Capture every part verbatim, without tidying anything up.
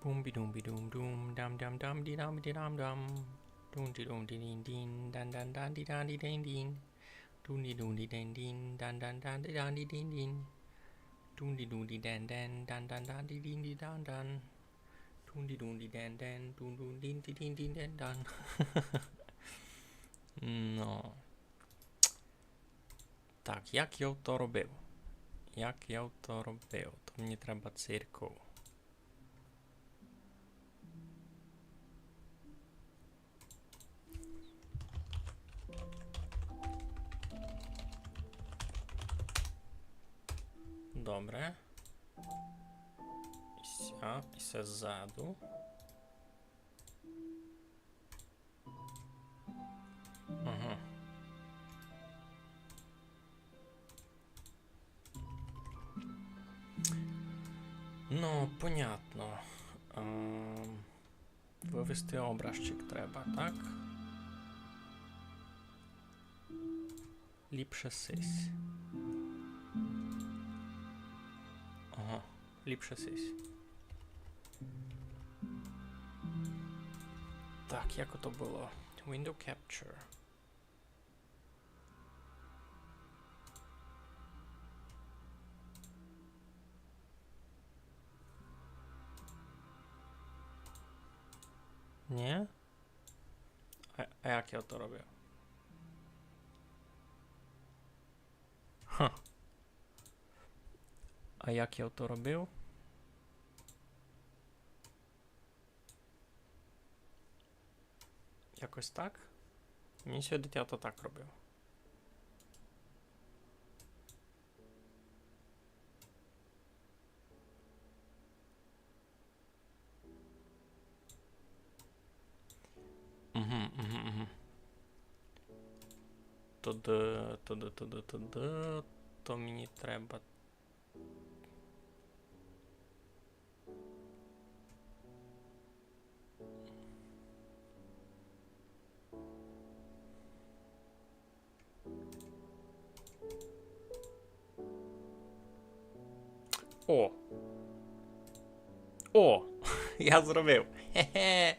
Boom be doom be doom doom, dum dum dum dee dum dee dum dum. Doom dee doom dee ding ding, dun dun dun dee dun dee ding ding. Doom dee doom dee ding ding, dun dun dun dee dun dee ding ding. Doom dee doom dee dun dun, dun dun dun dee ding dee dun dun. Doom dee doom dee dun dun, doom doom ding dee ding dee dun dun. Но. Так, як я то робив? Як я то робив? То мені треба церков. Добре. І ся, і ся ззаду. Ага. Ну, понятно. Ем, вывести образчик треба, так? Ліпше сись. Ага, ліпше сись. Так, як ото было? Window capture. Ні? А, а як я то робив? Ха. А як я то робив? Якось так? Мені сьогодні я то так робив. Угу, угу, угу. Туды, туды, туды, туды. То мені треба. О! О! Я зробив! Хе-хе!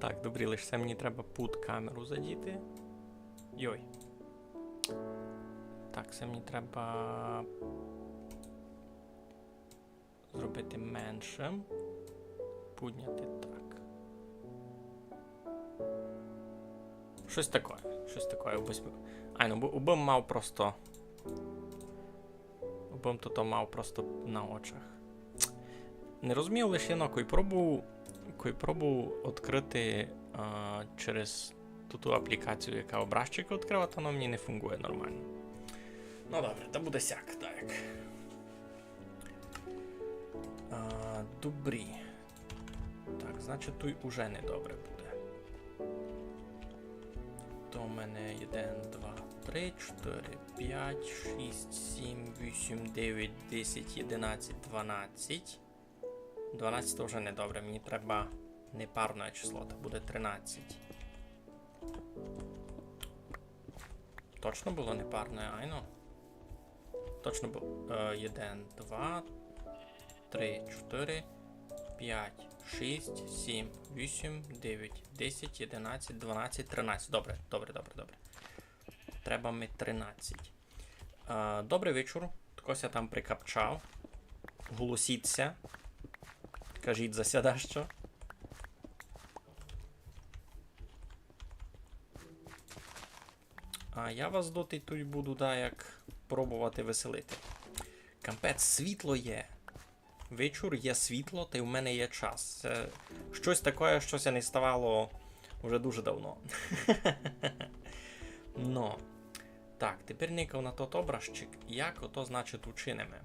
Так, добрі, лише се мені треба під камеру задіти. Йой. Так, се мені треба зробити меншим. Підняти так. Штось таке, штось таке. Убы см-, айно, убы, убы мав просто, убы то мав просто на очах. Не розумію лише єдно, кой пробував, кой пробував відкрити, а, через ту, ту аплікацію, яка образчик відкриває, та воно мені не фунґує нормално. Ну добре, та буде сяк, так. А, добрі. Так, значить, туй уже недобре буде. То у мене один, два, три, чотири, пять, шість, сім, вісім, девять, десять, одинадцять, дванадцять. Дванадцять то вже недобре, мені треба непарне число, то буде тринадцять. Точно было непарне, айно? Точно было. Е, один, два, три, чотири, пять, шість, сім, вісім, девять, десять, одинадцять, дванадцять, тринадцять. Добре, добре, добре, добре. Треба ми тринадцять. Е, добрый вечур. Тако ся там прикапчав. Голосіть ся. Кажіть за ся дашто. А я вас доти туй буду даяк пробовати веселити. Капець, світло є. Вечур, є світло, тай в мене є час. Се штось таке, што ся не ставало уже дуже давно. Но. Так, тепер никав на тот образчик. Як ото, значить, учиниме?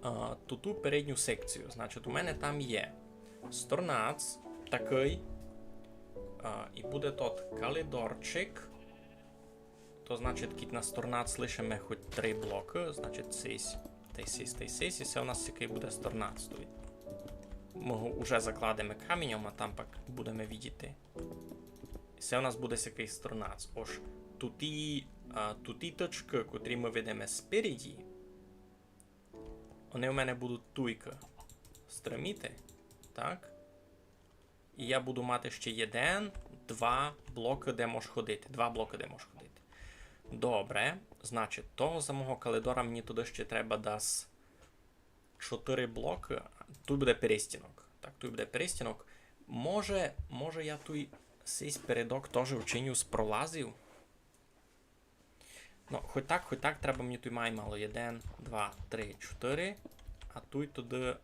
А, ту, ту передню секцію. Значить, у мене там є сторнац такый. А, і буде тот калидорчик. То значить, кідь на сторнац лишиме хоть три блокы, значить, сись, тай сись, тай сись, і се у нас якый буде сторнац стоїть. Мы го уже закладеме каміньом, а там пак будеме видіти. І се у нас буде сякый сторнац. Ож туті, а, туті точкы, котрі мы видиме спереді, они у мене будуть туйкы. стримити. Так. І я буду мати ще єден, два блокы, де мож ходити. Два блокы, де мож ходити. Добре. Значить, того самого калидора мені туды ще треба дас чотыри блокы. Туй буде перестінок. Так, туй буде перестінок. Може, може я туй сись передок тоже вчиню з пролазів? Ну, хоть так, хоть так, треба мені туй май мало. Єден, два, три, чотыри. А туй туды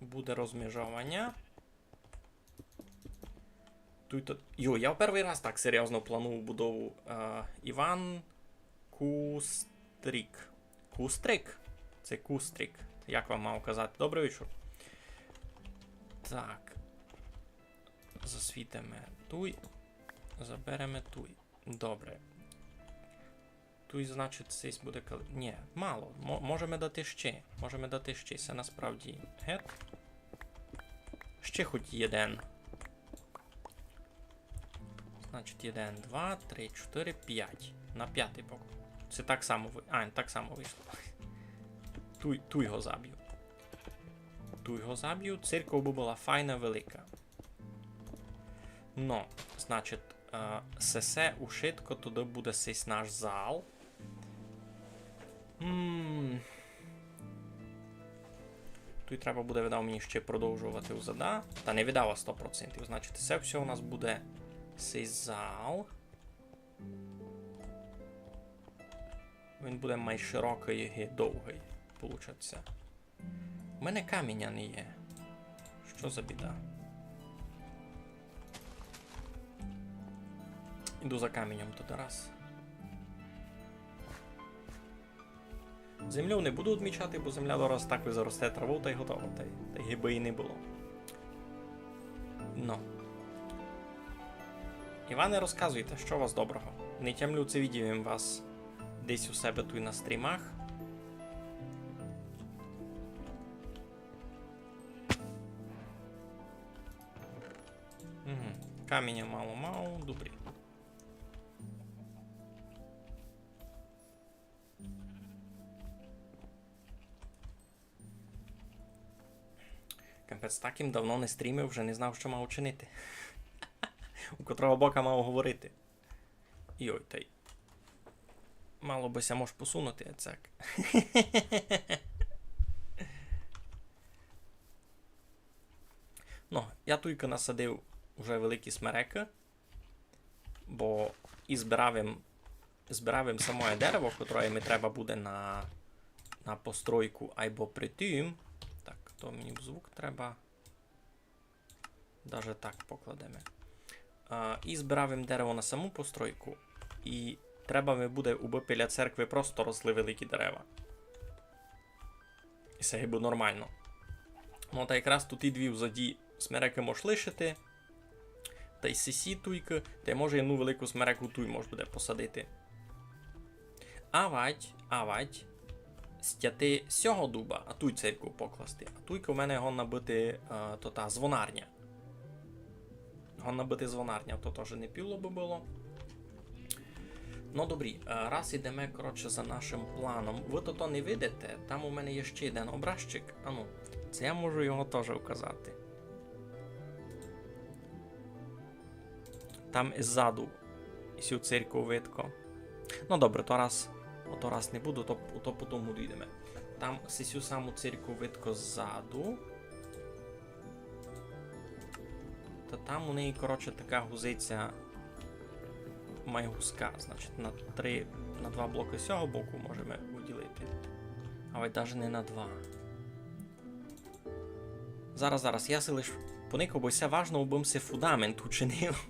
буде розмежованя. Туй то... Йо, я в первый раз так серйозно планую будову. Е, Іван Кустрик. Кустрик? Се Кустрик. Як вам мав казати? Добрый вечур. Так. Засвітиме туй. Забереме туй. Добре. Туй, значить, сись буде кал-, нї, мало. Мо-, можеме дати ще. Можеме дати ще. Се насправді гет. Ще хоть єден. Значить, єден, два, три, чотыри, пять. На пятый бок. Се так само вы-, а, так само вышло. Туй, туй го забю. Туй го забю. Церков бы была файна, велика. Но, значить, е, сесе ушытко, туды буде сись наш зал. М. Туй треба буде, видав, мені ще продовжовати узада. Та не видав, а сто процентів. Значить, се всьо у нас буде сись зал. Він буде май широкый і довгый, получать ся. У мене каміня не є. Што за біда? Іду за каміньом туй раз. Землю не буду одмічати, бо земля дораз так і заросте траву, та й готово, та й, та й гибы і не было. Но. Іване, розказуйте, што у вас доброго? Не тямлю, ци видів им вас десь у себе туй на стрімах. Угу. Каміня мало-мало, добрі. Капець, так им давно не стрімив, вже не знав, што мав чинити. У котрого бока мав говорити. Йой, тай. Мало бы ся мож посунути, а цяк. Ну, я туйка насадив уже великі смерекы, бо і збирав им, збирав им самоє дерево, котроє ми треба буде на, на постройку, айбо при тім. Так, то мені звук треба. Даже так покладеме. А, і збирав им дерево на саму постройку. І треба ми буде, убы біля церкви просто росли великі дерева. І се гибы нормално. Ну, та якраз туй і дві взаді смерекы мож лишити. Та й сесі туйкы, та й може єдну велику смереку туй мож буде посадити. Авадь, авадь, стяти сього дуба, а туй церкву покласти. А туйка в мене годна быти, е, то та звонарня. Годна быти звонарня, то тоже не піло бы было. Ну, добрі, е, раз ідеме, коротше, за нашым планом. Вы то, то не видите, там у мене є ще єден образчик. Ану, се я можу його тоже вказати. Там іззаду сю церкву видко. Ну, добре, то раз, ото раз не буду, то, то потом дійдеме. Там сю саму церкву видко ззаду. Та там у неї, коротше, така гузиця май гузка. Значить, на три, на два блокы з сього боку можеме уділити. Але даже не на два. Зараз, зараз, я си лиш поникав, бо се важно, бым си фундамент учинив.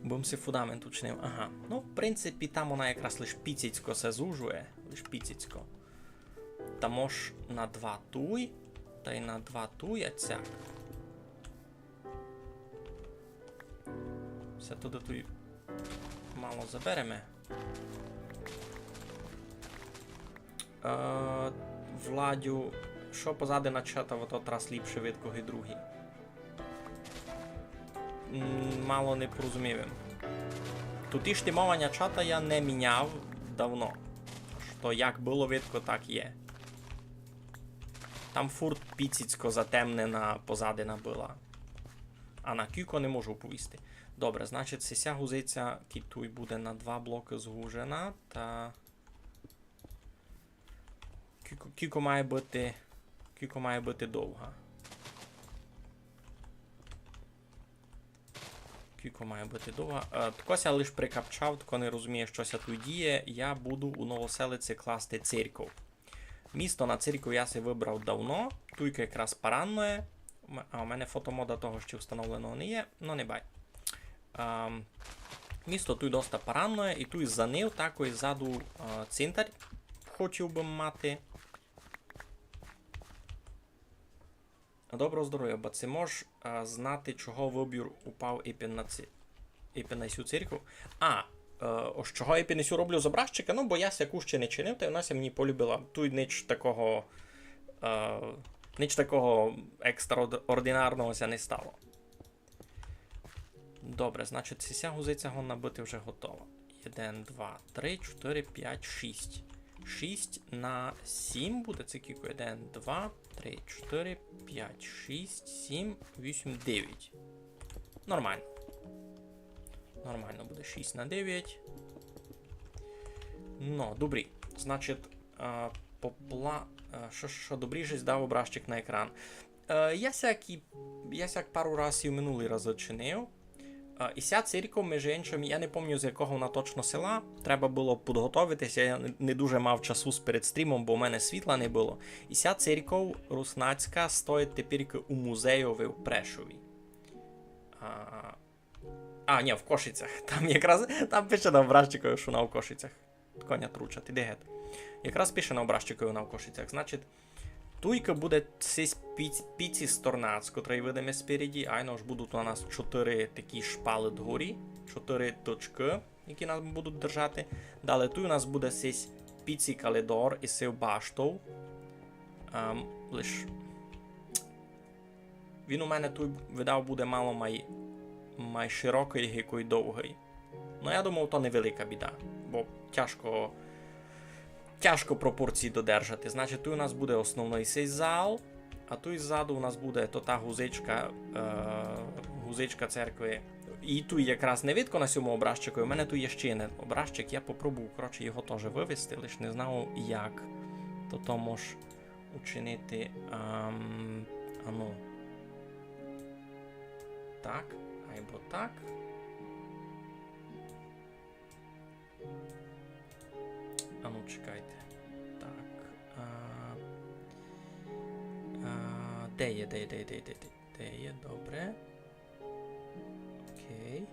Бым си фундамент учинив, ага. Ну, в принципі, там она якраз лиш піціцько се зужує, лиш піціцько. Та мож на два туй, та й на два туй, а цяк. Се туды туй мало забереме. Е, Владю, што позади на чата, ото трас ліпше видко ги другі. М, мало не порозумів им. Туй штимованя чата я не міняв давно. Што як было видко, так є. Там фурт піціцько затемнена позадина была. А на кілько не можу повісти. Добре, значить, сися гузиця, кідь туй буде на два блокы згужена, та кілько, кілько має быти, кілько має быти довга. Кілько має быти довга. Е, тко ся лиш прикапчав, тко не розуміє, што ся туй діє, я буду у Новоселиці класти церков. Місто на церков я си выбрав давно, туйка якраз паранноє. М-, а у мене фотомода того ще встановленого не є, но не бай. Ам, місто туй доста паранноє, і туй за нив такой ззаду, а, цинтар хотів бы мати. Доброго здоровя, ба ци мож, а, знати, чого выбір упав ипен на ці-, ипен на сю церкву? А, е, ож чого ипен на сю роблю з образчика? Ну, бо я сяку ще не чинив, та й вона ся мені полюбила. Туй нич такого, е, нич такого екстраординарного ся не стало. Добре, значить, сися гузиця годна быти вже готова. Єден, два, три, чотири, пять, шість. Шість на сім буде, ци кілько? Єден, два, три, чотири, пять, шість, сім, вісім, девять. Нормално. Нормално буде шість на девять. Но, добрі. Значить, е, попла-, е, што, што добрі, же дав образчик на екран. Е, я сяк і, я сяк пару раз і в минулый раз зачинив. Е, і ся церков, межи иншым, я не помню, з якого вона точно села. Треба было підготовити ся, я не, не дуже мав часу перед стрімом, бо в мене світла не было. І ся церков руснацька стоїть тепер у музейови в Прешові. А, а, ні, в Кошицях. Там якраз, там пише на образчикови, што вона в Кошицях. Коня тручати, іди гет. Якраз пише на образчикови, вона в Кошицях. Значить, туйка буде сись піц-, піцісторнац, котрый видиме спереді. Айно, ож будуть у нас чотири такі шпалы дгорі, чотири точкы, які нас будуть держати. Далі туй у нас буде сись піцікалідор із сив баштов. Ам, лиш Він у мене туй, видав, буде мало май, май широкый, гикой довгый. Но я думав, то невелика біда, бо тяжко, тяжко пропорції додержати. Значить, туй у нас буде основный сей зал, а туй ззаду у нас буде то та гузичка, е, гузичка церкви. І туй якраз не видко на сьому образчику. У мене туй є ще єден образчик, я попробую, коротше, його тоже вывести, лиш не знав як. То, то мож учинити, ам, ану. Так, айбо так. Ану, чекайте. Так. А, а, де є, де є, де є, де є, де є, де є? Добре. Окей.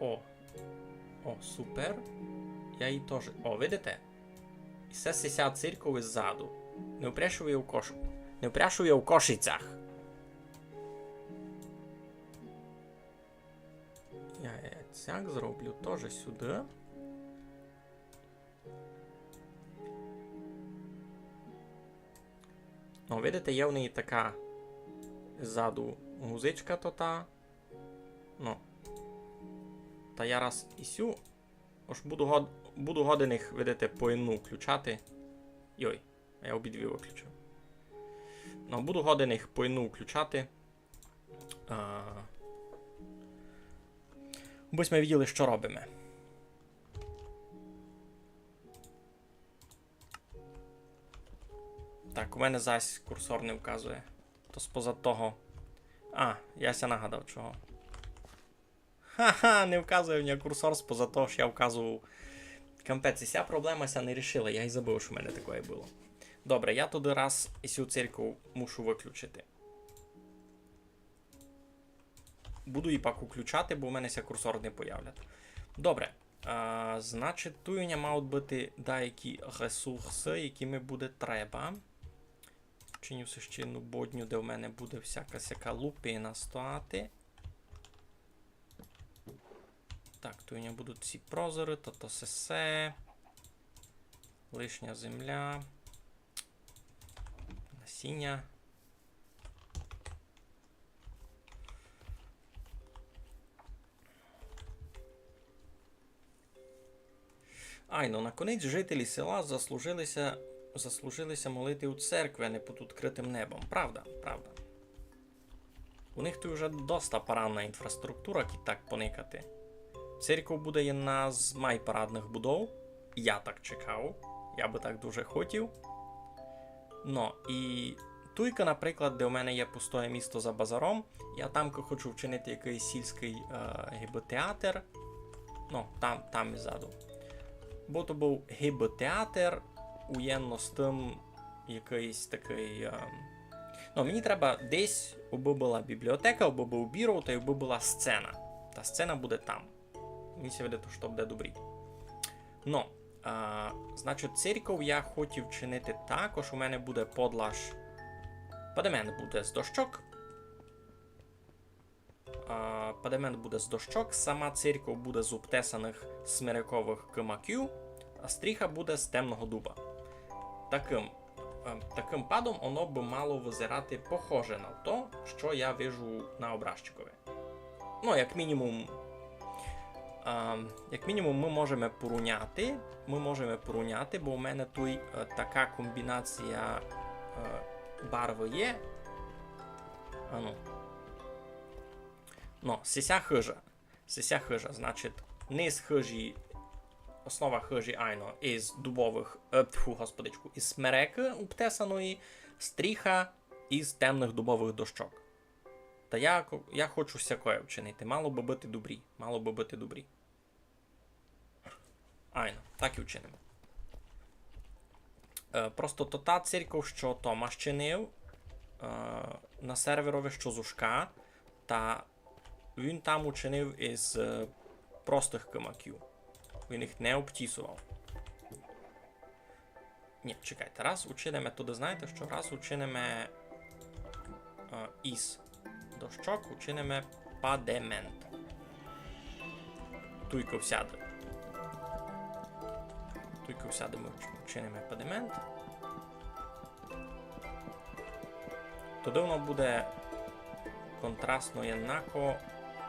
О. О, супер. Я її тоже. О, видите? І се сися церков іззаду. Не впряшує у Кош-, не впряшує у Кошицях. Я, я сяк зроблю тоже сюды. Ну, видите, є в неї така ззаду гузичка то та. Ну. Та я раз і сю. Ож буду год-, буду годен їх, видите, по одну включати. Йой, я обидві виключив. Ну, буду годен їх по одну включати. А, бо сьме виділи, што робиме. Так, у мене зась курсор не вказує. То споза того. А, я ся нагадав чого. Ха-ха, не вказує мені курсор споза того, што я вказував. Капець, і ся проблема ся не рішила, я й забыв, што в мене такоє было. Добре, я туды раз і сю церкву мушу выключити. Буду її пак включати, бо в мене ся курсор не появлять. Добре. А, значить, туй у мене мають быти деякі ресурсы, які ми буде треба. Чиню си ще одну бодню, де в мене буде всяка сяка лупина стояти. Так, туй у мене будуть ці прозоры, то, то сесе. Лишня земля. Насіння. Айно, наконець жителі села заслужили ся заслужили ся молити у церкви, а не під відкрытым небом. Правда, правда. У них туй уже доста парадна інфраструктура, кідь так поникати. Церков буде єдна з май парадных будов. Я так чекав. Я бы так дуже хотів. Но, і туйка, наприклад, де у мене є пустоє місто за базаром, я там хочу вчинити якыйсь сільськый, е, гибы театр. Ну, там, там іззаду. Бо то быв гибы театр, уєдно з тым якыйсь такый, е, ну, мені треба десь, абы была бібліотека, абы быв біров, та й абы была сцена. Та сцена буде там. Мені ся видить, што буде добрі. Ну, а, значить, церков я хотів чинити так, ож у мене буде подлаж. Падемент буде з дощок. А, падемент буде з дощок, сама церков буде з обтесаных смерековых кымаків, а стріха буде з темного дуба. Такым, е, такым падом оно бы мало визирати похоже на то, што я вижу на образчикови. Ну, як мінімум, а, як мінімум мы можеме порівняти, мы можеме порівняти, бо у мене туй, е, така комбінація, е, барвы є. Ану. Ну, сися хыжа. Сися хыжа, значить, низ хыжі, основа хыжі, айно, із дубовых, е, тьфу, господичку, із смерекы обтесаної, стріха із темных дубовых дощок. Та я, ко-, я хочу сякоє вчинити. Мало бы быти добрі, мало бы быти добрі. Айно, так і вчиниме. Е, просто то та церков, што Томаш чинив, е, на серверови, што з Ужка, та він там учинив із, е, простых кымаків. Він їх не обтісовав. Ні, чекайте, раз учиниме туды, знаєте што? Раз учиниме, е, із дощок, учиниме падемент. Туйко всяды. Туйко всяды мы уч-, учиниме падемент. Туды воно буде контрастно єднако.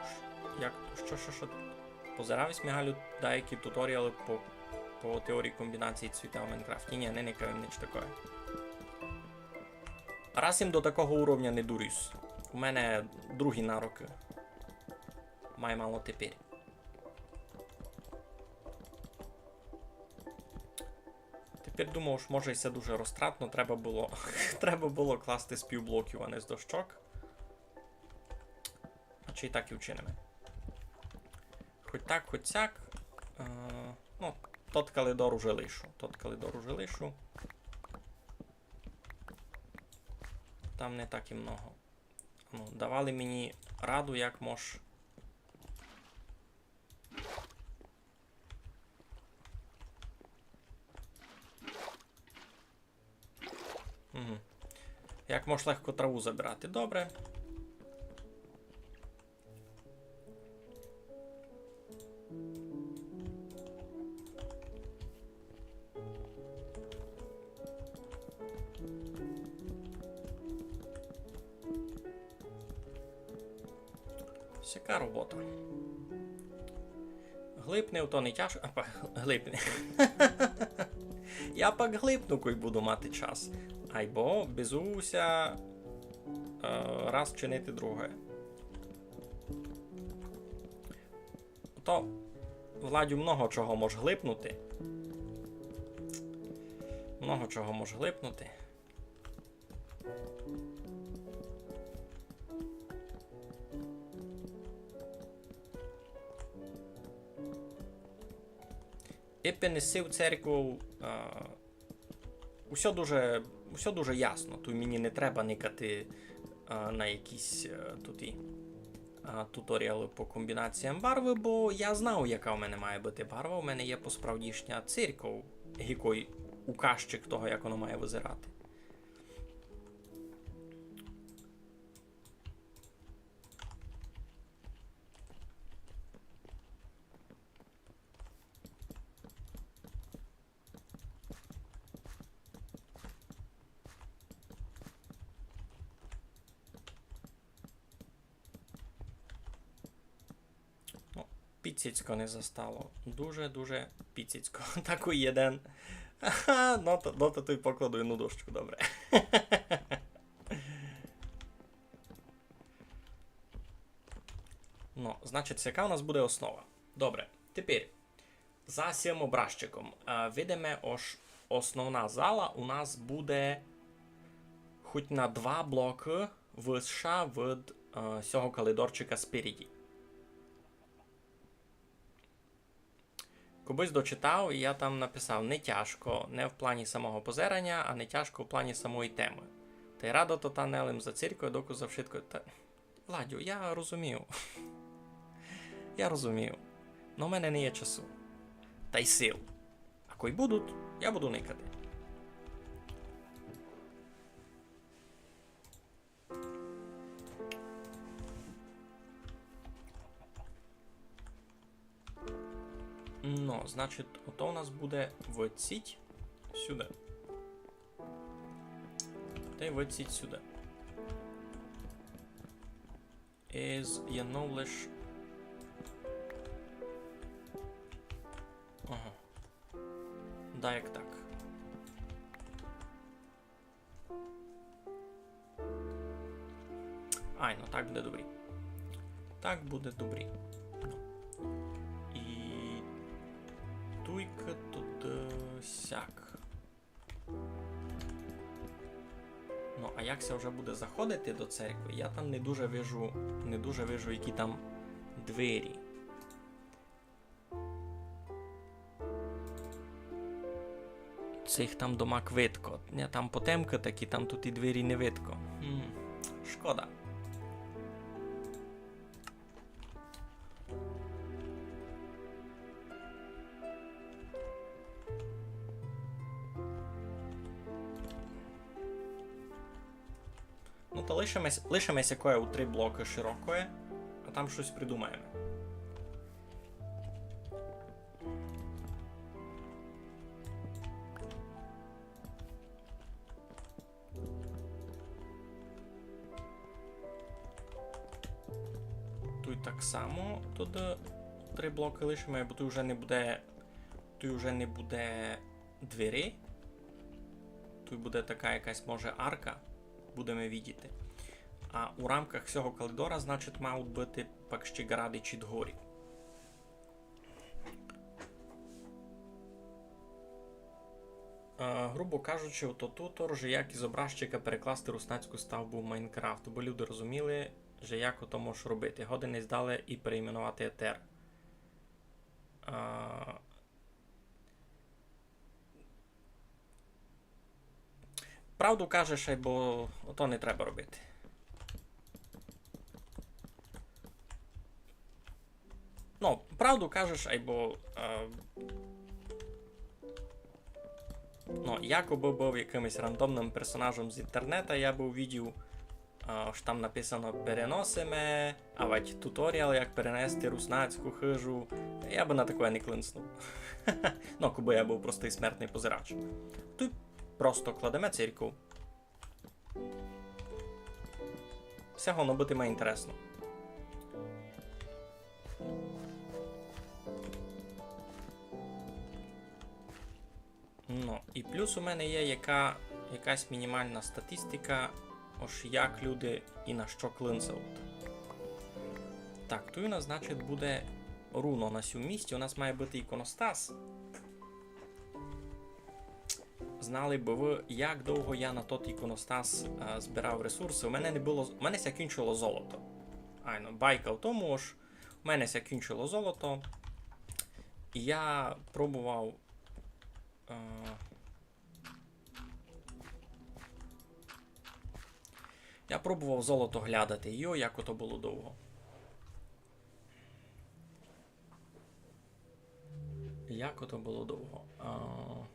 Ш-, як, што, што, што? Позирав єсь, Мигалю, даякі туторіалы по, по теорії комбінації цвіта у Майнкрафті? Ні, не никав им нич такоє. Раз им до такого уровня не доріс. У мене другі нарокы. Май мало тепер. Тепер думав, што може й се дуже розтратно, треба было, треба было класти з півблоків, а не з дощок. А чи й так і вчиниме. Хоть так, хоть сяк. Е, ну, тот калидор уже лишу. Тот калидор уже лишу. Там не так і много. Ну, давали мені раду, як мож. Угу. Як мож легко траву забирати. Добре. Сяка робота. Глипнив, то не тяжко. А, па-, глипни. Я пак глипну, кой буду мати час. Айбо безу ся, е, раз чинити друге. То, Владю, много чого мож глипнути. Много чого мож глипнути. Епен із сив церквов, а, усьо дуже, усьо дуже ясно. Туй мені не треба никати, а, на якісь, е, туті, а, туторіалы по комбінаціям барвы, бо я знав, яка у мене має быти барва. У мене є посправдішня церков, гикой указчик того, як воно має визирати. Ну, піціцько не застало. Дуже-дуже піціцько. Такый єден, Ага, но то, но то туй покладу єдну дощку, добре. Ну, значить, сяка у нас буде основа. Добре, тепер за сим образчиком. Е, видиме, ож основна зала у нас буде хоть на два блокы высша від, е, сього калидорчика спереді. Кобысь дочитав, і я там написав: не тяжко, не в плані самого позераня, а не тяжко в плані самої темы. Тай радо то та не лим за церькву, доку за вшытко. Та, Владю, я розумію. Я розумію. Но в мене не є часу. Тай сил. А кой будуть, я буду никати. Ну, значить, ото у нас буде выдсіть сюды. Тай выдсіть сюды. Із єднов лиш... Ага. Да, як так. Айно, так буде добрі. Так буде добрі. Ну. І туйка туды сяк. Ну, а як ся вже буде заходити до церькви, я там не дуже вижу, не дуже вижу, які там двері. Цих там домак видко. Не, там потемка такі, там туй і двері не видко. Хм, шкода. Ну, та лишиме с-, лишиме сякоє у три блокы широкоє, а там штось придумаєме. Туй так само, туды три блокы лишиме, бо туй уже не буде, туй уже не буде двері. Туй буде така якась, може, арка. Будеме видіти. А у рамках сього калидора, значить, мають быти пак ще ґарадичі дгорі. Е, грубо кажучи, ото тутор же як із образчика перекласти руснацьку ставбу в Майнкрафт, бо люди розуміли, же як ото мож робити. Годен ись далі і перейменовати етер. Е, Правду кажеш, айбо ото не треба робити. Ну, правду кажеш, айбо, е, ну, якобы быв якымось рандомным персонажом з інтернета, я бы увидів, а, ож там написано: «Переносиме», авадь туторіал, як перенести руснацьку хыжу. Я бы на такоє не клинснув. Ну, кобы я быв простый смертный позирач. Туй просто кладеме церькву. Всього воно быти має інтересно. Ну, і плюс у мене є яка, якась мінімална статистика, ож як люди і на што клинцають. Так, туй у нас, значить, буде руно на сьому місці. У нас має быти іконостас. Знали бы вы, як довго я на тот іконостас, е, збирав ресурсы. У мене не было з-, у мене ся кінчило золото. Айно, байка в тому, ож у мене ся кінчило золото. І я пробовав Е, я пробовав золото глядати. Йо, як ото было довго. Як ото было довго. Е,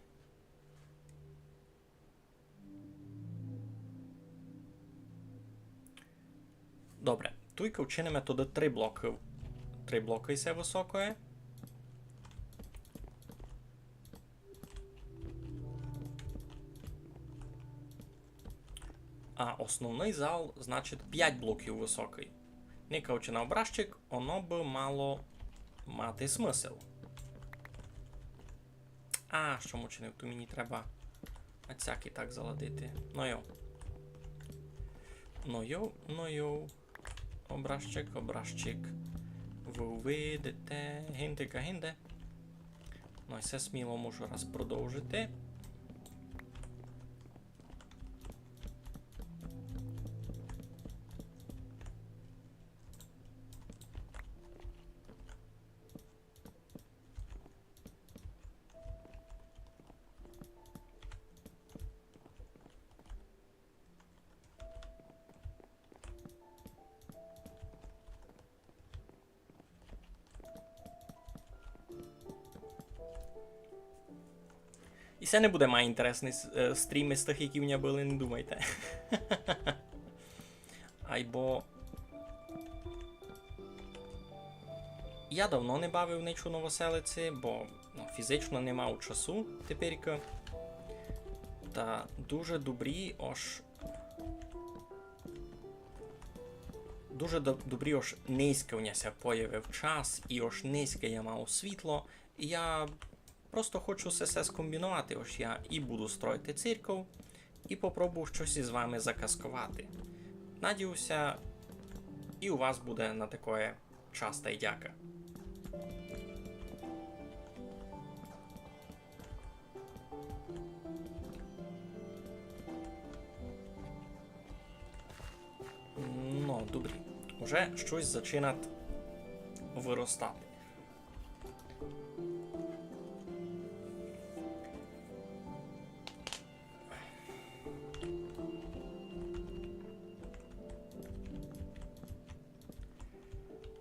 Добре, туйка вчиниме туды три блокы. Три блокы і всьо высокоє. А основный зал, значить, пять блоків высокый. Никаючи на образчик, оно бы мало мати смысл. А, што м учинив? Ту мені треба ацяк і так заладити. Но йо. Но йо, но йо. Образчик, образчик. Вы увидите. Гинде ка гинде. Но, і се сміло можу раз продовжити. І се не буде май інтересный с-, е, стрім из тых, які в мене были, не думайте. Айбо я давно не бавив нич у Новоселиці, бо, ну, фізично не мав часу теперька. Та дуже добрі, ож Дуже доб-, добрі, ож нынька в ня ся появив час, і ож нынька я мав світло. І я просто хочу се, се скомбіновати, ож я і буду строїти церков, і попробую штось из вами заказковати. Надію ся, і у вас буде на такоє час тай дяка. Но, добрі. Уже штось зачинать выростати.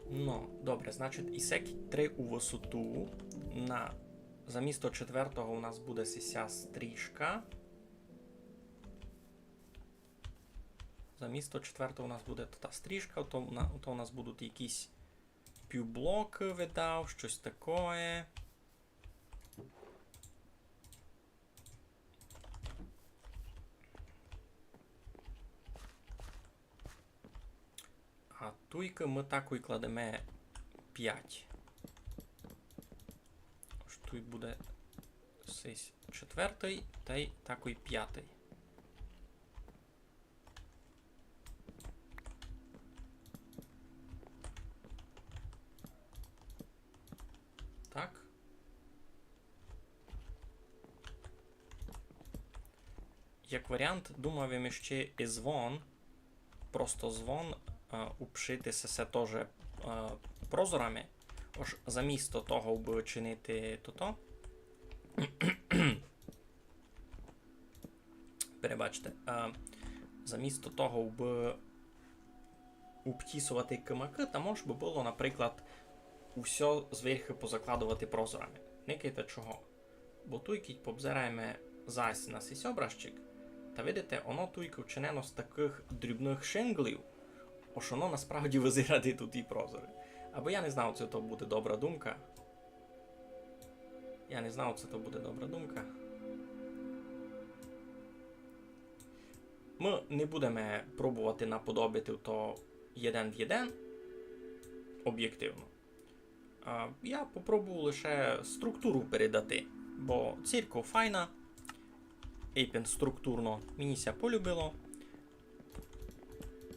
Но, добре, значить, і сек три у высоту. На, замісто четвертого у нас буде сися стрішка. Замісто четвертого у нас буде та стрішка, то у на-, то у нас будуть якісь півблокы, видав, штось такоє. А туйкы мы такой кладеме пять. Ож туй буде сись четвертый, тай такой пятый. Так. Як варіант, думав им іщи і звон, просто звон, е, упшити се, се тоже, е, прозорами. Ож замісто того, убы чинити тото. Перебачте, е, замісто того, убы обтісовати кымакы, та мож бы было, наприклад, усьо зверху позакладовати прозорами. Никайте чого. Бо туй, кідь побзираєме зась на сись образчик, та видите, оно туйка вчинено з такых дрібных шинґлів, ож оно насправді визирать туй і прозоры. Або я не знав, ци то буде добра думка. Я не знав, ци то буде добра думка. Мы не будеме пробовати наподобити то єден в єден, обєктивно. А, я попробую лише структуру передати, бо церков файна, епен структурно, мені ся полюбило.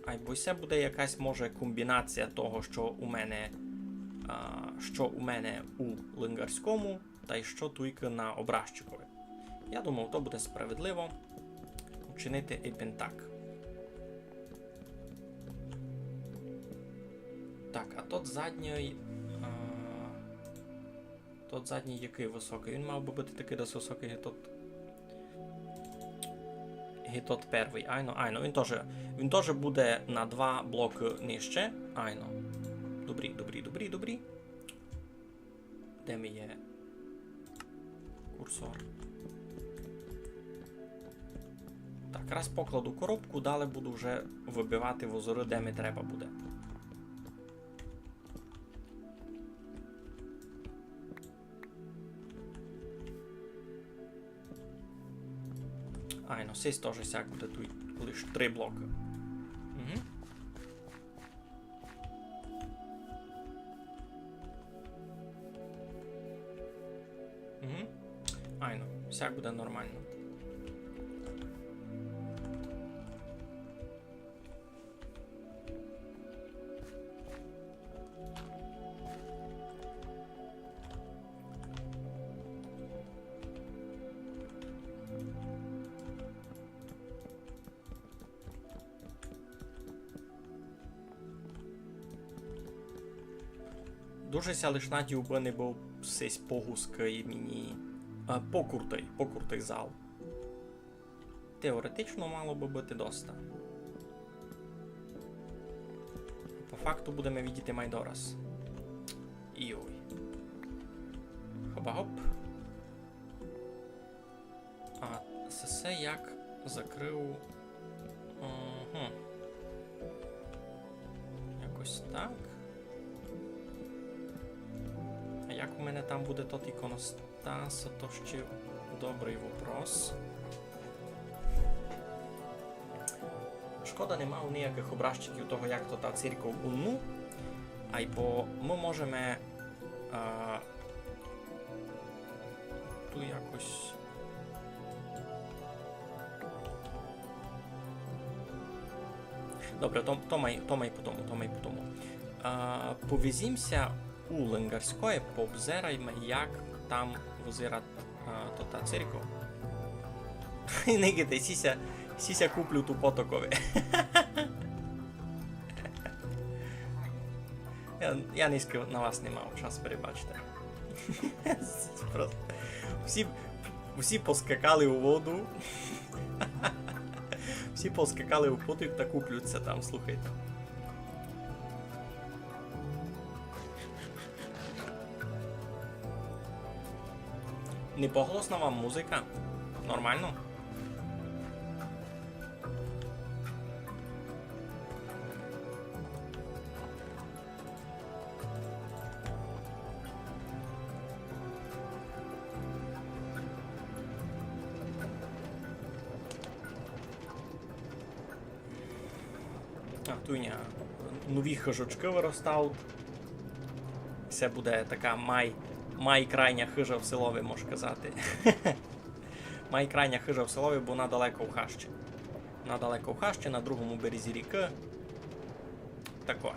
Айбо се буде якась, може, комбінація того, што у мене, а, што у мене у лингарському, тай што туйкы на образчикови. Я думав, то буде справедливо учинити епен так. Так, а тот задній, а, тот задній якый высокый? Він мав бы быти такый досить высокый, ги тот, ги тот первый. Айно, айно, він тоже, він тоже буде на два блокы нижче. Айно. Добрі, добрі, добрі, добрі. Де ми є курсор? Так, раз покладу коробку, далі буду вже выбивати возоры, де ми треба буде. Айно, сись тоже сяк буде туй лиш три блокы. Угу. Угу. Айно, всяк буде нормално. Дуже ся лиш надію, бы не быв сись погузкый мені, е, покрутый, покрутый зал. Теоретично мало бы быти доста. По факту будеме видіти май дораз. Йой. Хоба-гоп. А се, се як закрыв. Ага. Якось так. А як у мене там буде тот іконостас, то ще добрый вопрос. Шкода, не мав ніякых образчиків того, як то та церков у Нну. Айбо мы можеме, а, ту якось. Добре, то, то май, то май по тому, то май по тому. А, повезім ся у Лингарськоє, пообзерайме, як там визират, а, то та церков. Никайте, сися, сися куплю ту потокови. Я, я нынька на вас не мав час, перебачте. Просто всі, всі поскакали у воду. Всі поскакали у потік та куплють ся там, слухайте. Не поголосна вам музика? Нормално? А, туй ня нові хижочкы выростають. Се буде така май, май крайня хижа в селови, мож казати. Май крайня хижа в селови, бо она далеко в хащі. Она далеко в хащі, на другому березі рікы. Такоє.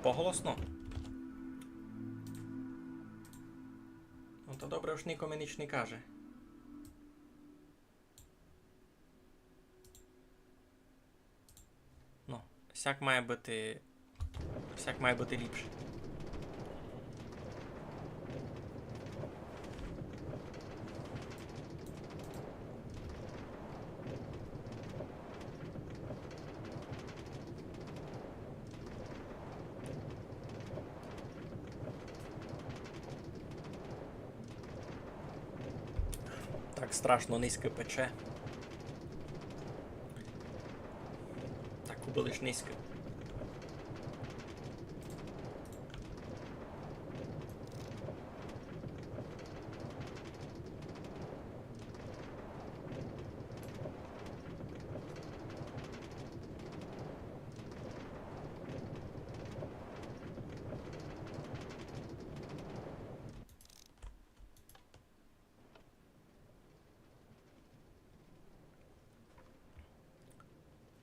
Поголосно. Ну, то добре, ож нико ми ніч не каже. Ну, сяк має быти, сяк має быти ліпше. Так страшно низько пече. Так убы лиш низько.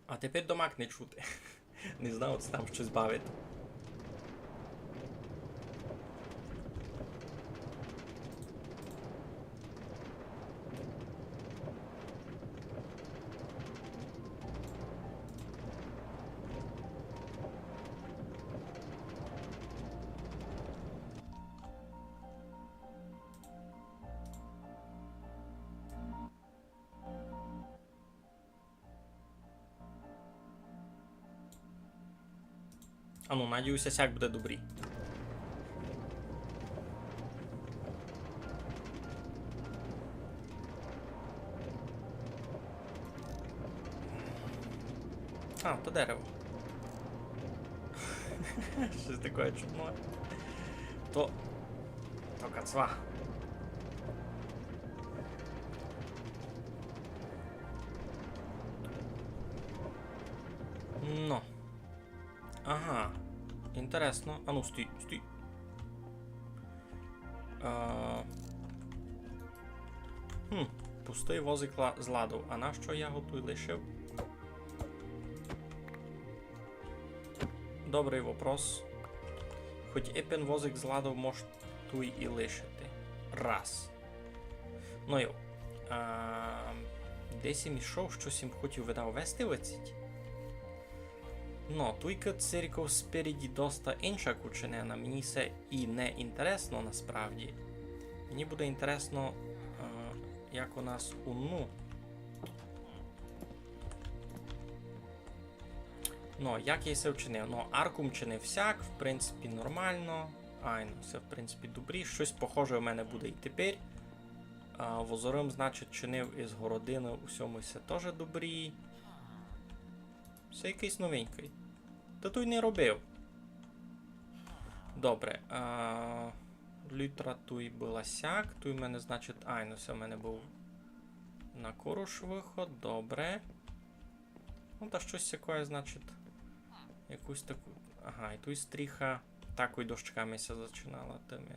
А тепер домак не чути. Не знав, ци там штось бавить. Ану, надію ся, сяк буде добрі. А, то дерево. Штось таке чудне. То, то кацва. Но. Ага. Інтересно. Ану, стій, стій. А, Хм, пустый возик ла-, з ладов. А нащо я го туй лишив? Добрый вопрос. Хоть епен возик з ладов мож туй і лишити. Раз. Ну йо. А, десь им ішов, штось им хотів видав вести виціть. Но, туйка церков спереді доста иншак учинена. Мені се і не інтересно насправді. Мені буде інтересно, е, як у нас уну. Но, як я се вчинив? Но, арку м чинив сяк, в принципі, нормално. Айно, се, в принципі, добрі. Штось похоже у мене буде і тепер. А, возоры м, значить, чинив из городины, у сьому се тоже добрі. Се якыйсь новенькый. Та туй не робив. Добре. А, лютра туй была сяк, туй в мене, значить, айно, се в мене быв на коруш выход, добре. Ну, та штось сякоє, значить, якусь таку. Ага, і туй стріха такой дощками ся зачинала тыми.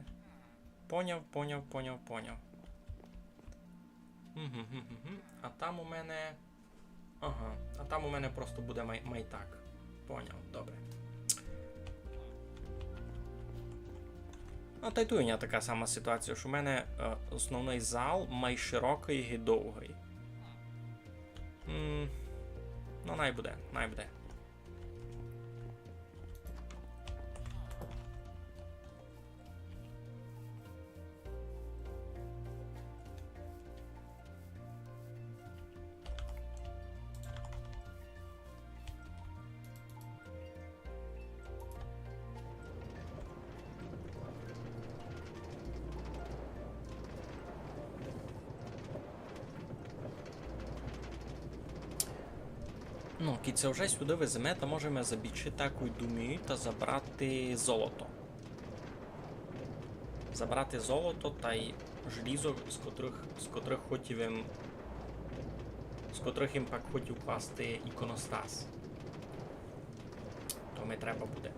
Поняв, поняв, поняв, поняв. Мгм, мгм, мгм. А там у мене. Ага, а там у мене просто буде май, май так. Поняв, добре. Ну, та й туй у мене така сама ситуація, што у мене, е, основный зал май широкый і довгый. М, ну, най буде, най буде. Ну, кідь ся вже сюды веземе, та можеме забічи такой думі та забрати золото. Забрати золото тай желізо, з котрых, з котрых хотів им, з котрых им пак хотів класти іконостас. То ми треба буде.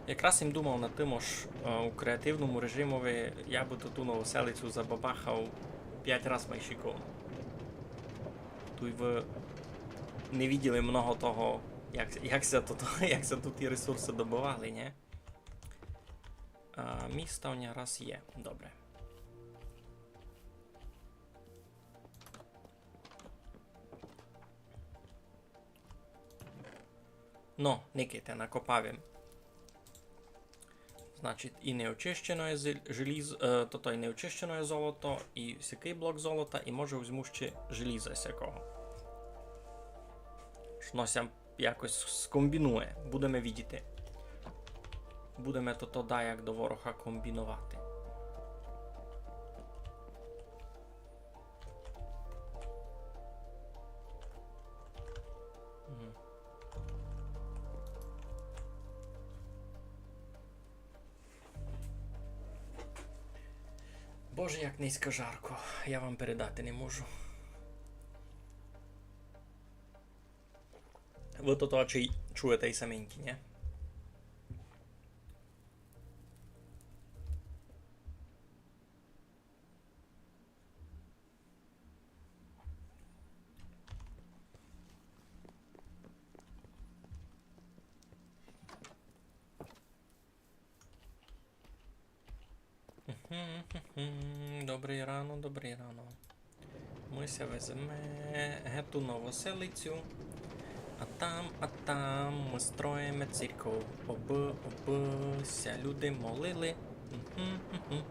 Якраз им думав над тым, ож, е, у креативному режимови я бы ту, ту Новоселицю забабахав пять раз май шиковно. Туй вы не виділи много того, як, як ся тут, як ся тут і ресурсы добывали, нє? А, міста у ня раз є. Добре. Но, никайте, накопав им. Значить, і неочищене зел-, желіз-, е, тото і неочищене золото, і сякый блок золота, і може возьму ще желіза сякого. Ож но ся якось скомбінує. Будеме видіти. Будеме тото даяк до ворога комбіновати. Мгм. Боже, як низько жарко, я вам передати не можу. Вы то очі чуєте й саменькі, нє? Мгм, мгм. Добрый рано, добрый рано. Мы ся веземе гету Новоселицю. А там, а там мы строїме церков, обы, обы ся люди молили. Мгм, мгм.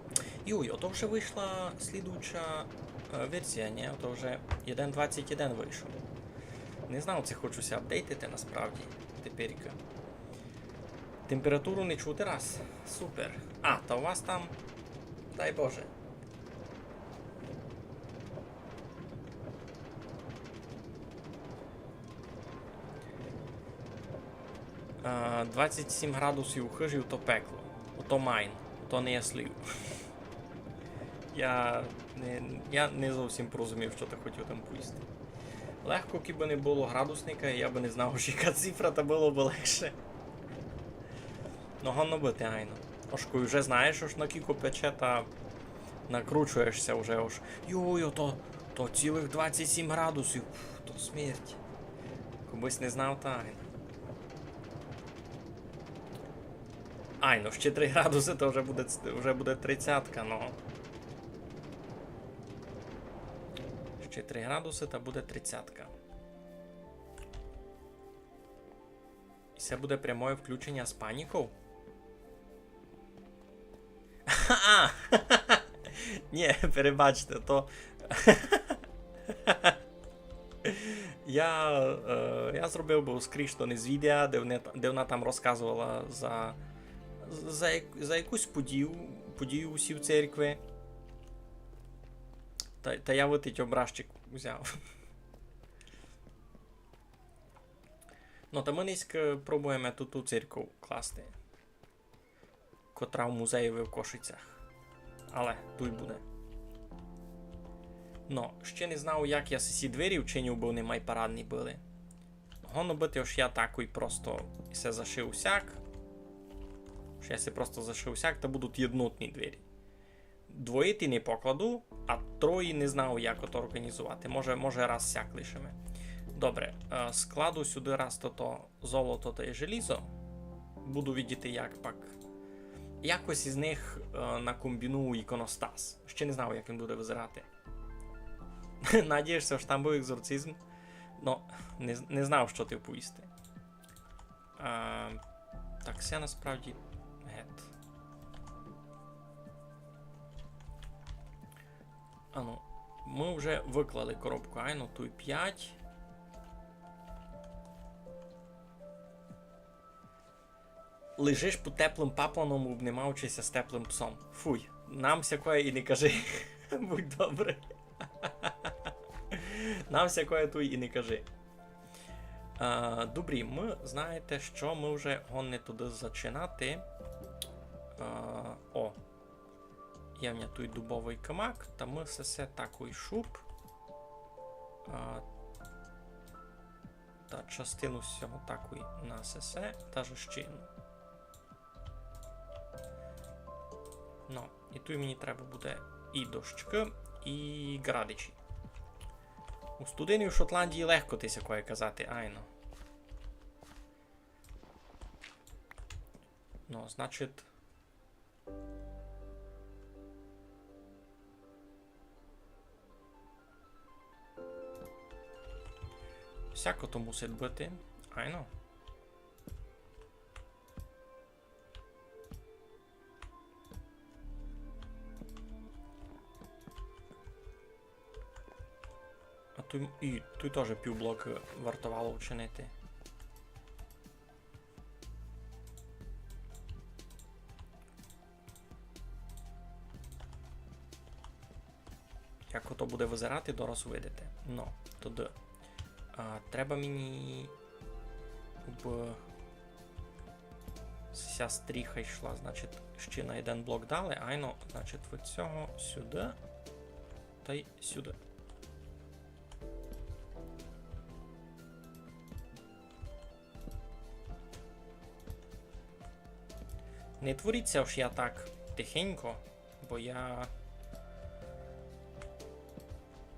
Юй, ото вже вышла слідуюча, е, верзія, нє? Ото вже єден двадцять єден вышов. Не знав, ци хочу ся апдейтити насправді теперька. Температуру не чути раз. Супер. А, та у вас там. Дай Боже. А, двадцять сім градусів у хыжі, то пекло. Ото майн. Ото не є слів. Я не, я не зовсім порозумів, што ты хотів там повісти. Легко, кибы не было градусника, я бы не знав, што яка цифра, та было бы легше. Но годно быти, айно. Ож коли вже знаєш, ож на кіко пече, та накручуєш ся вже, ож. Йой, то, то цілых двадцять сім градусів. Пф, то смерть. Кобысь не знав, та ай. Ай, ну ще три градусы, то вже буде ц-, вже буде тридцятка, ну. Ще три градусы, та буде тридцятка. І се буде прямоє включеня з паніков? А! Нї, перебачте, то я, е, я зробив быв скріншот из відео, де вона, де вона там розказовала за, за, як-, за якусь подію, подію у сій церкви. Та, та я вытить образчик взяв. Ну, та мы нынька пробуєме ту, ту церкву класти, котра в музеї в Кошицях. Але туй буде. Но, ще не знав, як я сі двері вчинив, бо вони май парадні были. Годно быти, ож я такой просто се зашив сяк. Ож я се просто зашив сяк, та будуть єднотні двері. Двоїті не покладу, а трої не знав, як ото орґанізовати. Може, може, раз сяк лишиме. Добре, е, складу сюды раз тото золото тай желізо. Буду видіти, як пак. Якось из них, е, накомбіную іконостас. Ще не знав, як він буде визирати. Надієш ся, ож там быв екзорцизм? Но, не з-, не знав, што ти повісти. А, так, се насправді гет. Ану, мы вже выклали коробку. Айно, туй пять. Лежиш під теплым папланом, обнимаючи ся з теплым псом. Фуй, нам сякоє і не кажи. Будь добрый. Нам сякоє туй і не кажи. А, добрі, мы, знаєте што, мы вже годні туды зачинати. А, о, є в мене туй дубовый камак, та мы сесе такой шуб. А, та частину сього такой на сесе, даже ще. Но, і туй мені треба буде і дощкы, і ґрадичі. У студені в Шотландії легко ти сякоє казати, айно. Но, значить, сяко то мусить быти, айно. А туй, і туй тоже півблок вартовало вчинити. Як ото буде визирати, дораз увидите. Но, туды. А, треба мені, убы ся стріха йшла, значить, ще на єден блок далі. Айно, значить, від сього сюды тай сюды. Не творіть ся, ож я так тихенько, бо я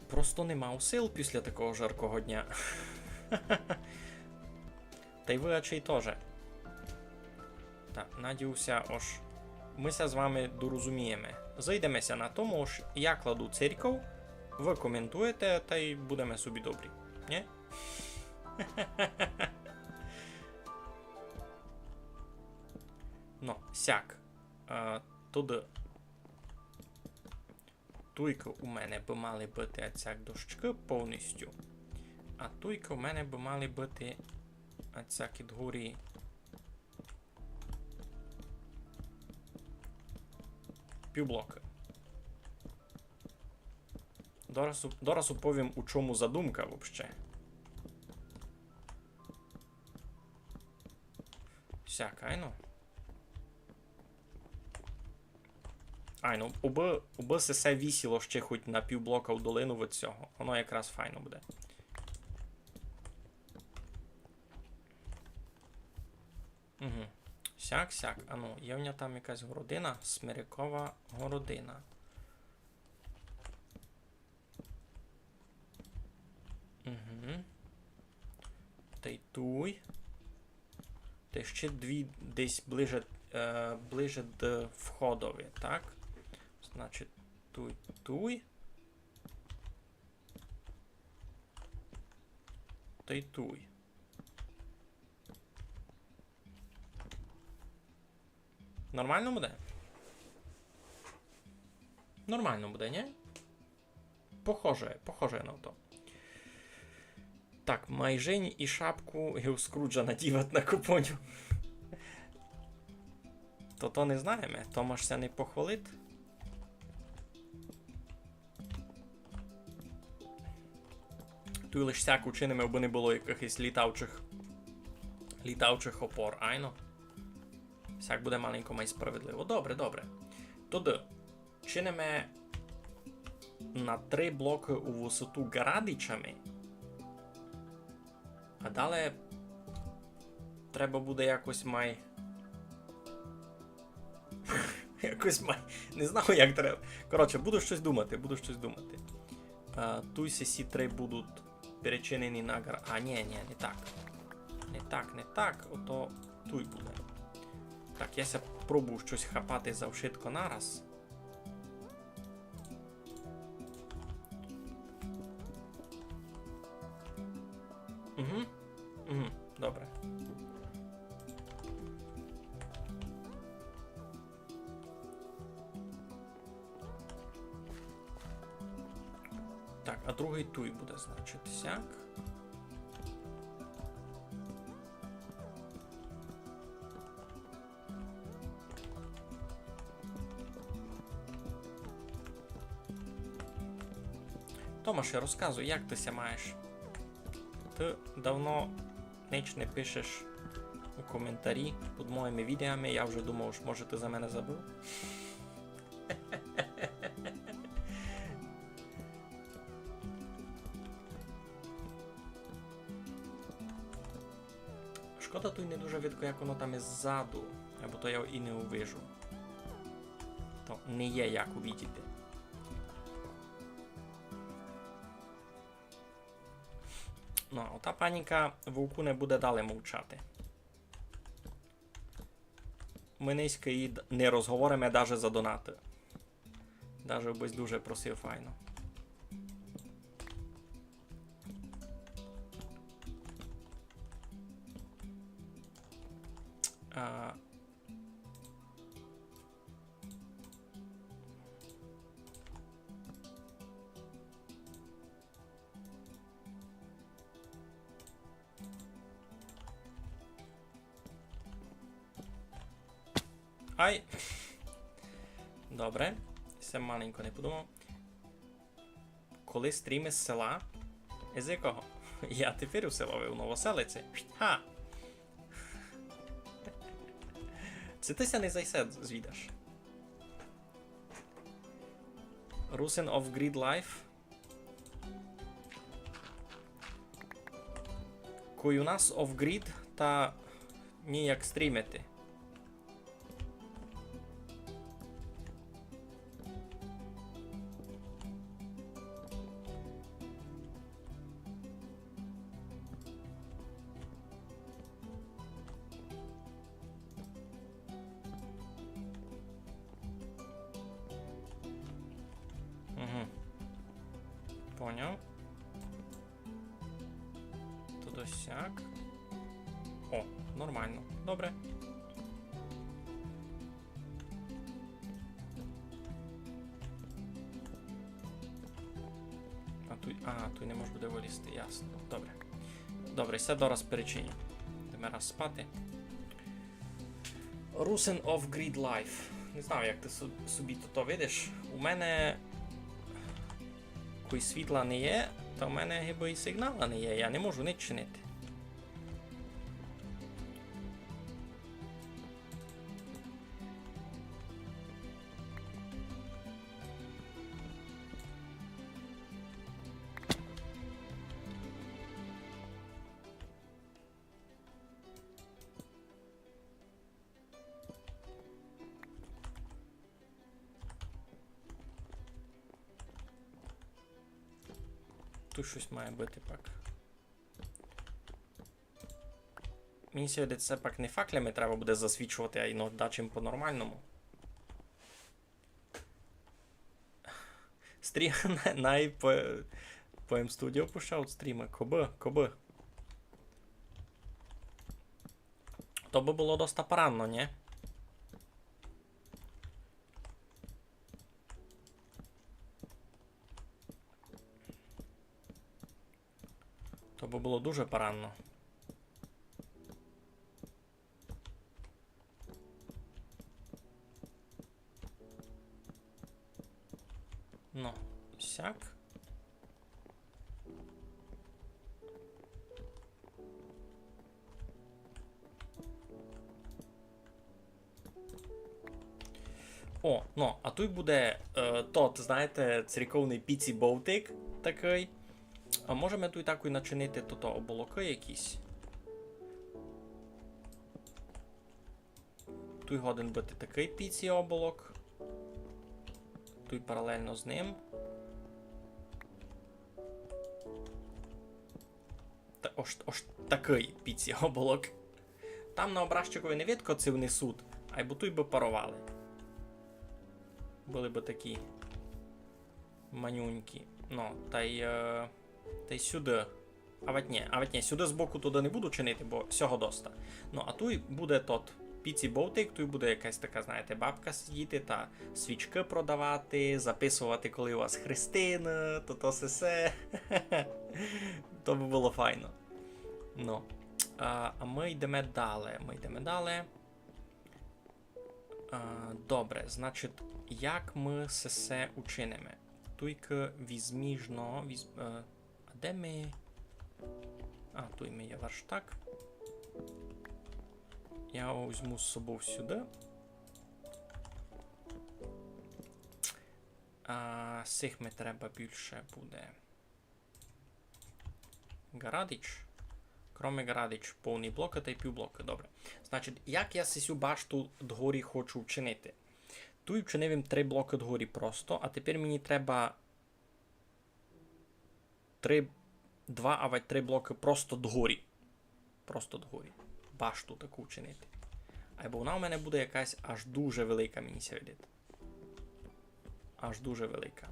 просто не мав сил після такого жаркого дня. Тай вы, ачей, тоже. Та, надію ся, ож мы ся з вами дорозумієме. Зыйдеме ся на тому, ож я кладу церьков, вы коментуєте, тай будеме собі добрі. Нї? Но, сяк. Е, туды. Туйка у мене бы мали быти ацяк дощкы повністю. А туйка у мене бы мали быти ацяк ид горі півблокы. Дораз у-, дораз уповім, у чому задумка вообще. Сяк, айно. Айно, убы, убы сесе висіло ще хоть на півблока у долину від сього. Воно якраз файно буде. Угу. Сяк, сяк. А ну, є в ня там якась городина? Смирикова городина. Угу. Тай туй. Тай ще дві десь ближе, е, ближе до входови, так? Значить, туй, туй. Тай туй. Нормално буде? Нормално буде, нї? Похоже, похоже на то. Так, майже й шапку ги у Скруджа надіват на купоню. То то не знаєме, то мож ся не похвалити. Туй лиш сяк учиниме, абы не было якыхось літавчых, літавчых опор, айно. Сяк буде маленько май справедливо. Добре, добре. Тогды чиниме на три блокы у высоту ґарадичами. А дале треба буде якось май... Якось май... Не знаю, як треба. Коротше, буду штось думати, буду штось думати. А, туй сесі три будуть перечинені на ґар-, а, нї, нї, не так. Не так, не так, ото туй буде. Так, я ся пробую штось хапати за вшытко нараз. Угу. Угу. Добре. Так, а другый туй буде, значить, сяк. Томаше, розказуй, як ты ся маєш? Ты давно нич не пишеш у коментарі під моїми відеами, я вже думав, што, може, ты за мене забыв. Шкода, туй не дуже видко, як воно там іззаду, або то я і не увижу. То не є як увидіти. Ну, а ота панінка вовку не буде далі мовчати. Мы нынька її д-, не розговориме даже за донаты. Даже бысь дуже просив файно. А, Ай. Добре. Се маленько не подумав. Коли стрімиш з села? Із якого? Я тепер у селови, у Новоселиці. Ха! Ци ты ся не за се звідаш? Rusin of Grid Life. Кой у нас off-grid, та ніяк стрімити. Угу. Поняв. Туды сяк. О, нормално. Добре. А туй, а, туй не мож буде вылізти, ясно. Добре. Добре, се дораз перечиню. Йдеме раз спати. Rusin of Grid Life. Не знаю, як ты со-, собі то, то видиш. У мене, кой світла не є, та у мене гибы і сигнала не є. Я не можу нич чинити. Туй штось має быти пак. Мені ся видить, се пак не факлями треба буде засвічовати, а й, ну, дачим по-нормалному. Стрім най по, по М Studio пущав стрімы. Кобы, кобы. То бы было доста паранно, нї? То бы было дуже паранно. Ну, сяк. О, ну, а туй буде, е, тот, знаєте, церковный піці-бовтик такый. А можеме туй такой начинити тото оболокы якісь. Туй годен быти такый піці-оболок. Туй паралельно з ним. Та, ож, ож такый піці-оболок. Там на образчикови не видко, ци вони суть, айбо туй бы паровали. Были бы такі манюнькі. Ну, тай, е, тай сюды. А вать нї, а вать нї, сюды збоку туды не буду чинити, бо сього доста. Ну, а туй буде тот піці-бовтик, туй буде якась така, знаєте, бабка сидіти та свічкы продавати, записовати, коли у вас хрестины, то, то сесе. То бы было файно. Ну. А, а мы йдеме дале, мы йдеме дале. А, добре, значить, як мы сесе учиниме? Туйкы візьміжно, візь-, е, а де ми? А, туй ми є верштак. Я його возьму з собов сюды. А, сих ми треба більше буде. Ґарадич. Кроме ґарадич, повный блокы тай півблокы. Добре. Значить, як я сисю башту дгорі хочу вчинити? Туй вчинив им три блокы дгорі просто, а тепер мені треба три, два авать три блокы просто дгорі. Просто дгорі. Башту таку вчинити. Айбо вона у мене буде якась аж дуже велика, мені ся видить. Аж дуже велика.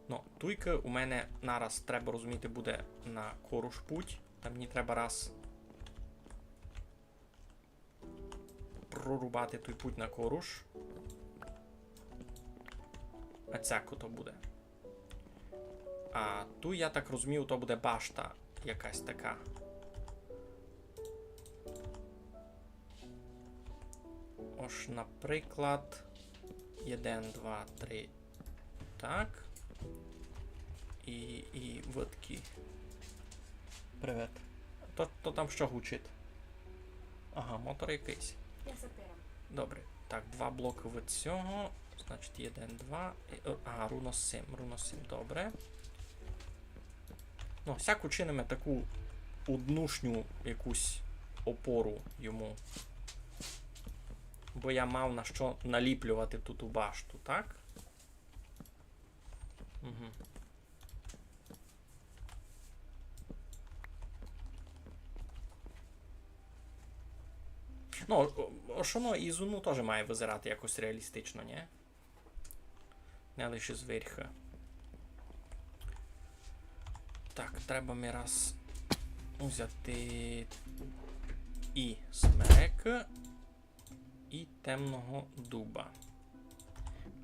Ну, туйкы у мене нараз, треба розуміти, буде на коруш путь. Там мені треба раз прорубати той путь на коруш. А цяко то буде. А туй, я так розумію, то буде башта якась така. Ож, наприклад, єден, два, три. Так. І, і выткі. Привет. То, то там што гучить? Ага, мотор якыйсь. Я запирам. Добре. Так, два блокы від сього. Значить, єден, два. Е, о, ага, руно сим, руно сим, добре. Ну, сяк учиниме таку однушню якусь опору йому. Бо я мав на што наліплювати ту, ту башту, так? Угу. Ну, о, о, што воно і зуну тоже має визирати якось реалістично, нї? Не лише зверху. Так, треба ми раз узяти і смерек, і темного дуба.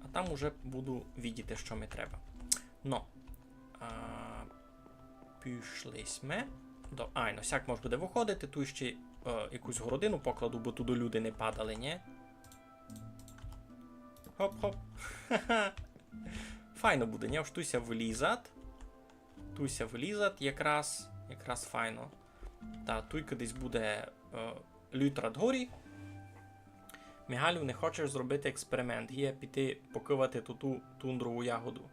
А там уже буду видіти, што ми треба. Но, а, пішли сьме. До, айно, сяк мож буде выходити, туй ще, е, якусь городину покладу, бо туды люди не падали, нї? Хоп-хоп. Файно буде, нї? Ож туй ся вылізат. Туй ся вылізат, якраз, якраз файно. Та туйка десь буде, е, лютра дгорі. Мігалю, не хочеш зробити експеримент? Гія піти покывати ту, ту тундрову ягоду.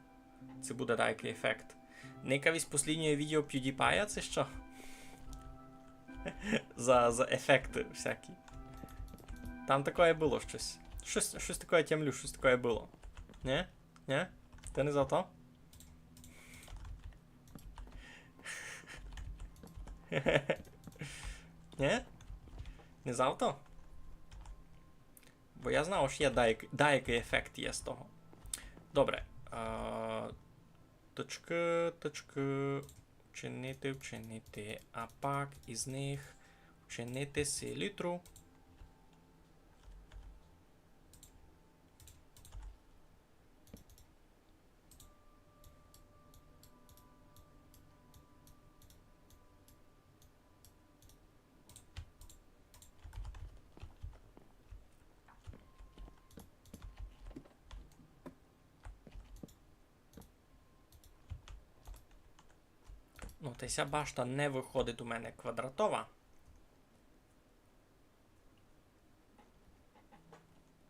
Се буде дайкый ефект. Никав єсь послїднє відео PewDiePie, ци што? За, за ефекты всякі. Там такоє было штось. Штось, штось такоє тямлю, штось такоє было. Нї? Нї? Ты не за то? Нє? Не знав то? Бо я знав, што є даяк-, даякый ефект є з того. Добре. А, точкы, точкы. Вчинити, вчинити. А пак из них вчинити селітру. Ну, та ся башта не выходить у мене квадратова.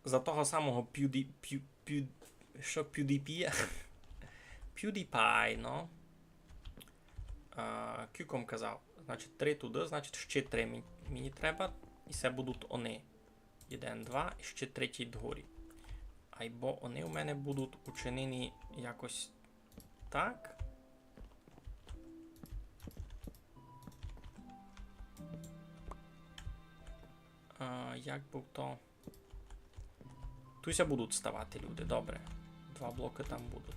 За того самого Пюді-, Пю-, Пю-, што, PewDiePie? PewDiePie, ну. А, кюком казав. Значить, три туды, значить, ще три мі-, мені треба. І се будуть они. Єден, два, і ще третій дгорі. Айбо они у мене будуть учинені якось так. А, як бы то? Туй ся будуть ставати люди, добре. Два блокы там будуть.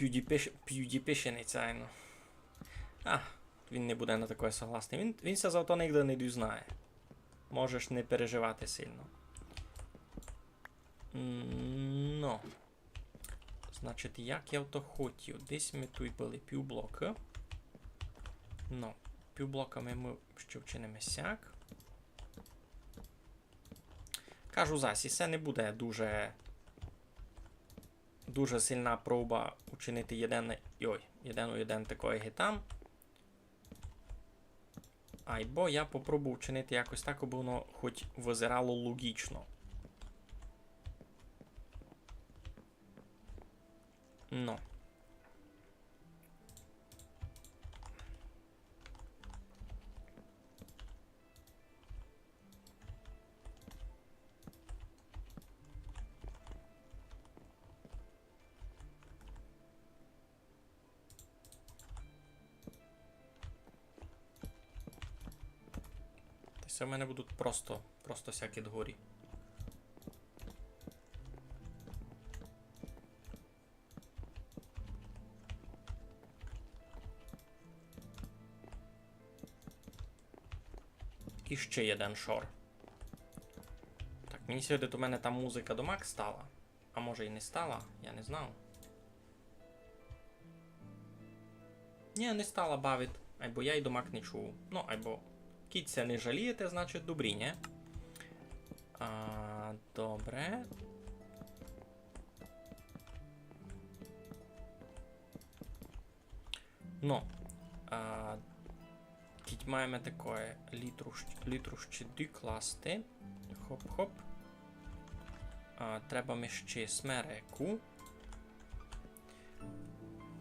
PewDiePie, PewDiePie ще не цяйно. А, він не буде на такоє согласный. Він, він ся за то нигде не дізнає. Можеш не переживати сильно. М, ну. Значить, як я то хотів. Десь ми туй были півблокы. Ну, півблоками мы ще вчиниме сяк. Кажу зась, і се не буде дуже, дуже сильна проба учинити єден, йой, єден у єден такоє ги там. Айбо я попробую вчинити якось так, абы воно хоть визирало логічно. Ну. Та се в мене будуть просто, просто сякі дгорі. І ще єден шор. Так, мені ся видить, у мене там музика домак стала. А може й не стала, я не знав. Нї, не стала бавить, айбо я й домак не чув. Ну, айбо кідь ся не жалієте, значить добрі, нї? А, добре. Ну, а, кідь маєме такоє літру щ-, літру щеди класти. Хоп-хоп. А, треба ми ще смереку.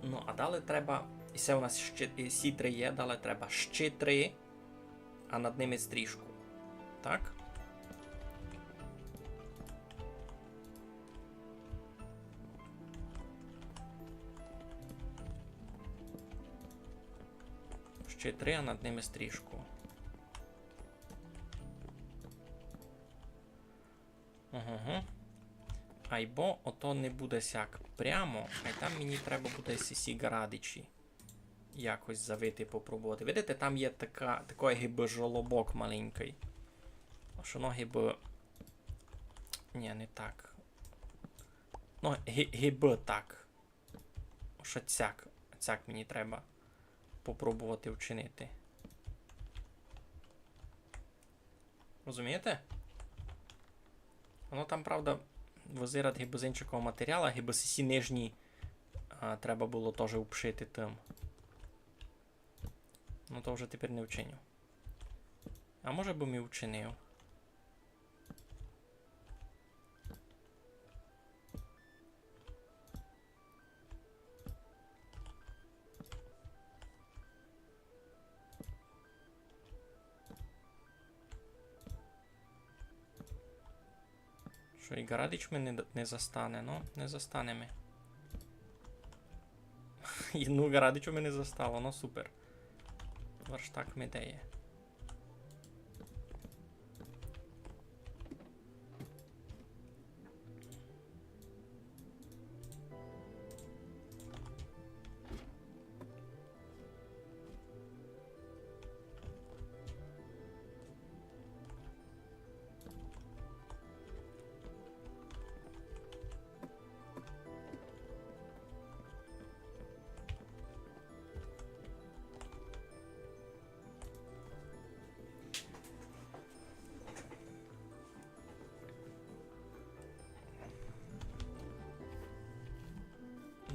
Ну, а далі треба, і се у нас ще, і сі три є, далі треба ще три, а над ними стрішку. Так? Ще три, а над ними стрішку. Ага. Айбо ото не буде сяк прямо, ай там мені треба буде сі, сі ґарадичі якось завити, попробовати. Видите, там є така, такой гибы жолобок маленькый. Ож оно гибы... Нї, не так. Ну, ги-, гибы так. Ож оцяк, оцяк мені треба попробовати вчинити. Розумієте? Воно там, правда, визирать гибы з иншакого матеріала, гибы сі нижні, а, треба было тоже упшити тым. Ну, то вже тепер не вчиню. А може бы м і вчинив. І ґарадич ми не, не застане, ну, не застане ми. І, ну, ґарадичу ми не застало, ну, супер. Верштак ми де є.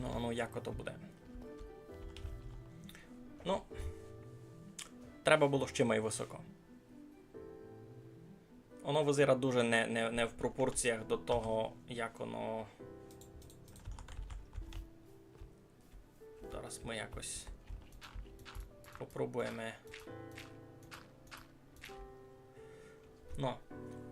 Ну, ну, як ото буде? Ну, треба было ще май высоко. Воно визира дуже не, не, не в пропорціях до того, як воно. Зараз ми якось попробуєме. Ну,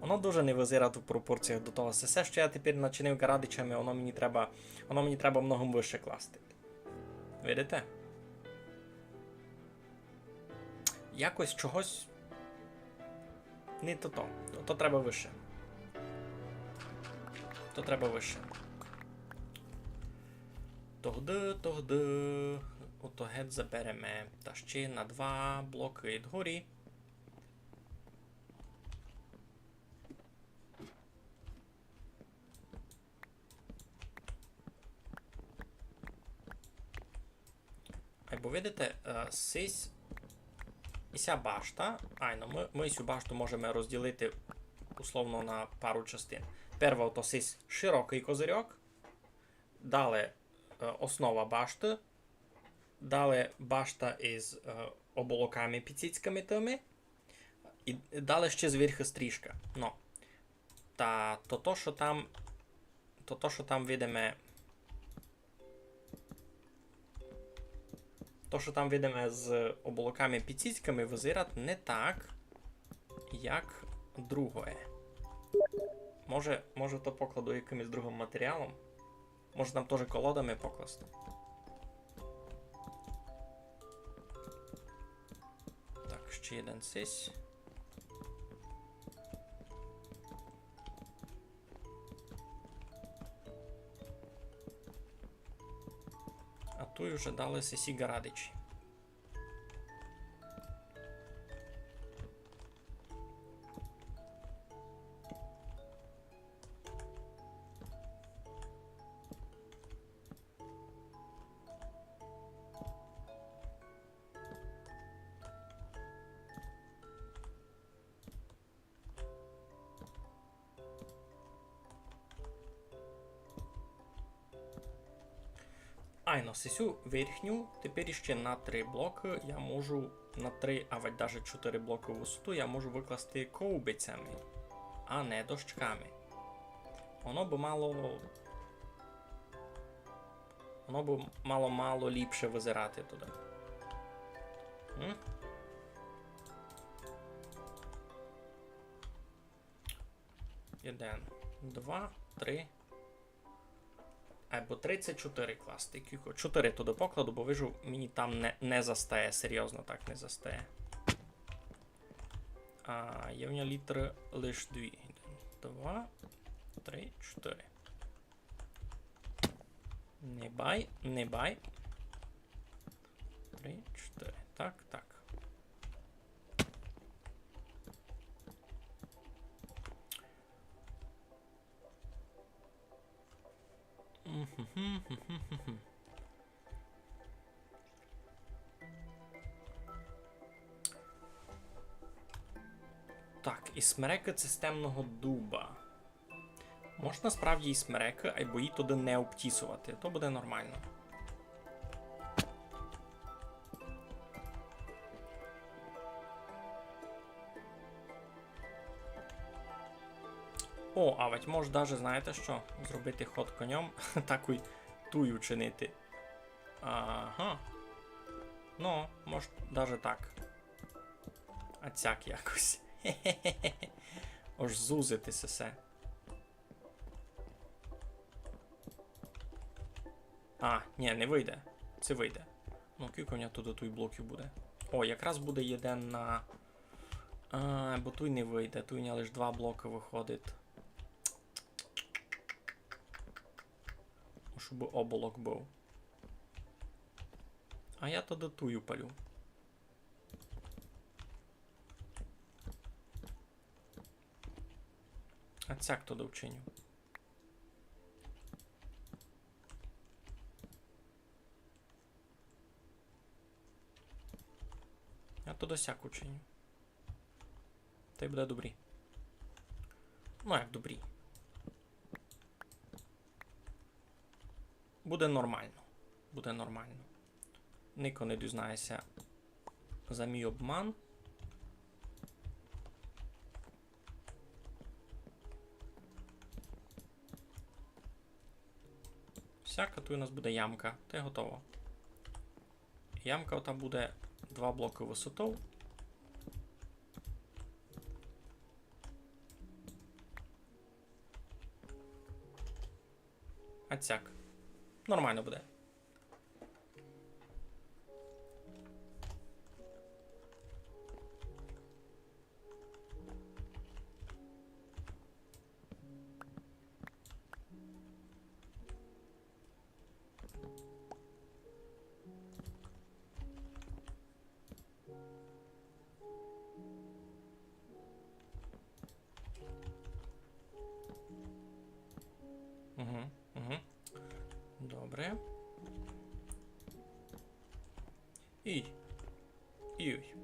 воно дуже не визирать у пропорціях до того. Се, се, што я тепер начинив ґарадичами, воно мені треба, воно мені треба много выше класти. Видите? Якось чогось не то то. То, то треба выше. То треба выше. Тогды, тогды, ото гет забереме. Та ще на два блокы ид горі. Айбо видите, е, сись, і ся башта. Айно, мы, мы сю башту можеме розділити условно на пару частин. Перва то сись широкый козирьок, дале, е, основа башты, дале башта из, е, оболоками під сіцьками тыми, і дале ще зверху стрішка. Но. Та то, то, што там, то, то, што там видиме, то, што там видиме з оболоками під сіцьками, визирать не так, як другоє. Може, може, то покладу якымось другым матеріалом? Може, там тоже колодами покласти? Так, ще єден сись. А туй уже далі сесі ґарадичі. Айно, сесю верхню, тепер іщи на три блокы я можу, на три, авадь даже чотыри блокы у высоту я можу выкласти ковбицями, а не дощками. Воно бы мало, воно бы мало, мало ліпше визирати туды. М? Єден, два, три. Айбо тридцять чотыри класти. Кілько? Чотыри туды покладу, бо вижу, мені там не, не застає, серйозно так не застає. А є в нього літры лиш дві. Два, три, чотыри. Не бай, не бай. Три, чотыри. Так, так. Так, і смерекы цистемного дуба. Мож насправді і смерекы, айбо її туды не обтісовати. То буде нормално. О, а ведь мож даже, знаєте што? Зробити ход коньом, так і туй учинити. Ага. Ну, мож даже так. А цяк якось. Ож зузити се всьо. А, нї, не выйде. Се выйде. Ну, кілько у мене туй, туй блоків буде? О, якраз буде єден на... А, бо туй не выйде, туй у мене лиш два блокы выходить. Щоб оболок быв. А я тогды туй упалю. А сяк тогды вчиню. А то досяк учиню. Тай буде добрі. Ну, як добрі. Буде нормално. Буде нормално. Нико не дізнає ся за мій обман. Сяк, а туй у нас буде ямка. Тай готово. Ямка ота буде два блокы высотов. А сяк. Нормално буде. Угу, угу. Добре. І. Ій.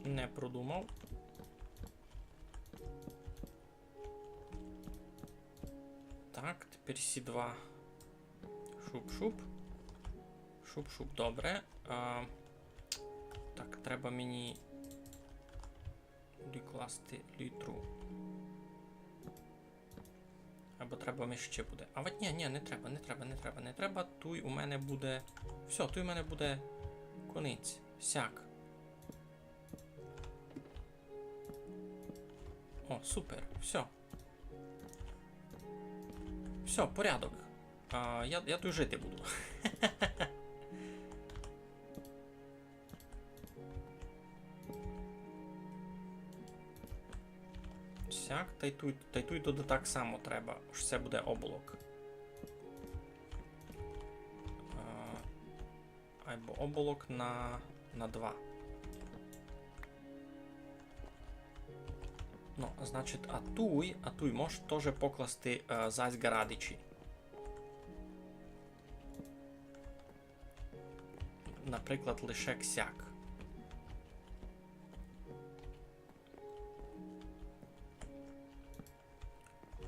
Не продумав. Так, тепер сі два. Шуп-шуп. Шуп-шуп, добре. А, так, треба мені докласти літру. Або треба ми ще буде. А от нї, нї, не треба, не треба, не треба, не треба. Туй у мене буде. Всьо, туй у мене буде конець. Сяк. О, супер. Всьо. Всьо, порядок. А, я, я туй жити буду. Сяк, тай туй, тай туй туды так само треба, ож се буде облак. А, айбо облак на, на два. Ну, значить, а туй, а туй мож тоже покласти, е, зась ґарадичі. Наприклад, лише сяк.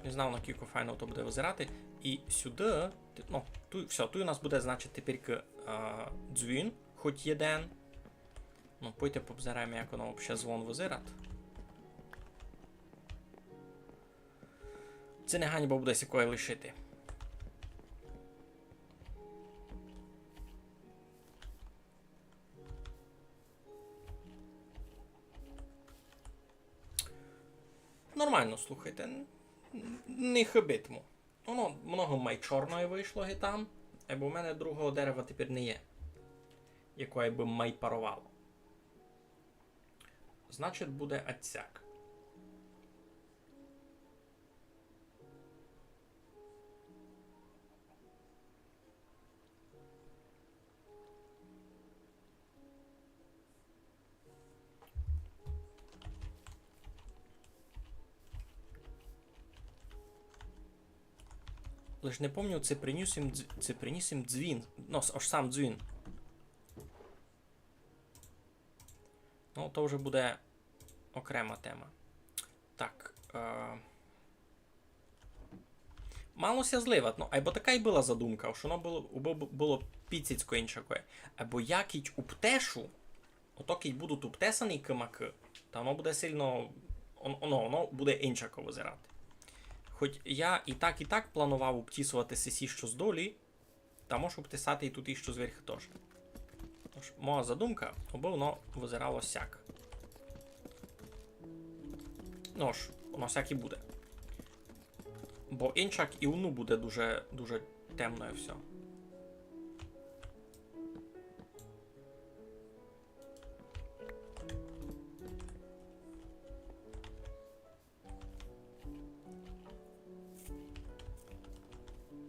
Не знав, накілько файно то буде визирати. І сюды, ти-, ну, туй, всьо, туй у нас буде, значить, тепер, е, дзвін, хоть єден. Ну, пойте побзираєме, як воно вообще звон визират. Ци не ганьба буде сякоє лишити. Нормално, слухайте, н-, н-, не хибить му. Воно много май чорноє вышло ги там, е, бо в мене другого дерева тепер не є, якоє бы май паровало. Значить, буде ацяк. Лиш не помню, ци приніс им дз-, ци приніс им дзвін. Ну, с-, ож сам дзвін. Ну, то вже буде окрема тема. Так, е, мало ся зливать, ну, айбо така й была задумка, ож воно было, убы б-, было піціцько иншакоє. Айбо я кідь уптешу, ото кідь будуть уптесані кымакы, та воно буде сильно, он-, оно, воно буде иншако визирати. Хоть я і так, і так планував уптісовати сесі, што здолі, та можу обтесати і туй іщи зверьху тоже. Тож, моя задумка, обы воно визирало сяк. Ну ж, воно сяк і буде. Бо инчак и вну буде дуже, дуже темно и всьо.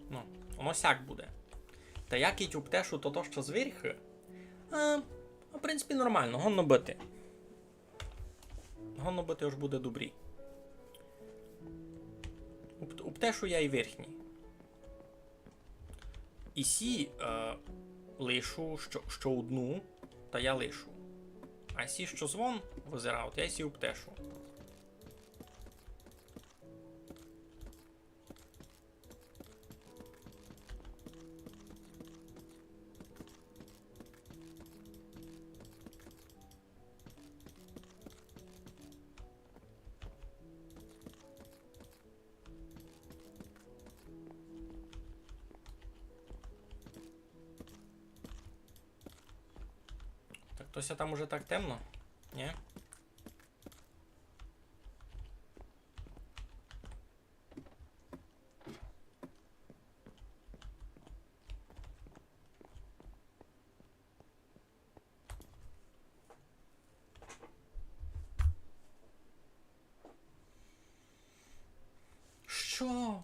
Ну, воно сяк буде. Та я кідь обтешу тото, што зверьху, а, в принципі, нормално, годно быти. Годно быти, ож буде добрі. Обт-, обтешу я и верхні. И сі, е, лишу, што, што одну, та я лишу. А сі, што звон вызирав, та я сі обтешу. Так, то ся там уже так темно? Нї? Што?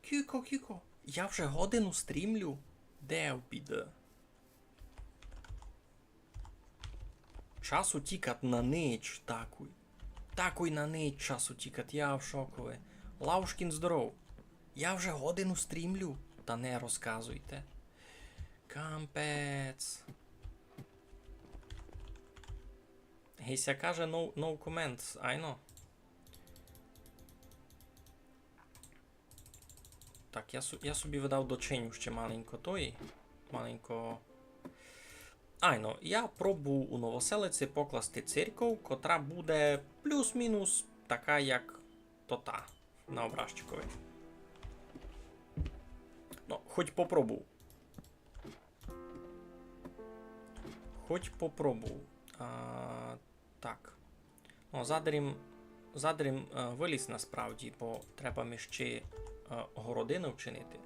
Кіко, кіко? Я вже годину стрімлю? Де в біда? Час утікат на нич такой. Такой на нич час утікат, я в шокови. Лаушкін, здоров. Я вже годину стрімлю, та не розказуйте. Кампець. Гися каже: no, no comments, айно. Так, я су-, я собі видав дочиню ще маленько тої. Маленько. Айно, я пробую у Новоселици покласти церков, котра буде плюс-мінус така, як тота на образчикови. Ну, хоть попробую. Хоть попробую. А, так. Ну, задарім, задарім, е, выліз насправді, бо треба ми ще, е, городину вчинити.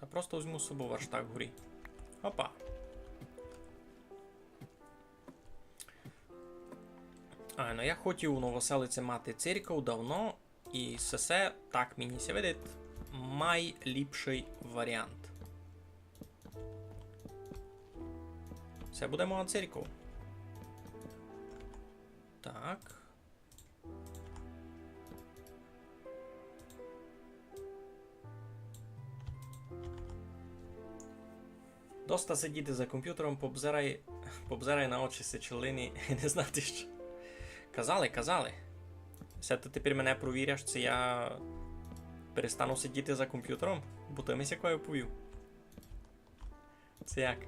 Та просто возьму з собою верштак горі. Опа. А, ну я хотів у Новоселиці мати церков давно, и сесе, так мені ся видить, майліпшый варіант. Се буде моя церков. Так. Доста сидіти за компютером, побзирай, побзирай на очі сичелині и не знати што. Казали, казали. Се ты тепер мене провіряш, ци я перестану сидіти за компютером? Бо ты ми сякоє повів. Ци як?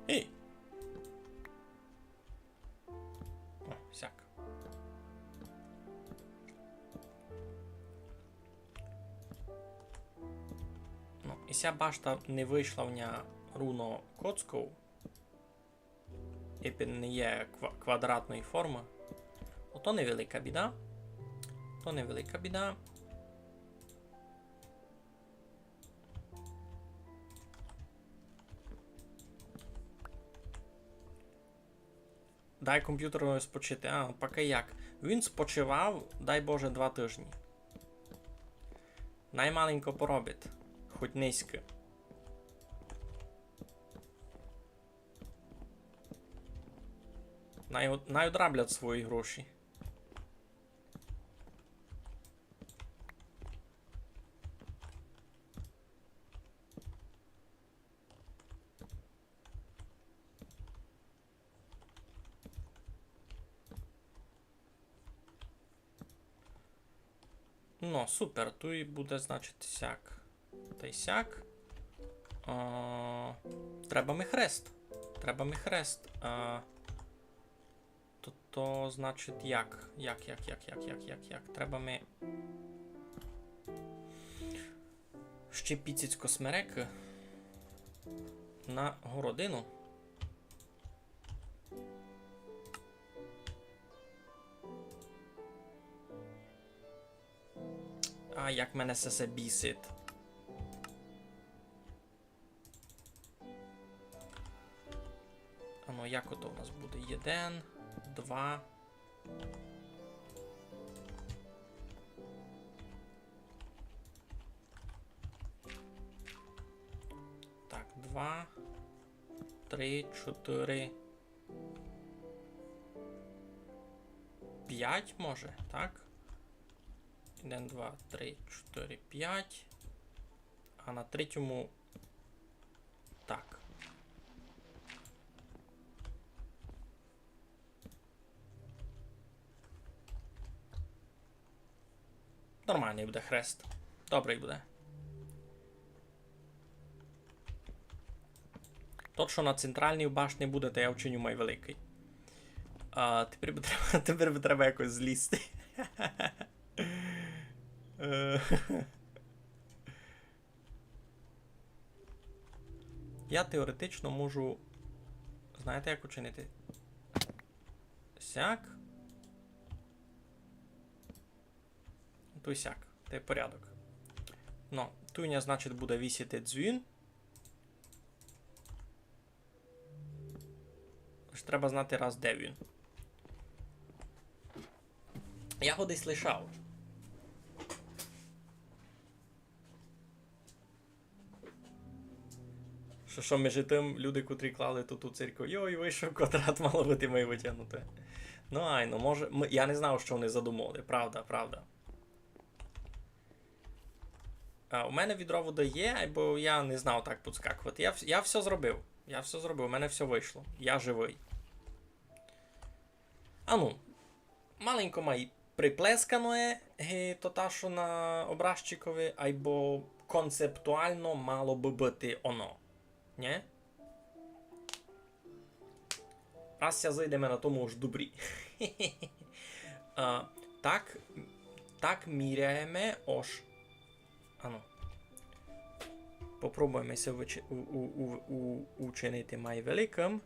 Ей! О, сяк. Ну, и ся башта не вышла в ня руно коцков. Ипен не є ква-, квадратної формы. Ото невелика біда. То невелика біда. Дай компютеру спочити. А, поки як. Він спочивав, дай Боже, два тижні. Най маленько поробить. Хоть низько. Най од-, най одраблять свої гроші. Ну, супер, туй буде, значить, сяк. Тай сяк. А, треба ми хрест. Треба ми хрест. А, то, то, значить, як? Як, як, як? Треба ми ще піціцько смерекы. на городину. А як мене се, се бісить. Ано, як ото у нас буде? Єден, два. Так, два, три, чотири, пять, може, так? Один, два, три, чотири, пять. А на третьому так. Нормалный буде хрест. Добрый буде. Тот, што на централній башні буде, та я вчиню май великый. А, тепер бы треба, тепер бы треба якось злізти. Е, я теоретично можу, знаєте, як учинити? Сяк. Туй сяк. Та й порядок. Ну, туй у ня, значить, буде висіти дзвін. Лиш треба знати раз, де він. Я го десь лишав. Што, што, межи тым, люди, котрі клали ту, ту церкву, йой, вышов квадрат, мало быти май вытягнуте. Ну, айно, може, м-, я не знав, што они задумовали, правда, правда. А, у мене відро воды є, бо я не знав так підскакувати. Я вс-, я всьо зробив. Я всьо зробив, у мене всьо вышло. Я живый. Ану, маленько май приплескано є, ге, то та, што на образчикови, айбо концептуално мало бы быти оно. Нє? Раз ся зыйдеме на тому, уж добрі. А, так, так міряєме, ож. Ану. Попробуєме се вычи-, у-, у-, у-, у-, учинити май великым.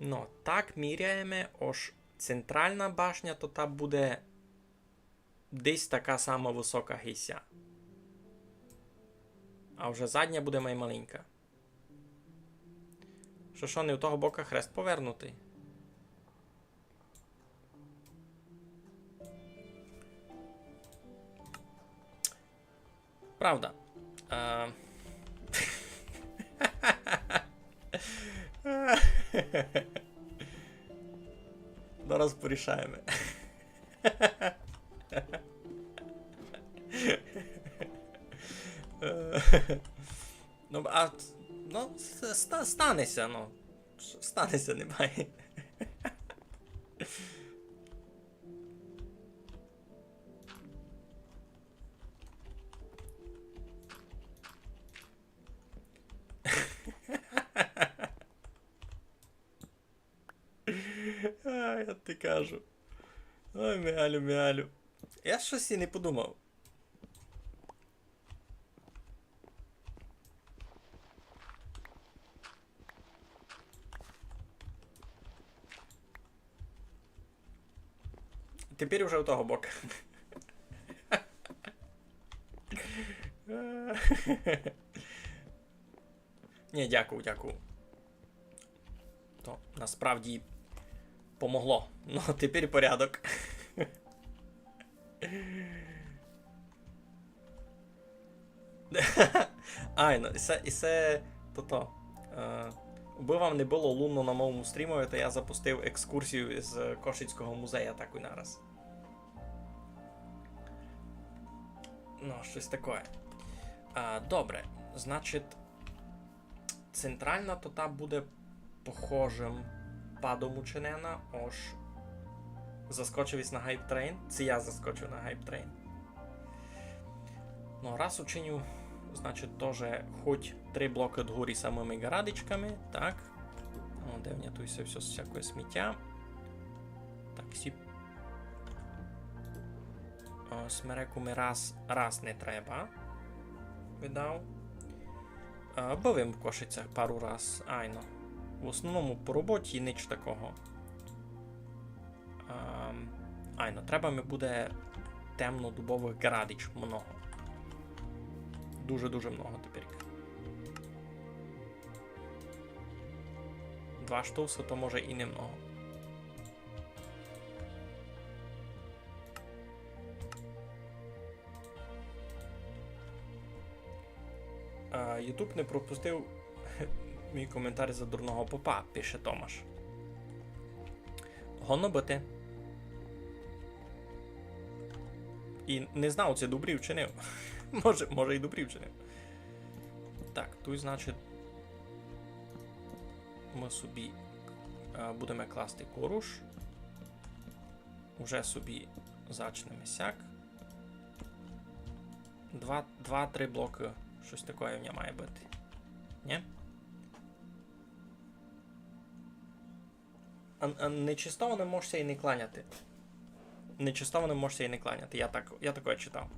Но, так міряєме, ож централна башня, то та буде десь така сама высока, ги ся. А вже задня буде май маленька. Што, што, не у того бока хрест повернутый? Правда. Е, зараз порішаєме. Ну, а, ну, с-, ста-, стане ся, ну. С-, стане ся, не май. А, я ти кажу. Ой, Мігалю, Мігалю. Я штось і не подумав. Тепер уже у того бока. Ні, дякую, дякую. То насправді помогло. Ну, тепер порядок. Ай, ну, і се, і се, тото. Е, убы вам не было лунно на моєму стрімови, то я запустив екскурзію з Кошицького музея таку нараз. Ну, штось такоє. А, добре, значить, централна то та буде похожым падом учинена, ож заскочив єсь на Hype Train. Ци я заскочив на Hype Train. Ну, раз учиню, значить, тоже хоть три блокы дгорі самыми ґарадичками, так. О, де в мене туй всьо, всьо всякоє сміття. Так, сі О, смереку ми раз, раз не треба. видав. А, быв им в Кошицях пару раз, айно. В основному по роботі, нич такого. Ам, айно, треба ми буде темнодубовых ґарадич много. Дуже-дуже много тепер. Два штовса то може і немного. А, Ютуб не пропустив мій коментар за дурного попа, пише Томаш. Годно быти. І не знав, ци добрі вчинив. Може, може, і добрі вчинив. Так, туй, значить, мы собі, е, будеме класти коруш. Уже собі зачнеме сяк. Два, два-три блокы. Штось такоє в ня має быти. Нї? А, а нечестованым мож ся і не кланяти. Нечестованым мож ся і не кланяти. Я так, я такоє читав.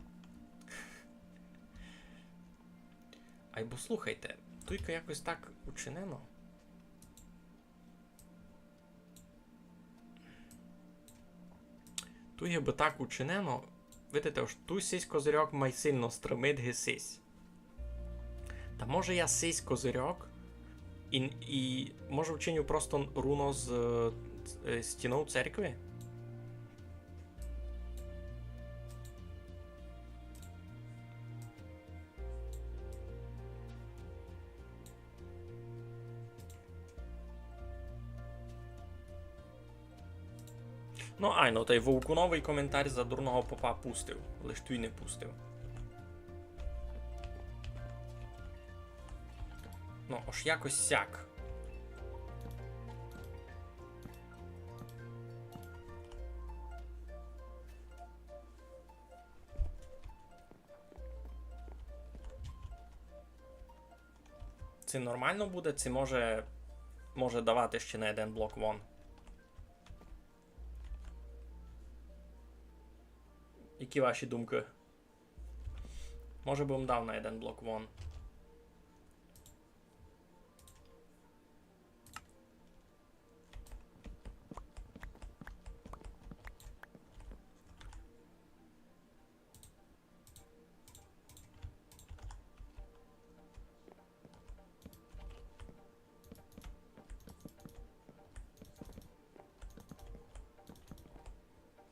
Айбо слухайте, туйка якось так учинено. Туй гибы так учинено. Видите, ож туй сись козирьок май сильно стримить ги сись. Та може я сись козирьок і, і може вчиню просто руно з, е, стінов церкви? Ну, айно, тай Вовкуновый коментар за дурного попа пустив, лиш туй не пустив. Ну, ож якось сяк. Ци нормално буде, ци може, може давати ще на єден блок вон. Які ваші думкы? Може бы м дав на єден блок вон.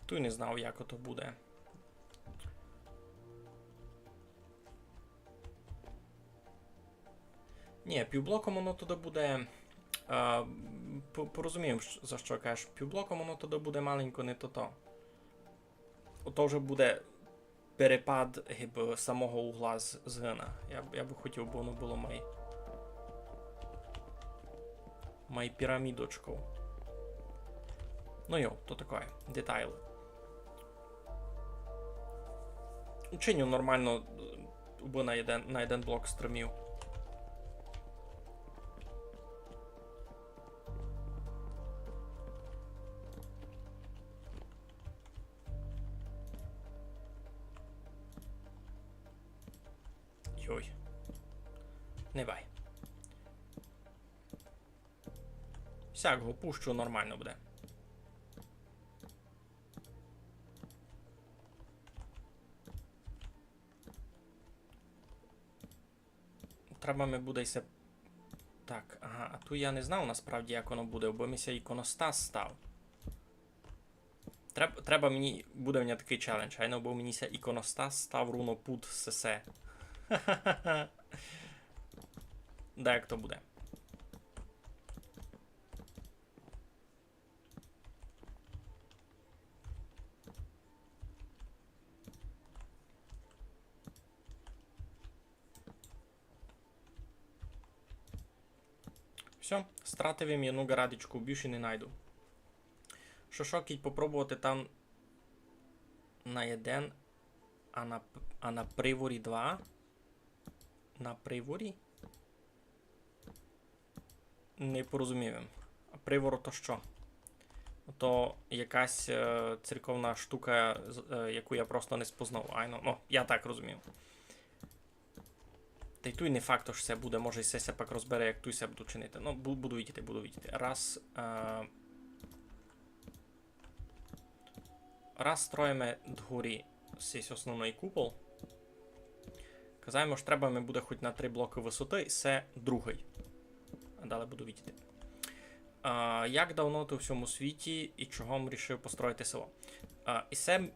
Туй не знав, як ото буде. Нї, півблоком воно тоды буде. Е, по-, порозумів, ш-, за што кажеш. Півблоком воно тоды буде маленько не тото. Ото вже буде перепад, гибы, самого угла з-, згина. Я б, я бы хотів, бы воно было май, май пірамідочков. Ну йо, то такоє, детайлы. Учиню нормално, е, убы на єден, на єден блок стримів. Йой. Не бай. Сяк го пущу, нормално буде. Треба ми буде ся... Так, ага, а ту я не знав насправді, як воно буде, бо ми ся іконостас став. Треб-, треба мені, буде в мене такый челендж, айно, бо мені ся іконостас став руно пуд сесе. Да, як то буде. Всьо, стратив им єдну ґарадичку, більше не найду. Шо, шо, кідь попробовати там на єден, а на п-, а на приворі два? На приворі? Не порозумів им. А привор то што? То якась, е, церковна штука, з-, е, яку я просто не спознав. Айно, ну, я так розумію. Та й туй не факт, ож се буде, може, і се ся пак розбере, як туй ся буду чинити. Ну, бу-, буду видіти, буду видіти. Раз, е, раз строїме дгорі сись основный купол, казаєме, ож треба ми буде хоть на три блокы высоты, і се другый. А далі буду видіти. А, як давно ты в сьому світі і чого м рішив построїти село? А, і се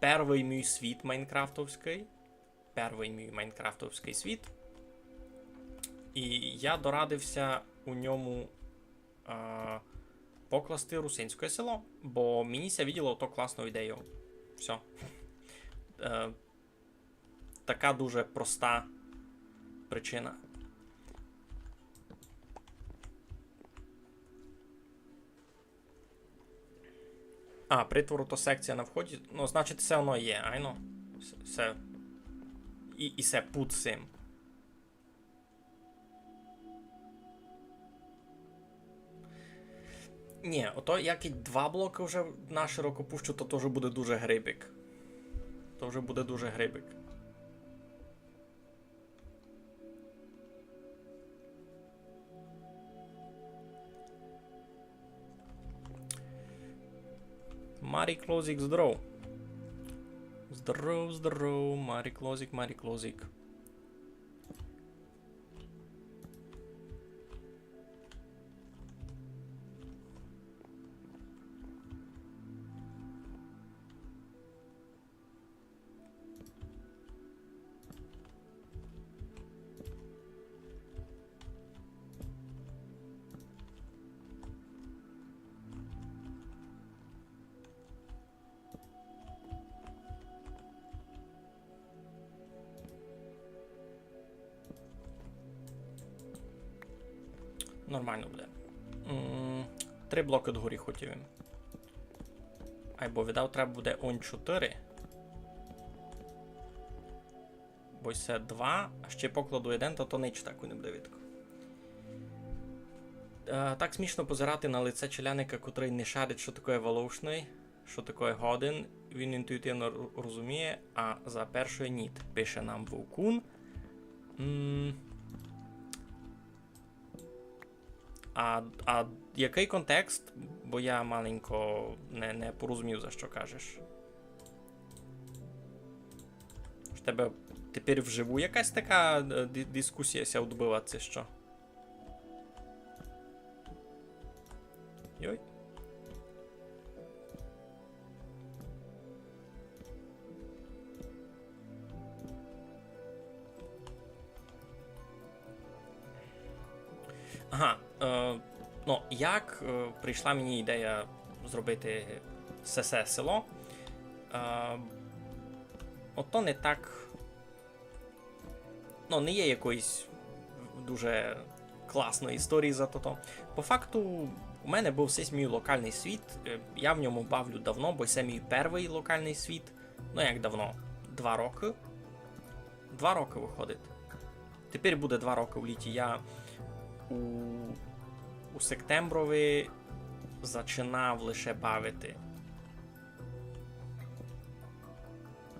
первый мій світ майнкрафтовськый. Первый мій майнкрафтовськый світ. І я дорадив ся у ньому, а, покласти русинськоє село, бо мені ся виділо то класну ідею. Всьо. Е, така дуже проста причина. А, притвор то секція на вході. Ну, значить, всьо одно є, айно. Всьо, всьо. І, і всьо під сим. Нї, ото як і два блокы вже нашироко пущу, то, то вже буде дуже грибик. То вже буде дуже грибик. Марі Клозік, здоров. Здоров, здоров, Марі Клозік, Марі Клозік. Нормално буде. М, три блокы дгорі хотів им. Айбо відав треба буде он чотыри. Бо се два, а ще покладу єден, то, то нич таку не буде видко. Е, так смішно позирати на лице челядника, котрый не шарить, што такоє волошный, што такоє годен. Він інтуїтивно р-, розуміє, а за першоє ніт, пише нам Вовкун. М. А, а якый контекст? Бо я маленько не, не порозумів, за што кажеш. У тебе тепер вживу якась така, е, ді-, дискусія ся одбыва, ци што? Йой. Ага, е, ну, як, е, прийшла мені ідея зробити сесе село? Е, ото не так, ну, не є якоїсь дуже класної історії за тото. По факту, у мене быв сись мій локалный світ, е, я в ньому бавлю давно, бо се мій первый локалный світ. Ну, як давно? Два рокы. Два рокы выходить. Тепер буде два рокы в літі. Я у, у септемброви зачинав лише бавити.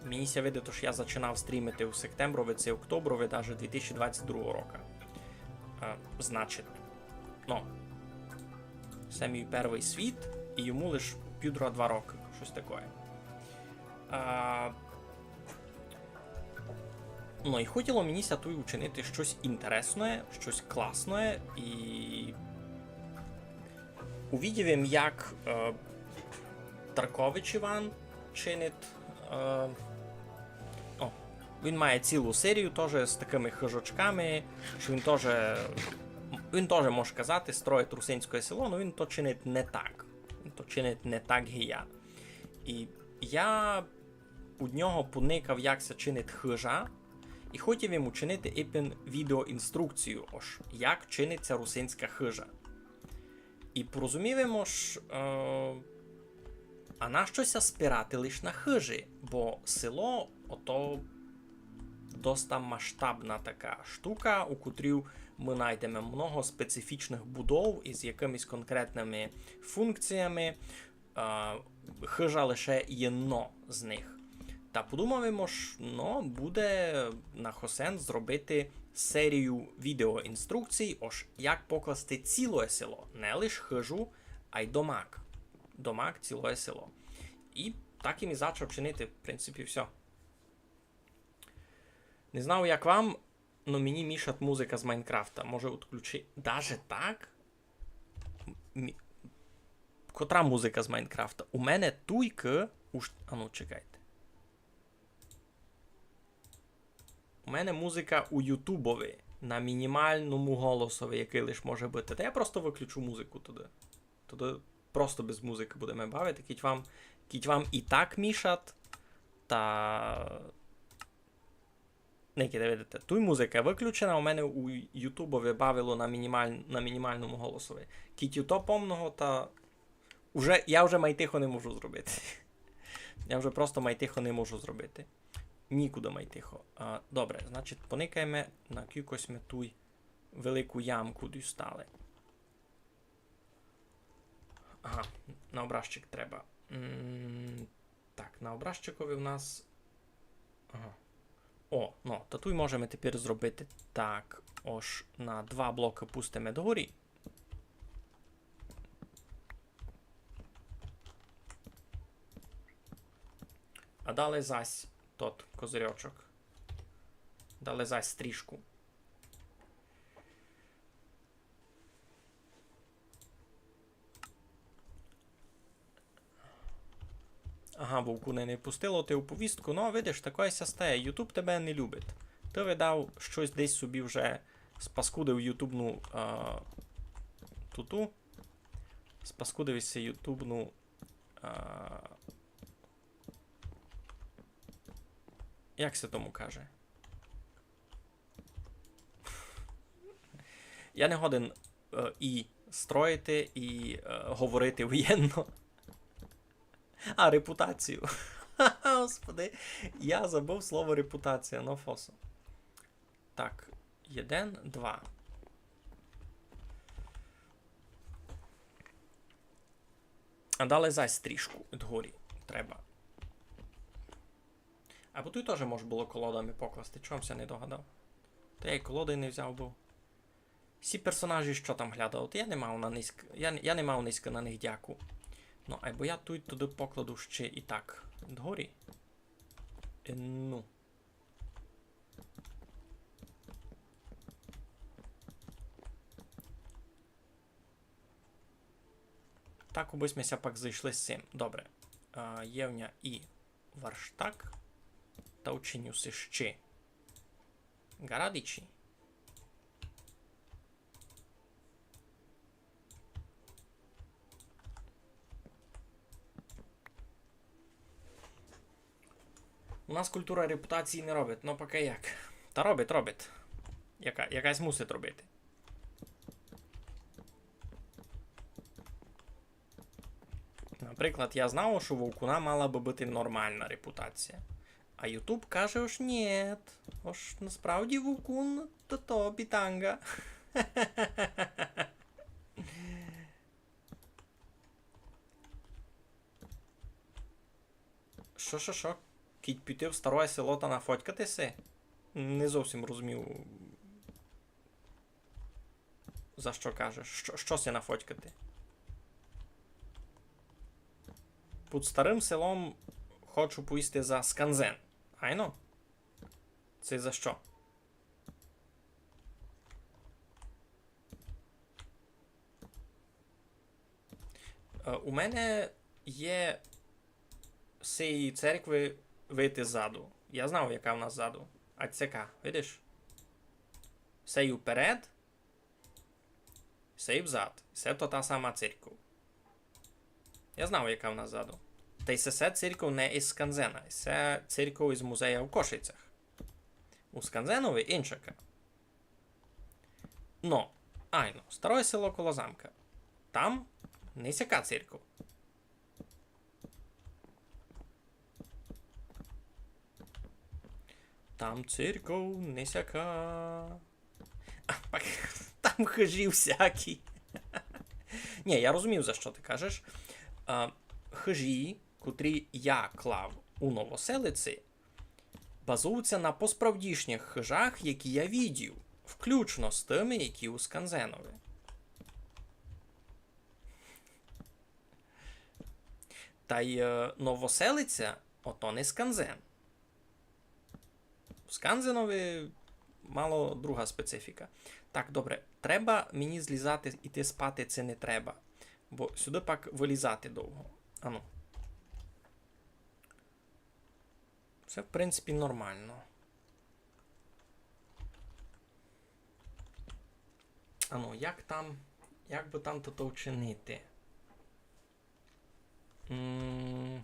Мені ся видить, ож я зачинав стрімити у септемброви ци октоброви даже дві тисячі двадцять другого рока. Е, значить, ну, се мій первый світ, і йому лиш півтора-два рокы, штось такоє. Е, ну, і хотіло мені ся туй учинити штось інтересноє, штось класноє, і увидів им, як, е, Таркович Іван чинить, е, о, він має цілу серію тоже з такыми хыжочками, што він тоже, він тоже, мож казати, строїть русинськоє село, но він то чинить не так. Він то чинить не так, ги я. І я у нього поникав, як ся чинить хыжа, і хотів им учинити ипен відеоінструкцію, ож як чинить ся русинська хыжа. І порозумів им, ож, е, а нащо ся спирати лиш на хыжі? Бо село, ото доста масштабна така штука, у котрій мы найдеме много специфічных будов із якымись конкретными функціями. Е, хыжа лише єдно з них. Та подумав им, ож, ну, буде на хосен зробити серію відеоінструкцій, ож як покласти цілоє село. Не лиш хыжу, ай домак. Домак, цілоє село. І так им і зачав чинити, в принципі, всьо. Не знаю, як вам, но мені мішат музика з Майнкрафта. Може, отключи-, даже так? Мі-, котра музика з Майнкрафта? У мене туйкы уж, ану, чекайте. У мене музика у Ютубови на мінімалному голосови, якый лиш може быти. Та я просто выключу музику туды. Туды просто без музикы будеме бавити. Кідь вам, кідь вам і так мішат, та... Не, кідь видите, туй музика выключена, у мене у Ютубови бавило на мінімаль-, на мінімалному голосови. Кідь і то помного, та уже, я вже май тихо не можу зробити. Я вже просто май тихо не можу зробити. Нікуды май тихо. А, добре, значить, поникаєме, на кількось ми туй велику ямку дістали. Ага, на образчик треба. М, так, на образчикови в нас... Ага. О, ну, та туй можеме тепер зробити так. Ож на два блокы пустиме догорі. А далі зась тот козирьочок. Далі зась стрішку. Ага, Вовкуне, не пустило ти у повістку. Ну, видиш, такоє ся стає. Ютуб тебе не любить. Ты видав штось десь собі вже спаскудив ютубну, а, туту. Спаскудив ся ютубну, а, як ся тому каже? Я не годен, е, і строїти, і, е, говорити воєнно. А, репутацію. Господи, я забыв слово репутація, но фосо. Так, єден, два. А далі зась стрішку дгорі треба. Або туй тоже мож было колодами покласти, чого м ся не догадав? Та я й колоды не взяв быв. Сі персонажі, што там глядав, та я не мав на низьк-, я, я не мав низько на них дяку. Ну, айбо я туй туды покладу ще і так дгорі. Е, ну. Так, убы сьме ся пак зыйшли з сим. Добре. А, є в ня і варштак. Та учиню си ще ґарадичі. У нас культура репутації не робить, но поки як. Та робить, робить. Яка, якась мусить робити. Наприклад, я знав, што у Вовкуна мала бы быти нормална репутація. А Ютуб каже, ож нєт. Ож насправді Вовкун то, то бітанга. Што, што, што? Кідь піти в староє село та нафотькати си? Не зовсім розумів, за што кажеш. Што, што си нафотькати? Під старым селом хочу поїсти за сканзен. Айно? Се за што? Е, у мене є з сеї церкви вид ззаду. Я знав, яка в нас ззаду. А цека, видиш? Сей уперед, сей взад. Се то та сама церков. Я знав, яка в нас ззаду. Тай се, се церков не из сканзена. Се церков из музея в Кошицях. У сканзенови иншака. Но, айно, староє село коло замка. Там не сяка церков. Там церков не сяка. А, пак, там хыжі всякі. Нї, я розумів, за што ты кажеш. А, хыжі, котрі я клав у Новоселици, базуються на посправдішніх хыжах, які я видів, включно з тыми, які у Сканзенови. Тай, е, Новоселиця, ото не Сканзен. У Сканзенови мало друга специфіка. Так, добре, треба мені злізати, іти спати, ци не треба. Бо сюды пак вылізати довго. Ану. Се, в принципі, нормално. Ану, як там, як бы там тото вчинити? М.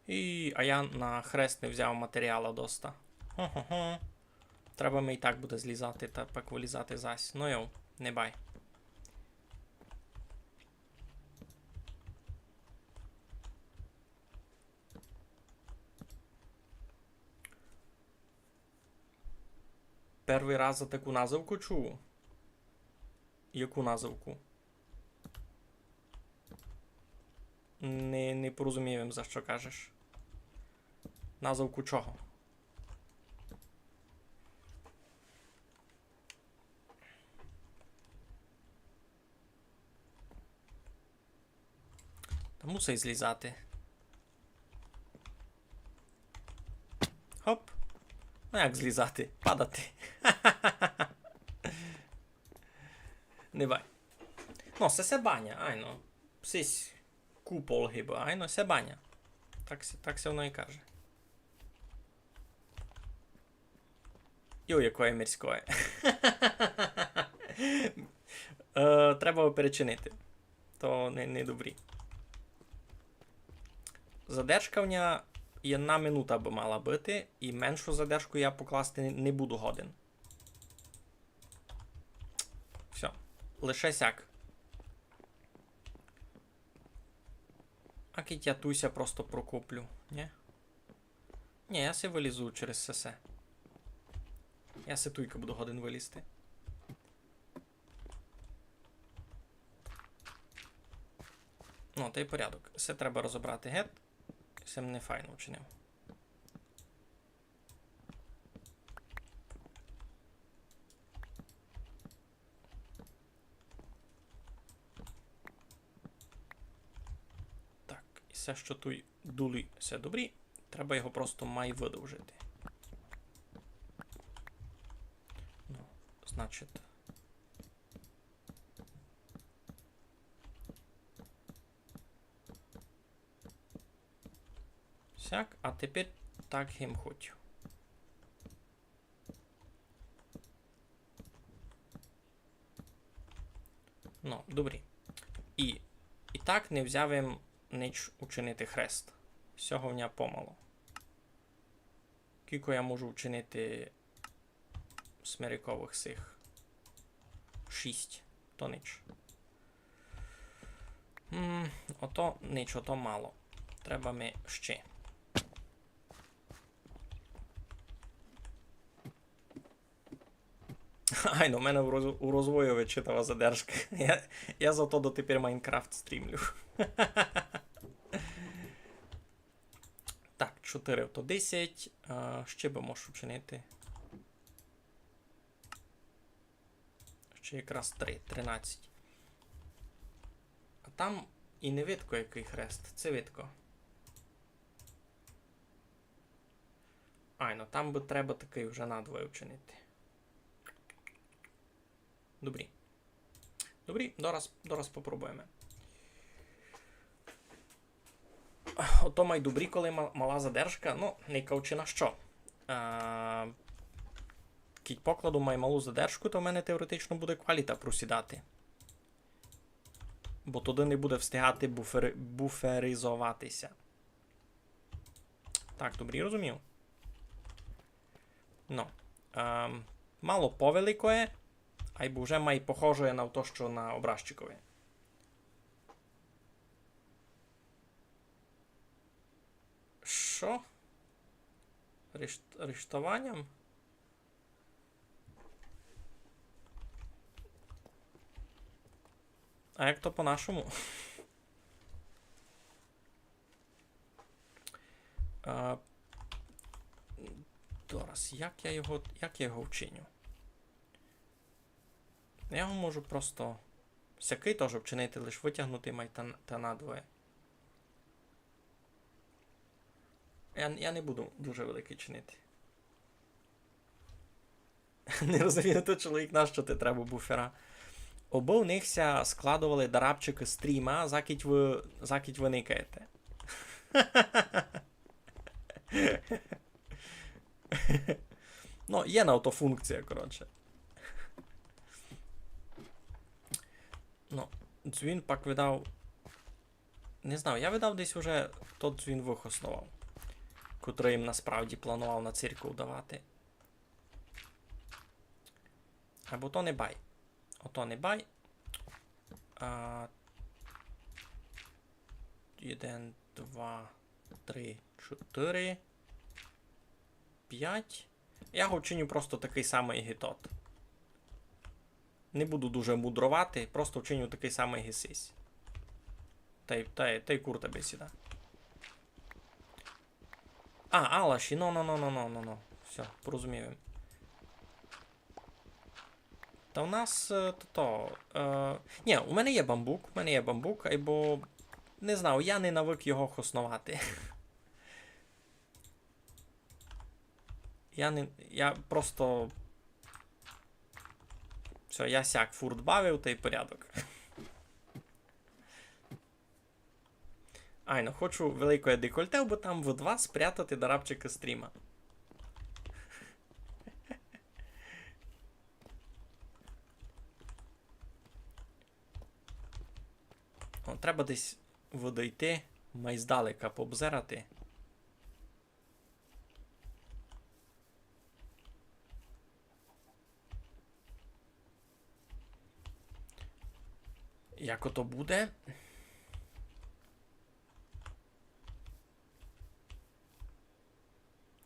І, а я на хрест не взяв матеріала доста. Хо-хо-хо. Треба ми і так буде злізати та пак вылізати зась. Ну йо, не бай. Первый раз за таку назывку чую. Яку назывку? Не, не порозумів им, за што кажеш. Назывку чого? Та мусай злізати. Хоп. Ну як злізати? Падати. Не бай. Ну, се, се баня, айно. Сись купол гибы, айно, се баня. Так се, так се воно і каже. Йо, якоє мерзкоє. Е, треба го перечинити. То не, не добрі. Задержка в ня єдна минута бы мала быти, і меншу задержку я покласти не, не буду годен. Всьо. Лише сяк. А кидь я туй ся просто прокоплю, нї? Нї, я си вылізу через сесе. Я си туйка буду годен вылізти. Ну, тай порядок. Се треба розобрати гет. Се м не файно вчинив. Так, і всьо, што туй долі, всьо добрі. Треба його просто май выдовжити. Ну, значить. Сяк, а тепер так гем хочу. Ну, добрі. І, і так не взяв им нич учинити хрест. Сього в ня помало. Кілько я можу вчинити смерековых сих? Шість. То нич. М, ото нич, ото мало. Треба ми ще. Айно, у мене у роз-, у розвойови читава задержка. Я, я зато дотепер Майнкрафт стрімлю. Так, чотири то десять. А, ще бы можу вчинити. Ще якраз три, тринадцять. А там і не видко, якый хрест. Се видко. Айно, там бы треба такый вже надвоє вчинити. Добрі. Добрі, дораз, дораз попробуєме. Ото май добрі, коли ма-, мала задержка, ну, не кавчи на што. А, кідь покладу май малу задержку, то в мене теоретично буде кваліта просідати. Бо туды не буде встигати буфери-, буферизовати ся. Так, добрі розумів. Ну, ем, мало повеликоє, а Айбо вже май похоже на то, што на образчикови. Што? Ришт-, риштованям? А як то по-нашому? А, дораз, як я його, як я його вчиню? Я його можу просто сякый тоже вчинити, лиш вытягнути май та, та надвоє. Я, я не буду дуже великый чинити. Не розумію, то чоловік, нащо ти треба буфера? Обы у них ся складовали дарабчикы стріма, закіть вы, закіть вы никаєте. Ну, є на ото функція, коротше. Ну, дзвін пак видав. Не знаю, я видав десь уже тот дзвін вихосновав, котрый їм насправді планував на церкву давати. Айбо то не бай. Ото не бай. А, єден, два, три, чотыри, пять. Я го вчиню просто такый самый ги тот. Не буду дуже мудровати, просто вчиню такый самый ги сись. Тай, тай, тай курта бесіда. А, алаші, ну, ну, ну. Всьо, порозумів им. Та у нас, е, то, то, е, нї, у мене є бамбук, у мене є бамбук, айбо, не знаю, я не навык його хосновати. Я не, я просто, всьо, я сяк фурт бавив, тай порядок. Айно, хочу великоє декольте, бо там в два спрятати дарабчика стріма. О, треба десь выдойти, май здалека пообзирати. Як ото буде?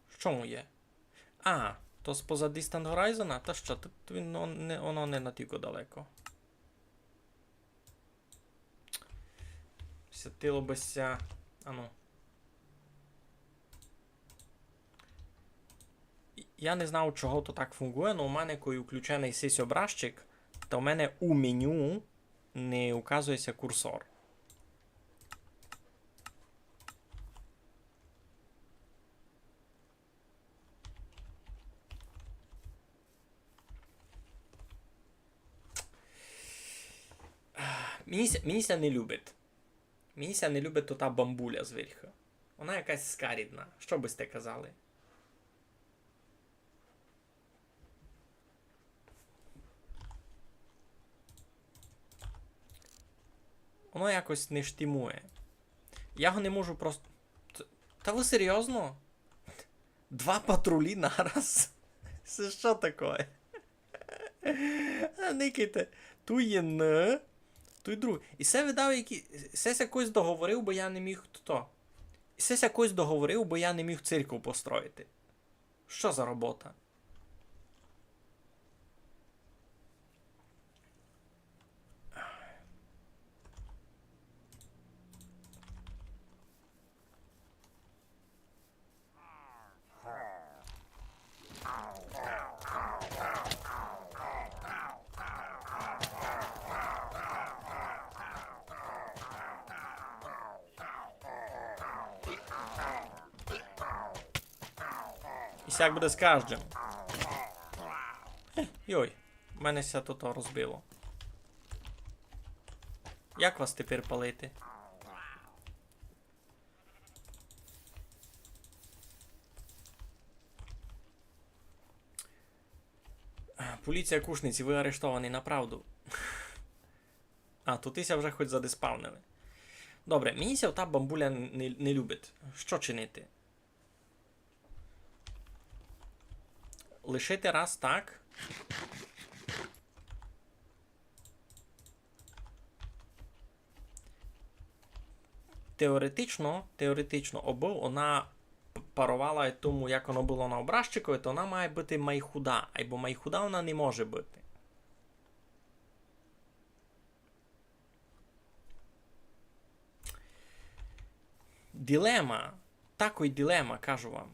Што му є? А, то споза Distant Horizon? Та што, то, то він, он, не, воно не натілько далеко. Світило бы ся. Ану. Я не знав, чого то так фунґує, но у мене, коли включеный сись образчик, то в мене у меню не указує ся курсор. Мені ся, мені ся не любить. Мені ся не любить тота бамбуля зверьха. Вона якась скарідна. Што бы сьте казали? Воно якось не штимує. Я го не можу просто. Т-, та вы серйозно? Два патрулі нараз? Се што такоє? А, никайте. Туй є Н, туй другый. І се видав, які, се ся якось договорив, бо я не міг то. І се ся якось договорив, бо я не міг церкву построїти. Што за робота? І сяк буде з каждым. Е, йой, в мене ся тото розбило. Як вас тепер палити? Поліція Кушниці, вы арештованый направду. А, туй ся вже хоть задеспавнили. Добре, мені ся та бамбуля не, не любить. Што чинити? Лишити раз так. теоретично, теоретично, обы она п-, паровала тому, як оно было на образчикови, то она має быти май худа, айбо май худа она не може быти. Дилема. Такой дилема, кажу вам.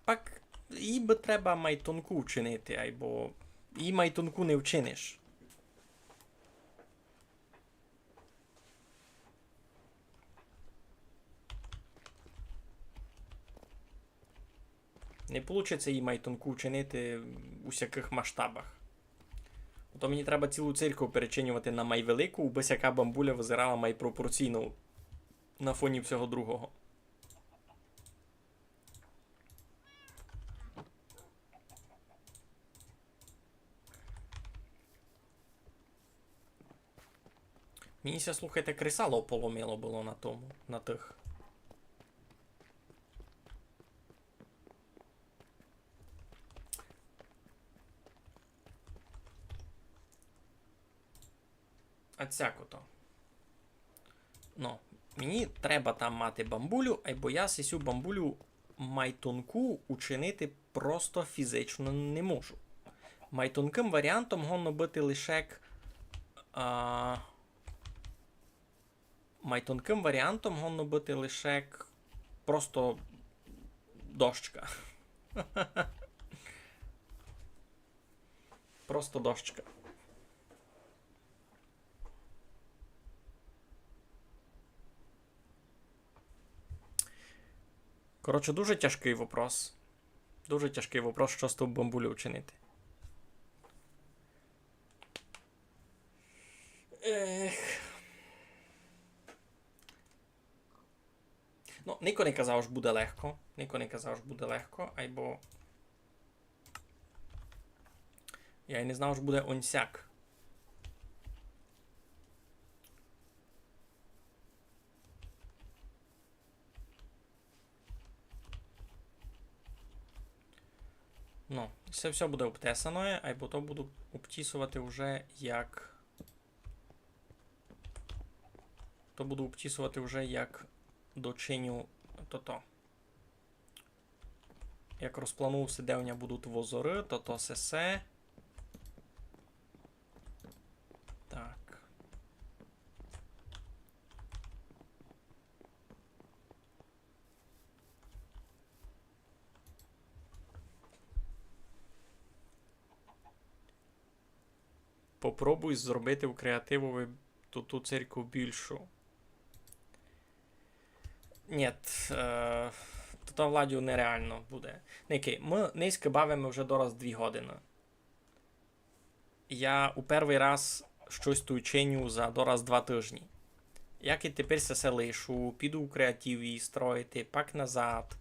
Пак її бы треба май тонку вчинити, айбо її май тонку не вчиниш. Не получить ся її май тонку вчинити у всякых масштабах. Ото мені треба цілу церкву перечинювати на май велику, убы сяка бамбуля визирала май пропорційно на фоні всього другого. Мені ся, слухайте, кресало поломило было на тому, на тых. А цяко то. Ну, мені треба там мати бамбулю, айбо я сисю бамбулю май тонку учинити просто фізично не можу. Май тонкым варіантом годно быти лише як, а, май тонкым варіантом годно быти лише як просто дощка. Просто дощка. Коротше, дуже тяжкый вопрос. Дуже тяжкый вопрос, што з тов бамбулю вчинити. Ех. Ну, нико не казав, ож буде легко. Нико не казав, ож буде легко, айбо я й не знав, ож буде онь сяк. Ну, се всьо буде обтесаноє, айбо то буду обтісовати вже як То буду обтісовати вже, як дочиню тото. Як розпланую ся, де у ня будуть возоры, тото сесе. Так. Попробуй зробити в креативови ту, ту церкву більшу. Нєт, е, то, то, Владю, нереално буде. Никай, мы нынька бавиме вже дораз дві годины. Я у первый раз штось туй чиню за дораз два тыжні. Як і тепер се, се лишу, піду у креатив її строїти, пак назад.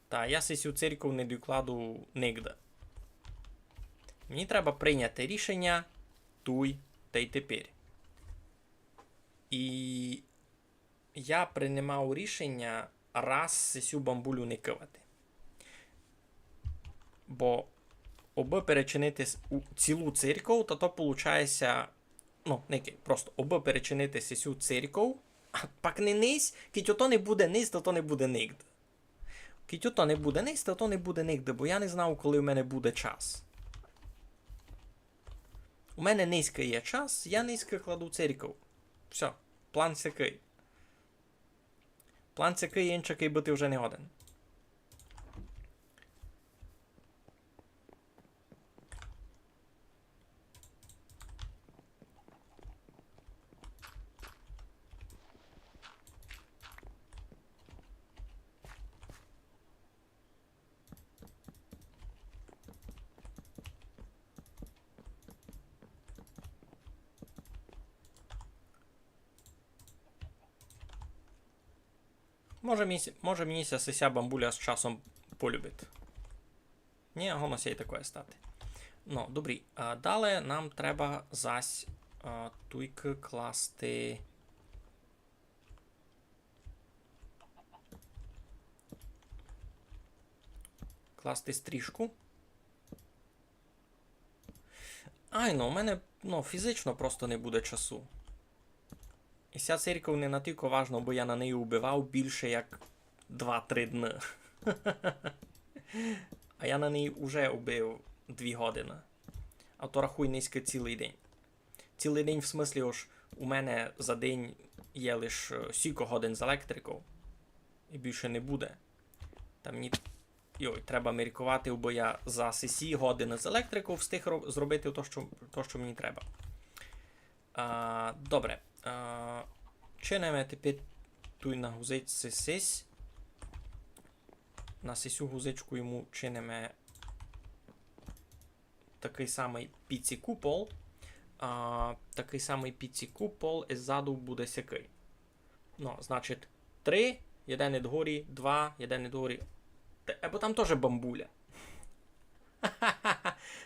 Та я сисю церкву не докладу нигде. Мені треба прийняти рішеня туй тай тепер. І я принимав рішеня раз сисю бамбулю не кывати. Бо обы перечинити с-, у-, цілу церкву, та то получає ся, ну, никай, просто обы перечинити сисю церкву, а пак не нись, кідь ото не буде нись, то то не буде нигде. Кідь ото не буде нись, то то не буде нигде, бо я не знав, коли в мене буде час. У мене нынька є час, я нынька кладу церкву. Всьо, план сякый. План сякый, иншакый быти вже не годен. Може, мені ся, може, мені ся сися бамбуля з часом полюбить. Нї, годно ся й такоє стати. Ну, добрі, а дале нам треба зась, а, туйкы класти класти стрижку. Айно, у мене, ну, фізично просто не буде часу. І ся церков не натілько важно, бо я на неї убивав більше як два-три дни. А я на неї уже убив дві годины. А то рахуй нынька цілый день. Цілый день, в смыслі, ож у мене за день є лиш, е, сіко годин з електриков. І більше не буде. Та мені, йой, треба міркувати, бо я за сесі годины з електриков встиг ро-, зробити то, што, то, што мені треба. А, добре. А, чиниме тепер туй на гузичці сись. На сесю гузичку йому чиниме такый самый піці купол. А, такый самый піці купол і ззаду буде сякый. Ну, значить, три, єден ид горі, два, єден ид горі. Та, або там тоже бамбуля.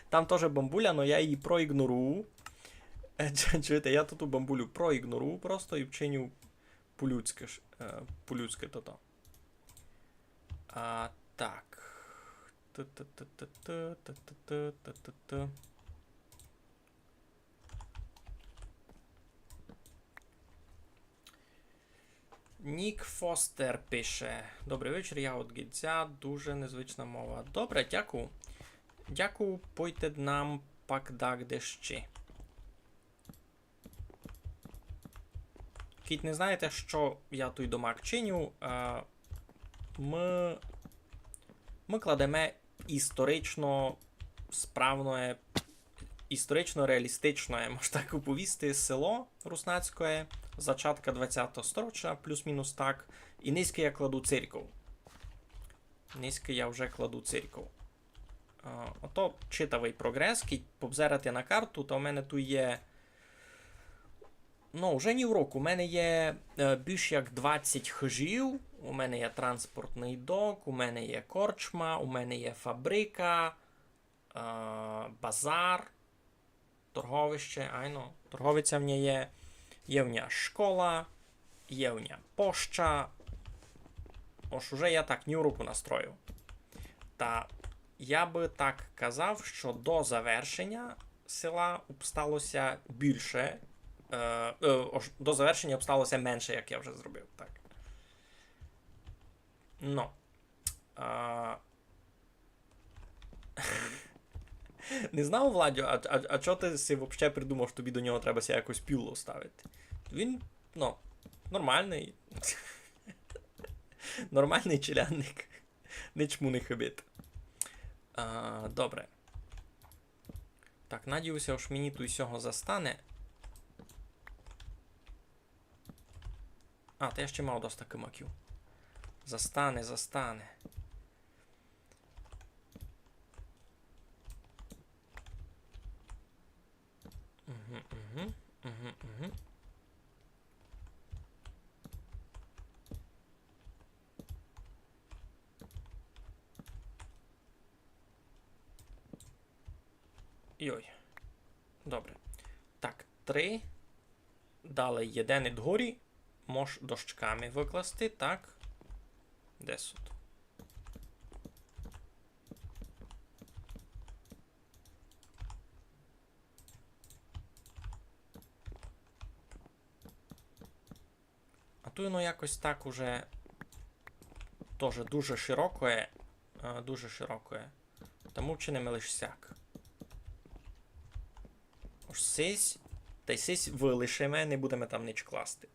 Там тоже бамбуля, но я її проігнорую. Е, чу-, чуєте, я ту бамбулю проігнорую просто і вчиню по-людськи ж, е, по-людськи тото. А, так. Т-т-т-т-т. Нік Фостер пише: «Добрый вечір, я од Гідзя, дуже незвична мова». Добре, дякую. Дякую, пойте нам пак дагде ще. Кідь не знаєте, што я туй домак чиню, е, мы, мы кладеме історично справноє, історично реалістичноє, мож так уповісти, село руснацькоє, зачатка двадцятого сторіча, плюс-мінус так, і нынька я кладу церков. Нынька я вже кладу церков. А, ото читавый прогрес, кідь побзерати на карту, то в мене туй є, ну, вже нівроку, у мене є, е, більш як двадцять хыжів, у мене є транспортный док, у мене є корчма, у мене є фабрика, е, базар, торговище, айно, торговиця в ня є, є в ня школа, є в ня поща. Ож уже я так нівроку настроїв. Та я бы так казав, што до завершеня села обстало ся більше, е, е, ож до завершеня обстало ся менше, як я вже зробив. Так. Ну. А, не знав, Владю, а, а, а чо ти си вообще придумав, што тобі до нього треба ся якось піло ставити? Він, ну, нормалный. Нормалный челядник. Нич му не хыбить. А, добре. Так, надію ся, ож мені туй сього застане. А, та я ще мав доста кымаків. Застане, застане. Угу, угу, угу, угу. Йой. Добре. Так, три. Дале єден ид горі. Мож дощками выкласти, так. Десять. А туй воно якось так уже тоже дуже широкоє, е, дуже широкоє. Тому вчиниме лиш сяк. Ож сись, тай сись вылишиме, не будеме там нич класти.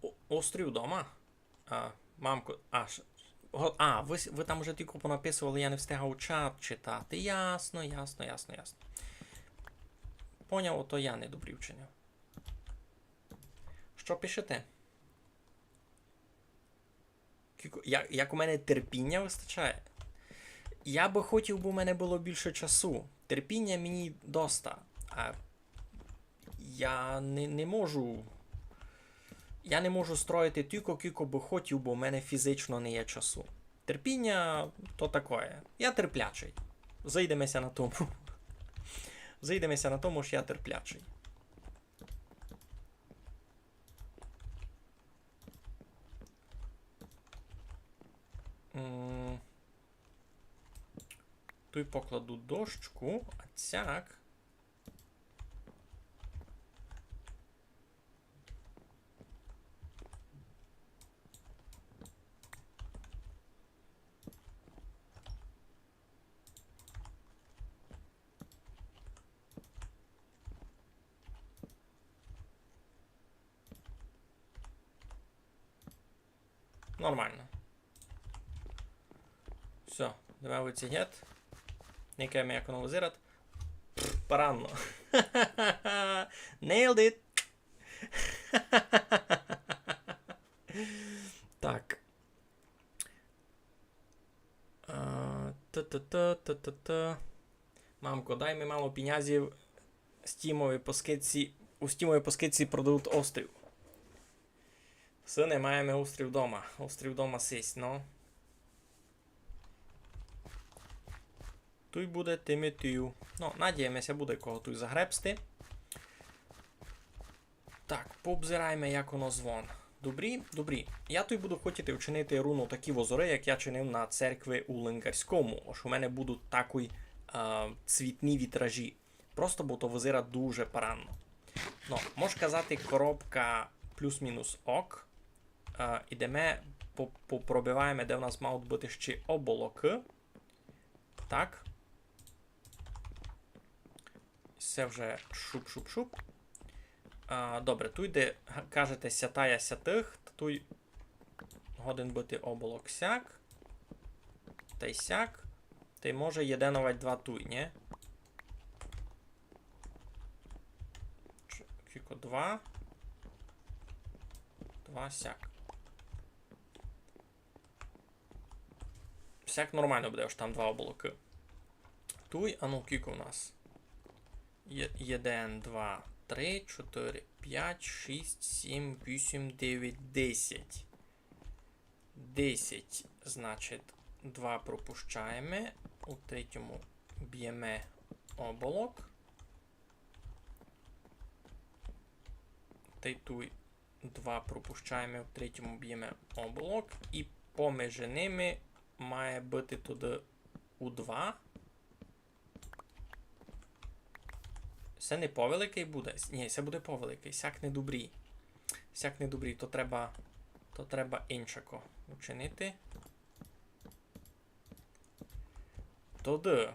О-, острів дома? А, мамко, а, ш-, го-, а, вы с-, вы там уже тілько понаписували, я не встигав чат читати. Ясно, ясно, ясно, ясно. Поняв, ото я недобрі вчинив. Што пишете? Кілько, я-, як у мене терпіня вистачає? Я бы хотів, бы у мене было більше часу. Терпіня мені доста, а я не, не можу. я не можу строїти тілько, кілько бы хотів, бо в мене фізично не є часу. Терпіня то такоє. Я терплячый. Зыйдеме ся на тому. Зыйдеме ся на тому, што я терплячый. М. Туй покладу дощку, а сяк. Нормално. Всьо, давай оци гет. Никаєме, як воно вызират. Пф, парадно. Nailed it. Так. А, та-та-та, та-та-та. Мамко, дай ми мало пінязів. Стімові по скидці, у Стімові по скидці продадуть острів. Сыне, маєме острів дома. Острів дома сись, но. Туй буде тимитів. Но, надієме ся, буде кого туй загребсти. Так, пообзирайме, як оно звон. Добрі, добрі. Я туй буду хотіти вчинити руно такі возоры, як я чинив на церкви у Лингарському. Ож у мене будуть такой, а, цвітні вітражі. Просто бо то вызират дуже парадно. Но, мож казати, коробка плюс-мінус ок. А, ідеме, по-, попробиваєме, де в нас мають быти ще оболокы. Так. Се вже шуп-шуп-шуп. А, добре, туй де, га-, кажете, сятая сятых, та туй годен быти оболок сяк. Тай сяк. Тай може єден овадь два туй, нї? Ч-, кілько? Два. Два сяк. Сяк нормално буде, ож там два облакы. Туй, а ну, кілько у нас? Є-, єден, два, три, чотыри, пять, шість, сім, вісім, девять, десять. Десять, значить, два пропущаєме, у третьому бєме облак. Тай туй два пропущаєме, у третьому бєме облак. І поміж ними має быти туды у два. Се не повеликый буде? С-, нї, се буде повеликый. Сяк не добрі. Сяк не добрі. То треба, то треба иншако учинити. Туды.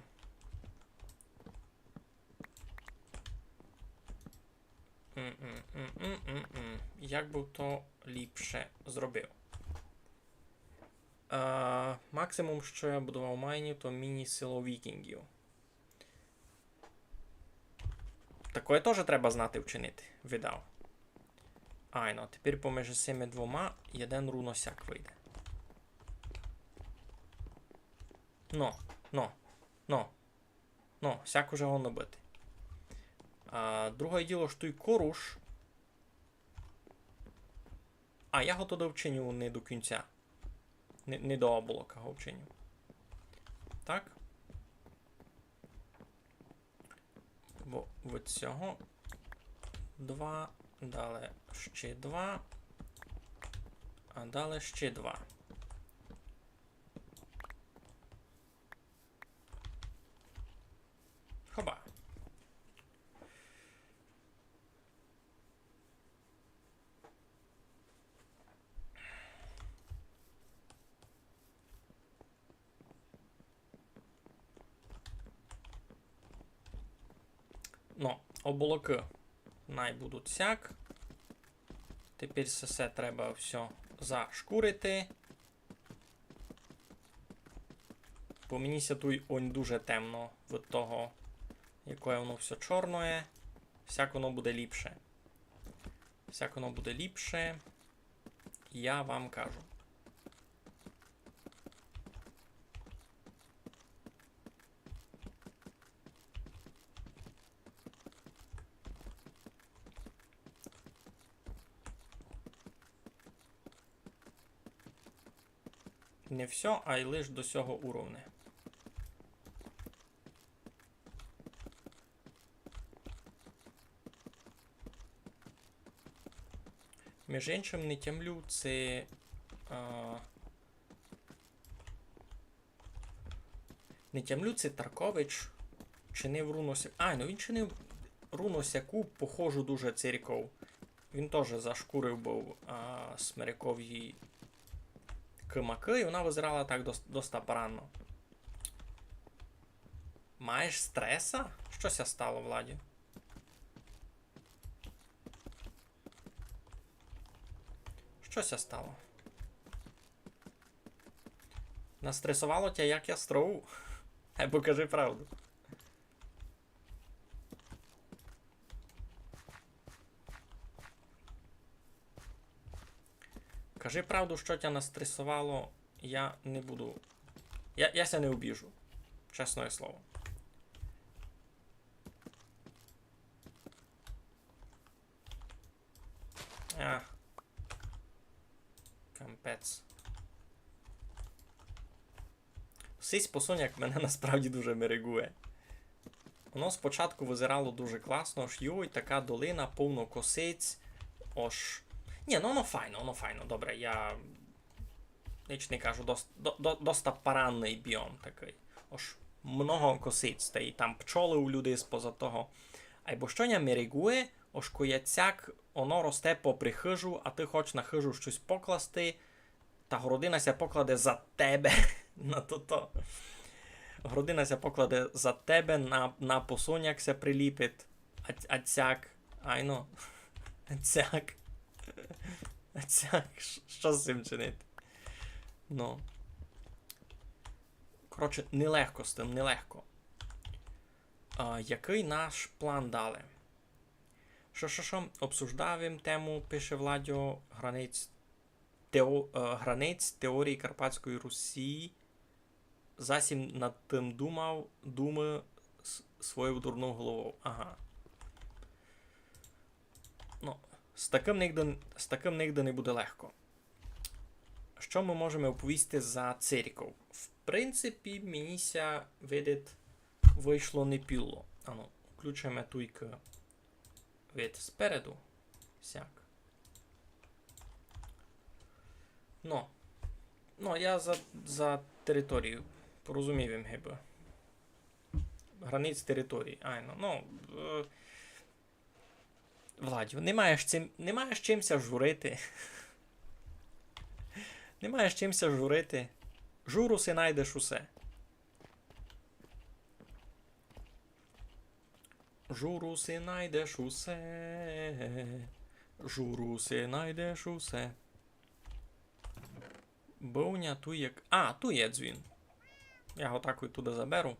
М-м-м. Як бы то ліпше зробив? А, максимум, што я будував майнів, то міні-село вікінгів. Такоє тоже треба знати вчинити, видав. Айно, тепер поміж сими двома єден рувно сяк выйде. Но, но, но. Но, сяк уже годно быти. А, друге діло, што туй коруш. А, я го тогды вчиню не до кінця. Не, не до облака го вчиню. Так. Бо від сього два, дале ще два, а дале ще два. Хоба. Но, облакы най будуть сяк. Тепер се, се треба всьо зашкурити. Бо мені ся туй онь дуже темно від того, якоє воно всьо чорноє. Сяк воно буде ліпше. Сяк воно буде ліпше. Я вам кажу. Не всьо, ай лиш до сього уровня. Межи иншым, не тямлю, ци, а, не тямлю, ци Таркович чинив руно ся-, а, ну він чинив руно сяку, похожу дуже церков. Він тоже зашкурив быв, а, смерекові кымакы, і она вызирала так дос-, доста паранно. Маєш стреса? Што ся стало, Владю? Што ся стало? Настресовало тя, як я строю? Айбо кажи правду. Кажи правду, што тя настресовало, я не буду. Я, я ся не обіжу. Чесноє слово. А. Капець. Сись посоняк мене насправді дуже мерегує. Воно спочатку вызирало дуже класно, ож йой, така долина, повно косиць. Ож. Нї, ну воно файно, воно файно. Добре, я нич не кажу, дос-, до-, до-, доста паранный біом такый. Ож много косиць, та й там пчолы у людей споза того. Айбо што ня мерегує, ож кояцяк оно росте попри хыжу, а ты хоч на хыжу штось покласти, та городина ся покладе за тебе. На тото. Городина ся покладе за тебе, на, на посоняк ся приліпить. А, а цяк. Айно. А цяк. А цяк. Ш-, што з цим чинити? Ну. Коротше, нелегко з тым, нелегко. А, якый наш план далі? Што, што, што? Обсуждав им тему, пише Владьо, границь тео-, е, границь теорії Карпатської Русі. Засім над тым думав, думы с-, свою дурну голову. Ага. Ну, з такым нигде, з такым нигде не буде легко. Што мы можеме оповісти за церков? В принципі, мені ся видить, вышло не піло. Ану, включиме туйкы вид спереду. Сяк. Ну. Ну, я за, за територію. Порозумів им гибы. Границь території, айно. Ну, е, Владю, не маєш чим, не маєш чим ся журити. Не маєш чим ся журити. Журу си найдеш усе. Журу си найдеш усе. Журу си найдеш усе. Бо у ня ту є к-, а, ту є дзвін. Я го так і туды заберу.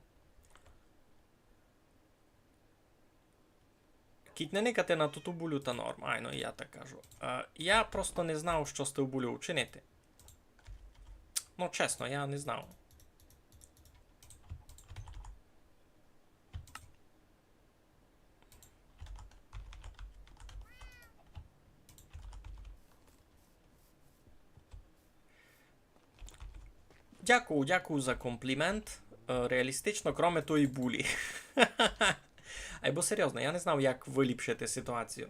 Кідь не никати на туту булю, та норм. Айно, я так кажу. Е, я просто не знав, што з тою булею учинити. Ну, чесно, я не знав. Дякую, дякую за комплімент. Е, реалістично, кроме тої булі. Айбо серйозно, я не знав, як выліпшити ситуацію.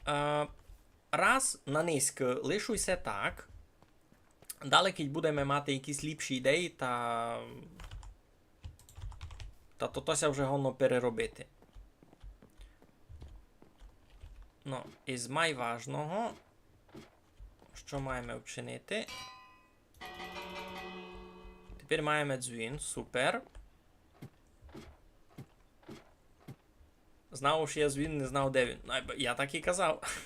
Е, раз на нынька лишу ся так. Далі, кідь будеме мати якісь ліпші ідеї, та, та то, то ся вже годно переробити. Ну, із майважного, што маєме вчинити? Тепер маєме дзвін, супер. Знав, што є дзвін, не знав, де він. Ну, я так і казав.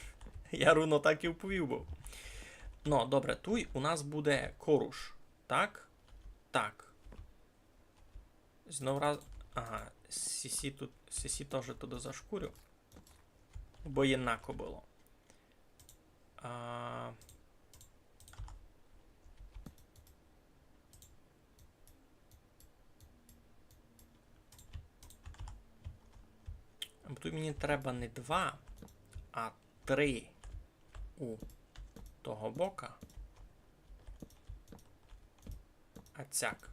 Я рівно так і вповів быв. Ну, добре, туй у нас буде коруш. Так? Так. Знов раз. Ага, сісі тут, сісі тоже туды зашкурю. Бо єднако было. А, бо туй мені треба не два, а три у того бока. А цяк.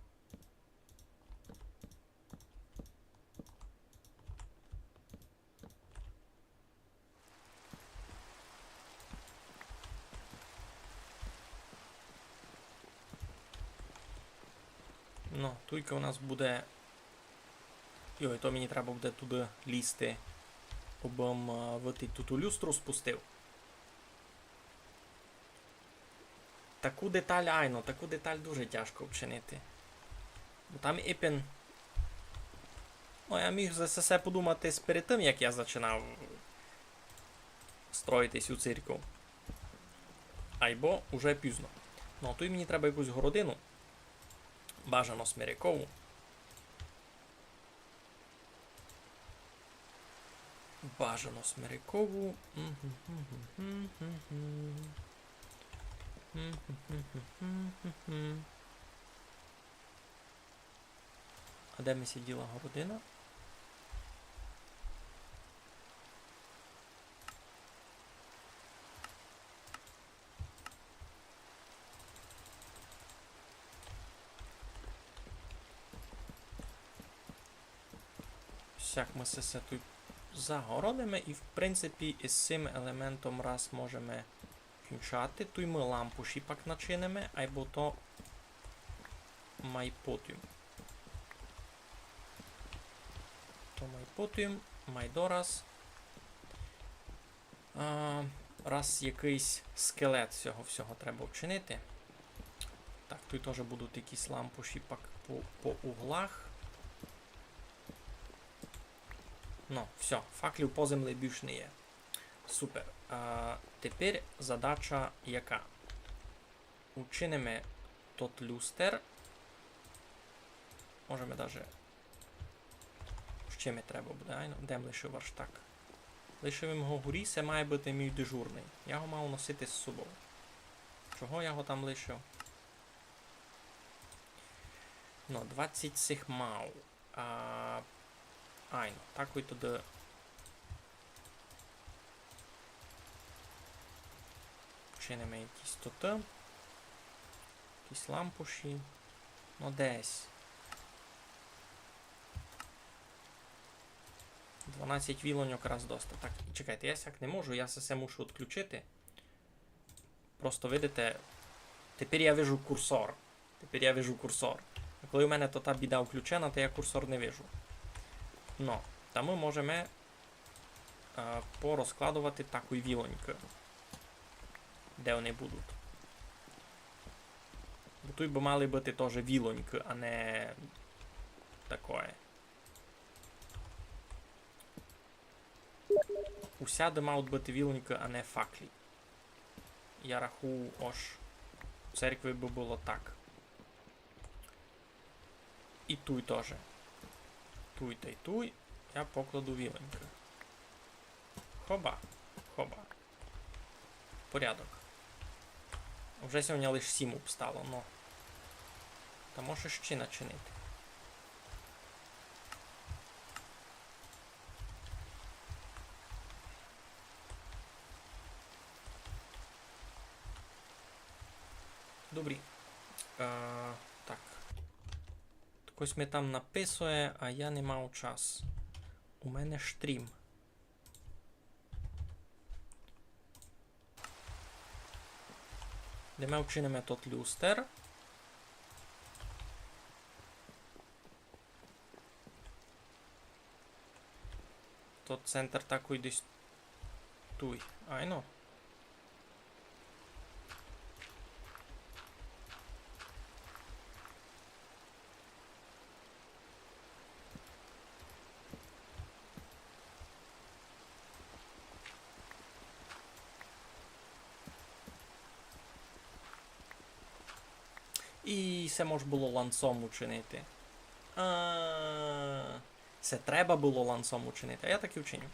Ну, туйка у нас буде. Йой, то мені треба буде туды лізти, обы м, е, выти туту люстру спустив. Таку деталь, айно, таку деталь дуже тяжко вчинити. Бо там ипен. Ну, я міг за се подумати перед тым, як я зачинав строїти сю церкву. Айбо уже пізно. Ну, а туй мені треба якусь городину. Бажано смерекову. Бажано смерекову. А де ми сиділа городина? Сяк мы се, се туй загородиме і, в принципі, із сим елементом раз можеме кінчати. Туй мы лампу шіпак начиниме, айбо то май потім. То май потім, май дораз. А, раз якыйсь скелет сього всього треба вчинити. Так, туй тоже будуть якісь лампуші пак по, по углах. Ну, всьо, факлів по землі більш не є. Супер. А, тепер задача яка? Учиниме тот люстер. Можеме даже. Ще ми треба буде, айно? Де м лишив верштак? Лишив им го горі, се має быти мій дежурный. Я го мав носити з собов. Чого я го там лишив? Ну, двадцять сих мав. А, айно, такой тогды. Чиниме якісь тоты. Якісь лампуші. Ну, десь. Дванадцять вілоньок раз доста. Так, чекайте, я сяк не можу, я се, се мушу відключити. Просто видите, тепер я вижу курсор. Тепер я вижу курсор. А коли у мене то та біда включена, то я курсор не вижу. Но, та мы можеме, е, порозкладовати такой вілонькы. Де они будуть. Бо туй бы мали быти тоже вілонькы, а не такоє. Усяды мають быти вілонькы, а не факлі. Я рахую, ож в церкви бы было так. І туй тоже. Туй тай туй. Я покладу вілонькы. Хоба, хоба. Порядок. Уже сьогодні лиш сім обстало, но. Та може ще начинити. Добрі. Е, так. Хтось ми там написує, а я не мав час. У мене штрім. Де ми вчиниме тот люстер. Тот центр такой десь туй. Айно. І се мож было ланцом учинити. А, се треба было ланцом учинити, а я так і вчиню.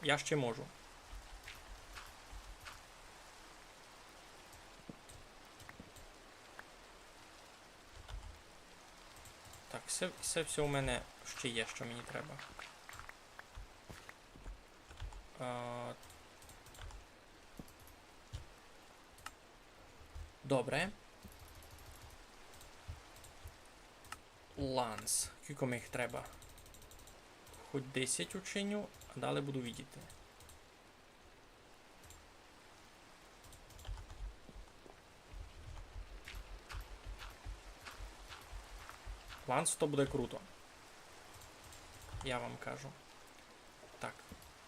Я ще можу. Так, се, се всьо у мене ще є, што мені треба. А, добре. Ланс. Кілько ми їх треба? Хоть десять учиню, а далі буду видіти. Ланс, то буде круто. Я вам кажу. Так,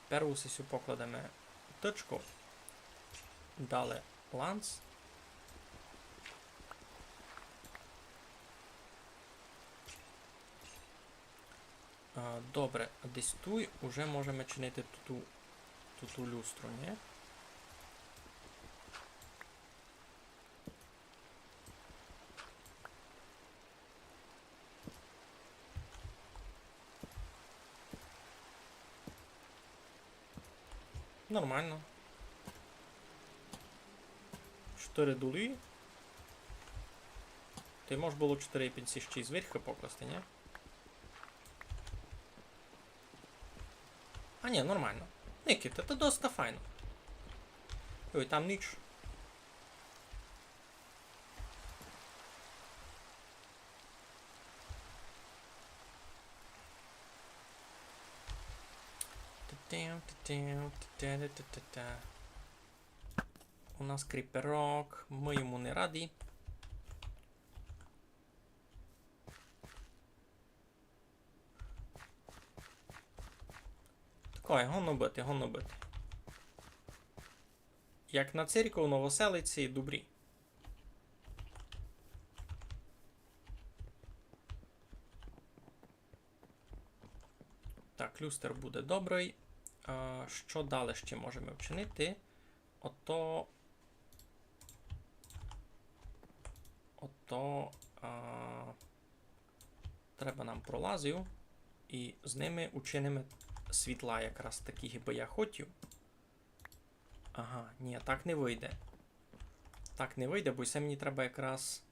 перву сесю покладеме тычку. Далі ланс. А, добре, а десь туй уже можеме чинити туту, туту люстру, нї? Нормално. Чотыри долі. Та й мож было чотыри пенсі ще й зверьху покласти, нї? А нї, нормално. Никайте, то доста файно. Ой, там ніч. У нас кріперок, мы йому не раді. Такой, годно быти, годно быти. Як на церков Новоселици, добрі. Так, люстер буде добрый. А, што далі ще можеме вчинити? Ото, ото, а, треба нам пролазів, і з ними учиниме світла якраз такі, гибы я хотів. Ага, нї, так не выйде. Так не выйде, бо се мені треба якраз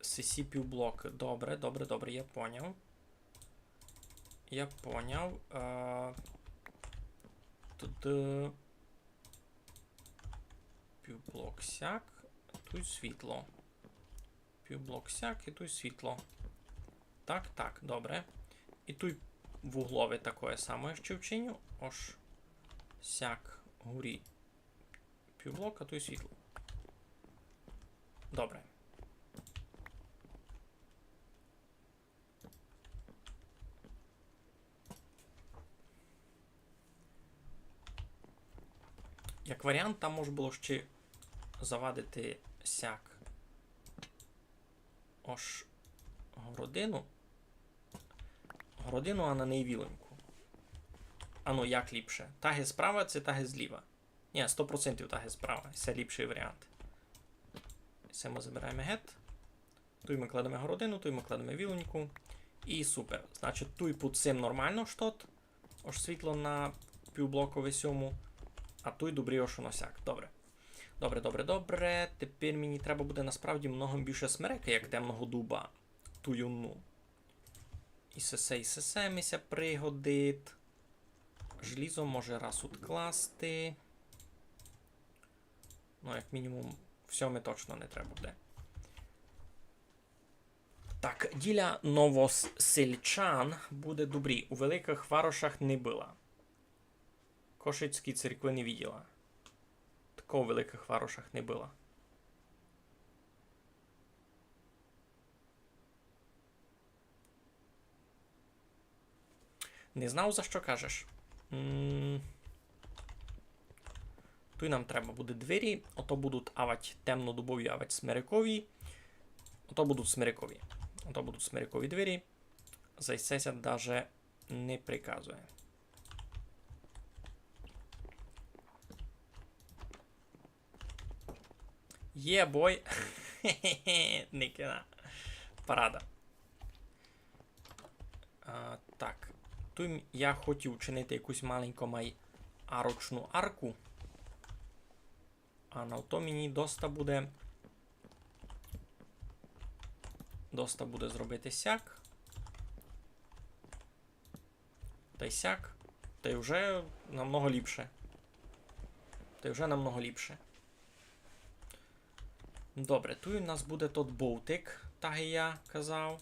сесі півблокы. Добре, добре, добре, я поняв. Я поняв. Е, туды півблок сяк, туй світло. Півблок сяк і туй світло. Так, так, добре. І туй в углови такоє самоє ще вчиню. Ож сяк горі півблок, а туй світло. Добре. Як варіант, там мож было ще завадити сяк. Ож городину. Городину, а на ней вілоньку. Ану, як ліпше? Та ги справа ци та ги зліва? Нї, сто процентів та ги справа. Се ліпшый варіант. Се мы забираєме гет. Туй мы кладеме городину, туй мы кладеме вілоньку. І супер. Значить, туй під сим нормално штот. Ож світло на півблокови сьому. А туй добрі, ож оно сяк. Добре. Добре, добре, добре. Тепер мені треба буде насправді много більше смерекы, як темного дуба. Туй ону. І сесе, і сесе ми ся пригодить. Желізо може раз удкласти. Ну, як мінімум, всьо ми точно не треба буде. Так, діля новосельчан буде добрі. У великых варошах не была. Кошицькій церкви не виділа. Тако у великых варошах не была. Не знав, за што кажеш. М. Туй нам треба буде двері. Ото будуть авать темнодубові, авать смерекові. Ото будуть смерекові. Ото будуть смерекові двері. За се ся даже не приказує. Є, бой. Никина. Парада. А, так. Туй м-, я хотів учинити якусь маленьку май арочну арку. А на то мені доста буде. Доста буде зробити сяк. Тай сяк. Тай вже намного ліпше. Тай вже намного ліпше. Добре, туй у нас буде тот бовтик, так як я казав.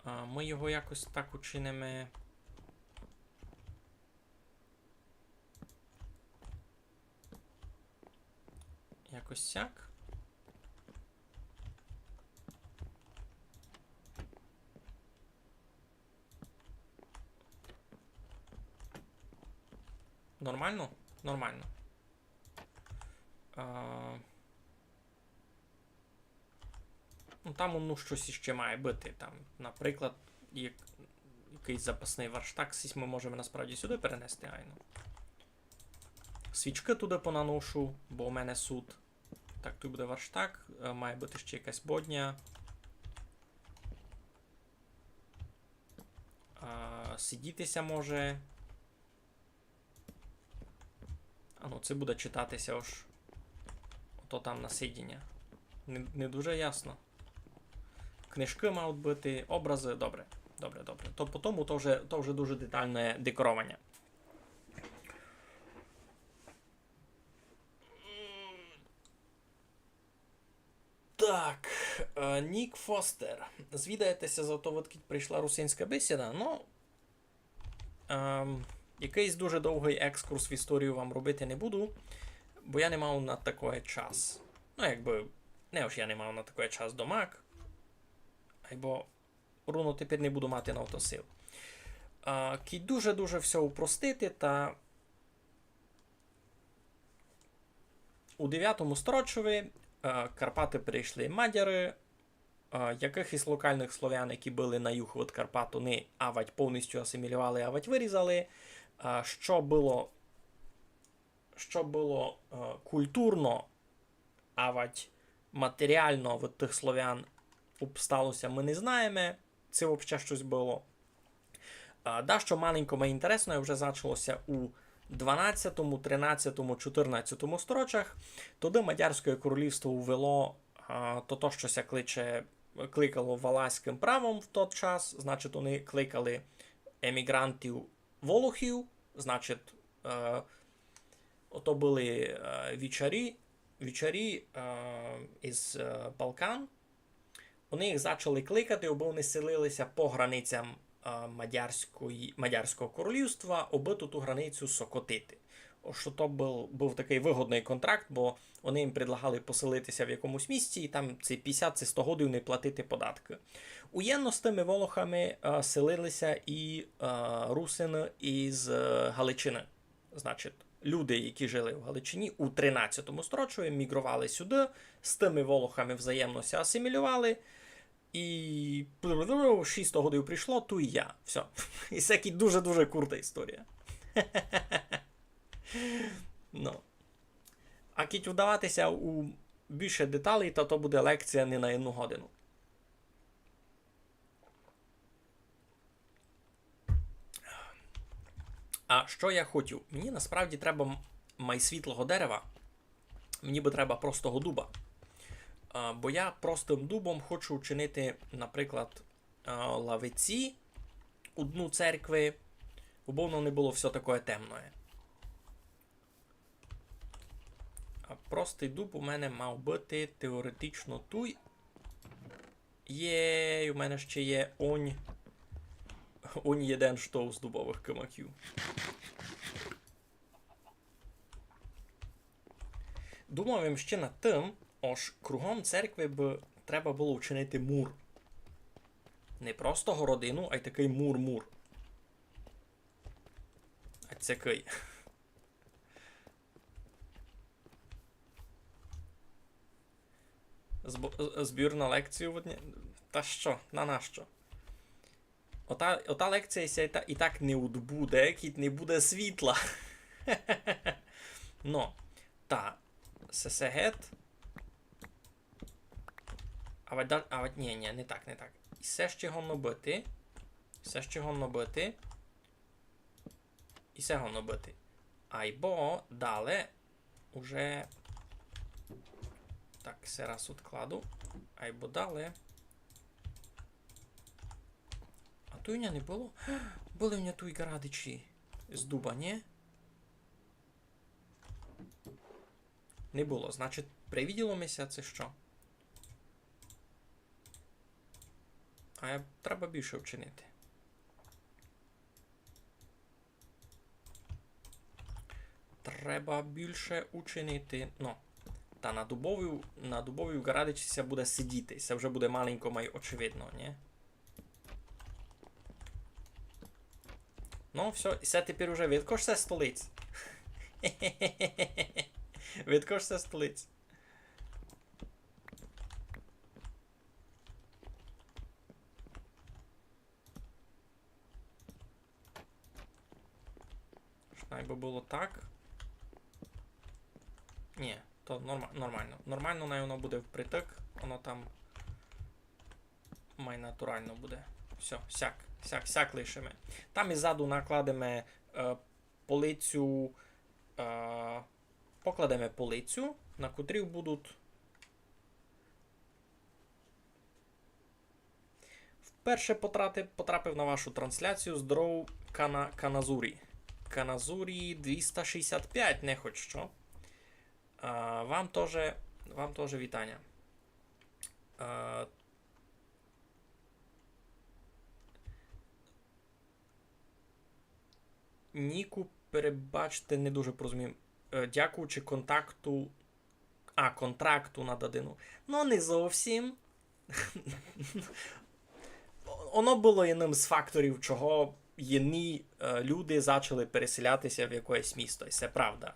А, мы його якось так учиниме. Якось сяк. Нормално? Нормално. А, ну, там, ну, штось іщи має быти. Там, наприклад, як-, якыйсь запасный верштак, сись мы можеме насправді сюды перенести, айно. Свічкы туды понаношу, бо у мене суд. Так, туй буде верштак, е, має быти іщи якась бодня. А, сидіти ся може. А ну, се буде читати ся ож. Ото там на сидіня. Не, не дуже ясно. Книжкы мають быти, образы, добре. Добре, добре. То по тому то вже, то вже дуже деталне декорованя. Так, е, Нік Фостер. Звідаєте ся за то, одкіть прийшла русинська бесіда? Ну, ем, якыйсь дуже довгый екскурс в історію вам робити не буду, бо я не мав на такоє час. Ну, якбы, не ож я не мав на такоє час домак, айбо руно тепер не буду мати на то сил. А, кідь дуже-дуже всьо упростити, та у девятому сторочови, а, Карпаты прийшли мадяры, а, якыхось локалных словян, які были на юг од Карпат, они авать повністю асимілювали, авать вырізали. А, што было, што было, е, культурно, авать матеріално од тых словян обстало ся, мы не знаєме. Се вообще штось было. А, дашто маленько май інтересноє вже зачало ся у дванадцятому, тринадцятому, чотирнадцятому сторочах. Тогды Мадярськоє королівство увело, а, то, то, што ся кличе, кликало валаськым правом в тот час. Значить, они кликали еміґрантів волохів, значить, е, ото были, е, вічарі, вічарі, е, із, е, Балкан. Они їх зачали кликати, абы они селили ся по границям, е, Мадярської, Мадярського королівства, абы ту, ту границю сокотити. Ож то быв, быв такый выгодный контракт, бо они їм предлагали поселити ся в якомусь місці, і там ці пятдесят, ці сто годів не платити податкы. Уєдно з тыми волохами, е, селили ся і, е, русины із, е, Галичины. Значить, люди, які жили в Галичині у тринадцятому сторочови, мігровали сюды, з тыми волохами взаємно ся асимілювали, і шість годів прийшло, туй я. Всьо. І се дуже-дуже курта історія. Ну. А кідь удавати ся у більше деталей, та то буде лекція не на одну годину. А што я хотів? Мені насправді треба м-, май світлого дерева. Мені бы треба простого дуба. А, бо я простым дубом хочу вчинити, наприклад, а, лавиці у дну церкви, убы воно не было всьо такоє темноє. А простый дуб у мене мав быти теоретично туй. Єй, у мене ще є онь, онь єден штовс дубовых кымаків. Думав им ще над тым, ож кругом церкви бы треба было вчинити мур. Не просто городину, ай такый мур-мур. А цякый. Зб-, з-, збір на лекцію в одні-, та што, на нащо? Ота, ота лекція ся і та-, і так не удбуде, кідь не буде світла. Но, та, се, се гет. А вать да-, а вать, ні, ні, не так, не так. І се ще годно быти. Се ще годно быти. І се годно быти. Айбо дале уже. Так, се раз одкладу. Айбо дале. А туй у ня не было? Были у ня туй ґарадичі з дуба, ні? Не было. Значить, привиділо ми ся, ци што? А треба більше вчинити. Треба більше учинити. Ну, та на дубовій, на дубовій ґарадичі ся буде сидіти. Се вже буде маленько май очевидно, нї? Ну, всьо, і се тепер уже видко, што се столиць. Видко, што се столиць. Най бы было так. Нї, то норма-, нормално. Нормално най воно буде впритык, воно там май натурално буде. Всьо, сяк, сяк, сяк лишиме. Там іззаду накладеме, е, полицю, е, покладеме полицю, на котрій будуть Вперше потрати-, потрапив на вашу трансляцію. Здоров, Кана-, Каназурі. Каназурі двіста шістдесят пять, не хоть што. А, вам тоже, вам тоже вітаня. А, Ніку, перебачте, не дуже порозумів. Е, дякуючи контакту, а, контракту на дадину. Ну, не зовсім. Оно было єдным з факторів, чого єдні, е, люди зачали переселяти ся в якоєсь місто, і се правда.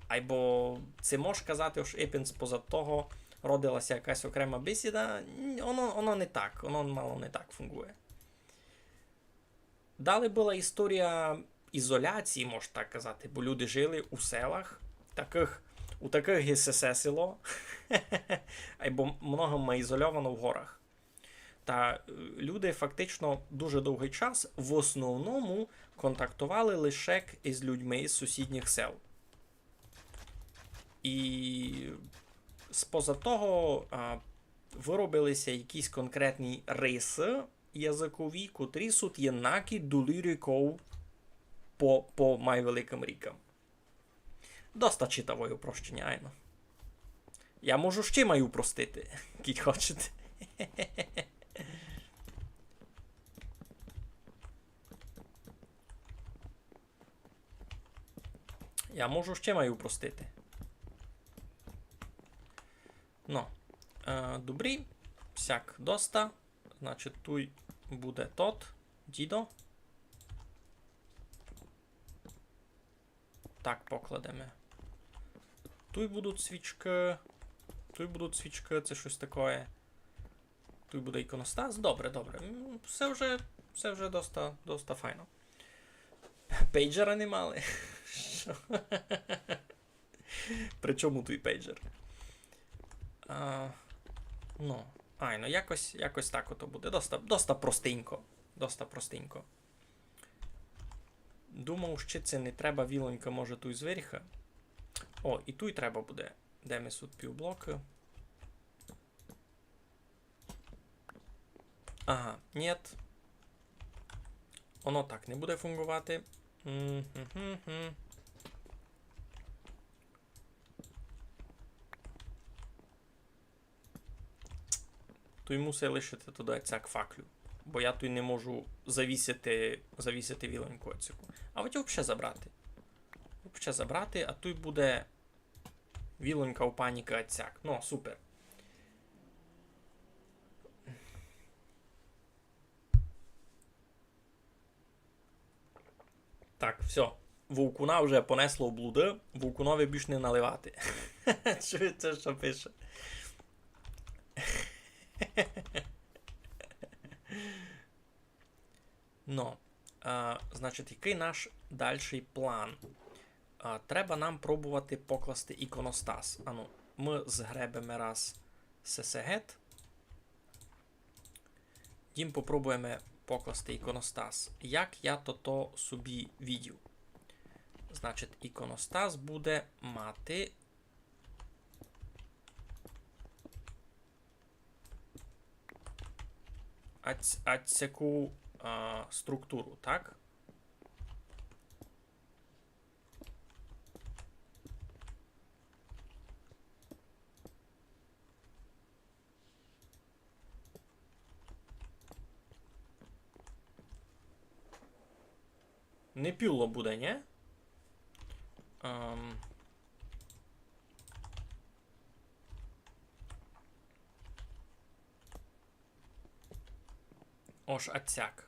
Айбо ци мож казати, ож ипен спозад того родила ся якась окрема бесіда? Н-, оно, оно не так, оно мало не так фунґує. Далі была історія ізоляції, мож так казати, бо люди жили у селах, такых, у такых, ги сесе село, айбо много май ізольовано в горах. Та, е, люди фактично дуже довгый час в основному контактовали лише із людьми із сусідніх сел. І споза того, а, выробили ся якісь конкретні рисы языкові, котрі суть єднакі долі ріков по, по май великым рікам. Доста читавоє упрощеня, айно. Я можу ще май упростити, кідь хочете. Я можу ще май упростити. Ну, е, добрі, сяк доста. Значить, туй буде тот, дідо. Так покладеме. Туй будуть свічкы. Туй будуть свічкы, се штось такоє. Туй буде іконостас. Добре, добре. М, се вже, се вже доста, доста файно. Пейджера не мали. Што? При чому туй пейджер? А, ну, айно, якось, якось так ото буде. Доста, доста простенько. Доста простенько. Думав, ще ци не треба вілонька, може, туй зверха. О, і туй треба буде. Де ми суть півблокы? Ага, нєт. Оно так не буде фунґовати. Мгм. Туй мусить лишити туды цяк факлю. Бо я туй не можу завісити, завісити вілоньку оцяку. А от вообще забрати. Вообще забрати, а туй буде вілонька у паніка оцяк. Ну, супер. Так, всьо. Вовкуна вже понесло в блуды, вовкунови більш не наливати. Чуєте, што пише? Ну, а, значить, якый наш дальшый план? А, треба нам пробовати покласти іконостас. Ану, мы згребеме раз сесе гет. Дім попробуєме покласти іконостас. Як я тото собі видів? Значить, іконостас буде мати аць-, ацяку, а, структуру, так? Не пюло буде, нї? Ем. Ож ацяк.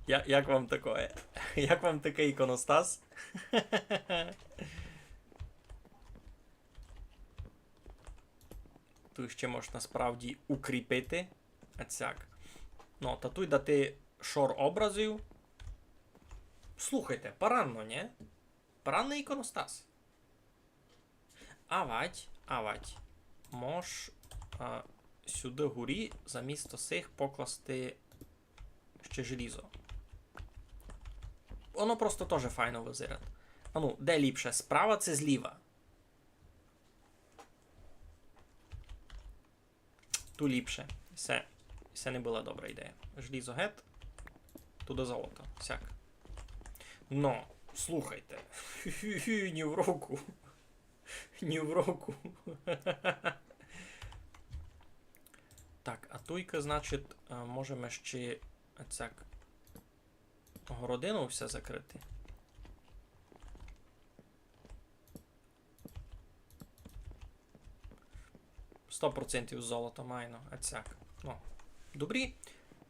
Я, як вам такоє? Як вам такый іконостас? Туй ще мож насправді укріпити. Ацяк. Ну, та туй дати шор образів. Слухайте, паранно, нї? Паранный іконостас. Авадь, авадь. Мож, а, сюды гурі замісто сих покласти ще желізо. Оно просто тоже файно визират. Ану, де ліпше, справа ци зліва? Ту ліпше. Се, се не была добра ідея. Желізо гет. Туды золото. Сяк. Но, слухайте. Ні в року. Ні в року. Так, а туйка, значить, е, можеме ще цяк городину все закрыти. Сто процентів золота майно, а цяк. Ну, добрі.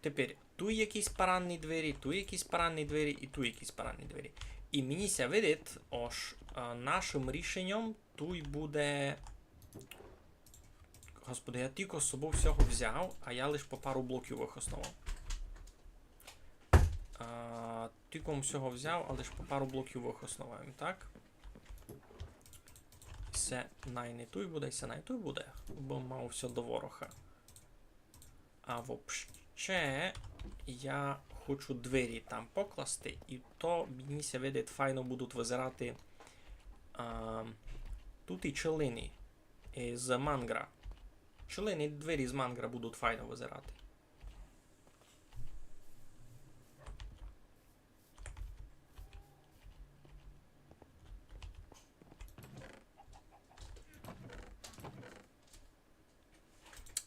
Тепер туй якісь паранні двері, туй якісь паранні двері і туй якісь паранні двері. І мені ся видить, ож, е, нашым рішеньом туй буде... Господи, я тілько з собов всього взяв, а я лиш по пару блоків їх основав. А, тілько всього взяв, а лиш по пару блоків їх основав, так? Се най не туй буде, се най туй буде, бо мав всьо до вороха. А вообще, я хочу двері там покласти, і то мені ся видить файно будуть визирати, а, туй і челини, е, з мангра. Челини, двері з мангра будуть файно визирати.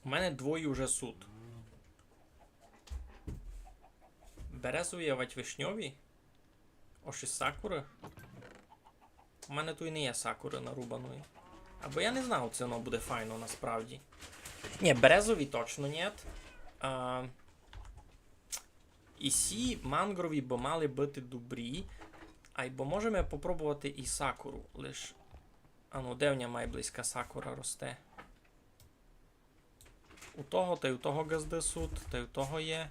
У мене двоє уже сут. Березові, авать вишньові? Ож і сакуры? У мене туй не є сакуры нарубаної. Або я не знав, ци воно буде файно насправді. Ні, березові точно нєт. А, і сі мангрові бы мали быти добрі. Айбо можеме попробовати і сакуру. Лиш, ану, де в ня май близька сакура росте? У того, тай у того ґазды сут, тай у того є.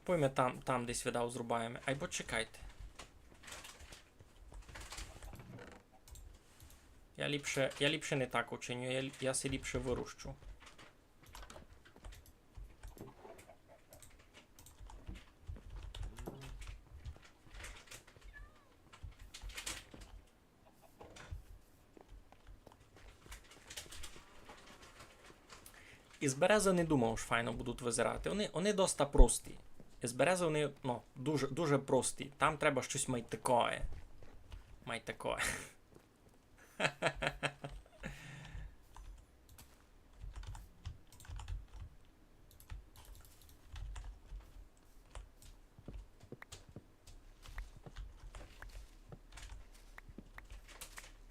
Пойме там, там десь видав зрубаєме. Айбо чекайте. Я ліпше, я ліпше не так учиню, я, я си ліпше вырущу. Із березы не думав, ож файно будуть визирати. Они, они доста прості. Із березы они, ну, дуже, дуже прості. Там треба штось май такоє. Май такоє.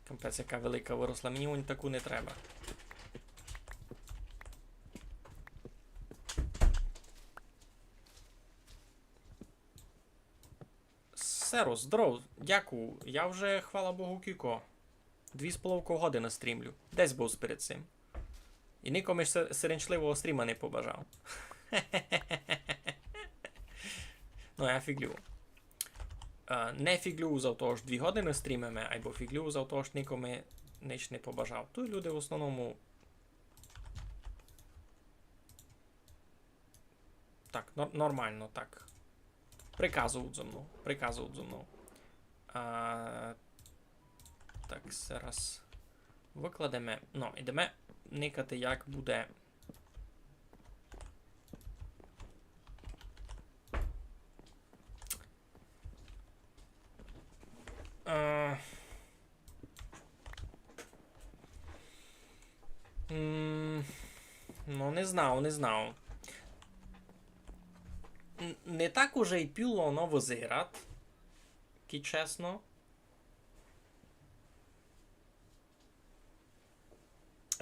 Капець, яка велика выросла. Мені вон таку не треба. Сервус, здоров, дякую. Я вже, хвала Богу, кілько. Дві з половков годины стрімлю. Десь быв перед сим. І никому се-, сиренчливого стріма не побажав. Ну, я фіґлю. Е, не фіґлю за то, ож дві годины стрімиме, айбо фіґлю за то, ож никому нич не побажав. Туй люди в основному Так, нор-, нормално, так. Приказують зо мнов, приказують зо мнов. А, так, зараз выкладеме. Ну, ідеме. никати, як буде. Е, м, ну, не знав, не знав. Н-, не так уже й пюло оно вызират, кидь чесно.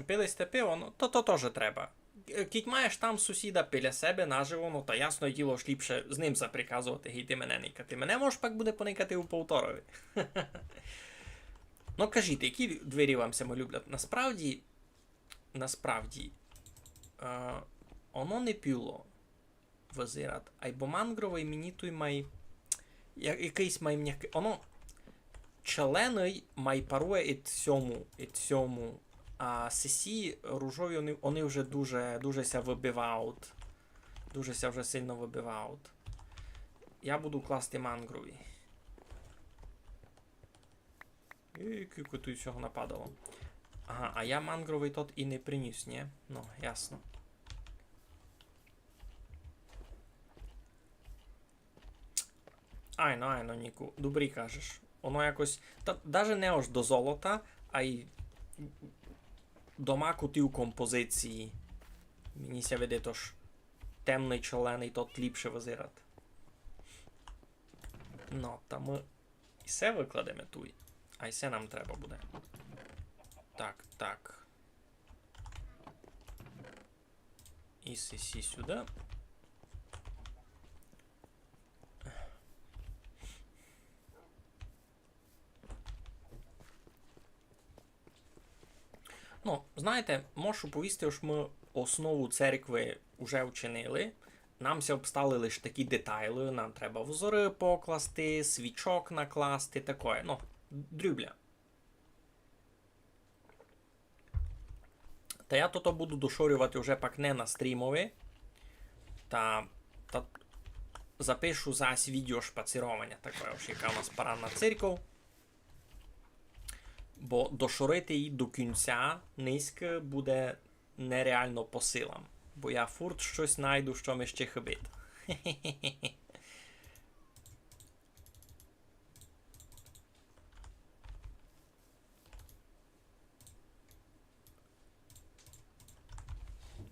Пили сьте пиво, ну, то, то тоже треба. Е, кидь маєш там сусіда біля себе наживо, ну, та ясне діло, ож ліпше з ним заприказовати, гей, ти мене никати. Мене мож пак буде поникати у повторови. Ну, кажіть, які двері вам сямо люблять? Насправді, насправді, е, оно не пюло вызират. Айбо мангровый мені туй май, я-, якыйсь май мягкый. Оно челеный май парує ид сьому, ид сьому. А сесі ружові, они, они вже дуже, дуже ся выбивають. Дуже ся вже сильно выбивають. Я буду класти мангрові. І кілько туй всього нападало. Ага, а я мангровый тот і не приніс, нї? Ну, ясно. Айно, айно, Ніку, добрі кажеш. Оно якось, та даже не аж до золота, ай до маку ті у композиції. Мені ся видить, ож темный челеный тот ліпше вызират. Ну, та мы і се выкладеме туй. А й се нам треба буде. Так, так. І сесі сюды. Ну, знаєте, можу повісти, ож мы основу церкви уже вчинили. Нам ся обстали лиш такі детайлы. Нам треба взоры покласти, свічок накласти, такоє. Ну, дрюбля. Та я тото буду дошорювати вже пак не на стрімови. Та, та запишу зась відео шпацірованя, такоє, ож яка у нас парадна церков. Бо дошорити її до кінця нынька буде нереално по силам. Бо я фурт штось найду, што ми ще хыбить.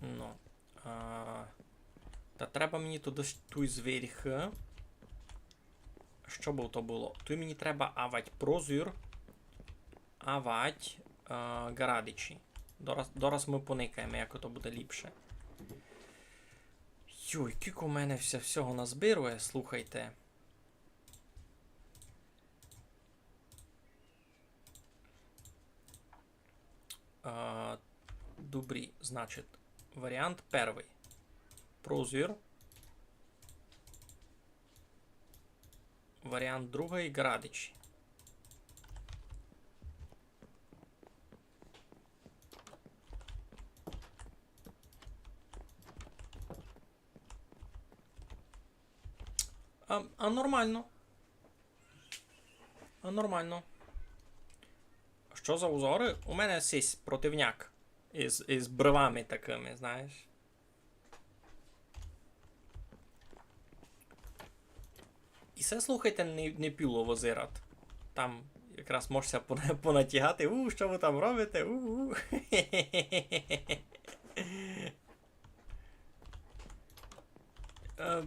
Ну, а, та треба мені туды ш-, туй зверьху. Што бы то было? Туй мені треба авать прозюр, авать, а, ґарадичі. Дораз, дораз мы поникаєме, як то буде ліпше. Йой, кілько у мене вся, всього назбирує, слухайте. А, добрі, значить, варіант первый. Прозюр. Варіант другый, ґарадичі. А, а нормално. А нормално. Што за узоры? У мене сись противняк із, із бровами такыми, знаєш. І се, слухайте, не, не пюло вызират. Там якраз мож ся пона-, понатягати. У, што вы там робите? У, у. Е,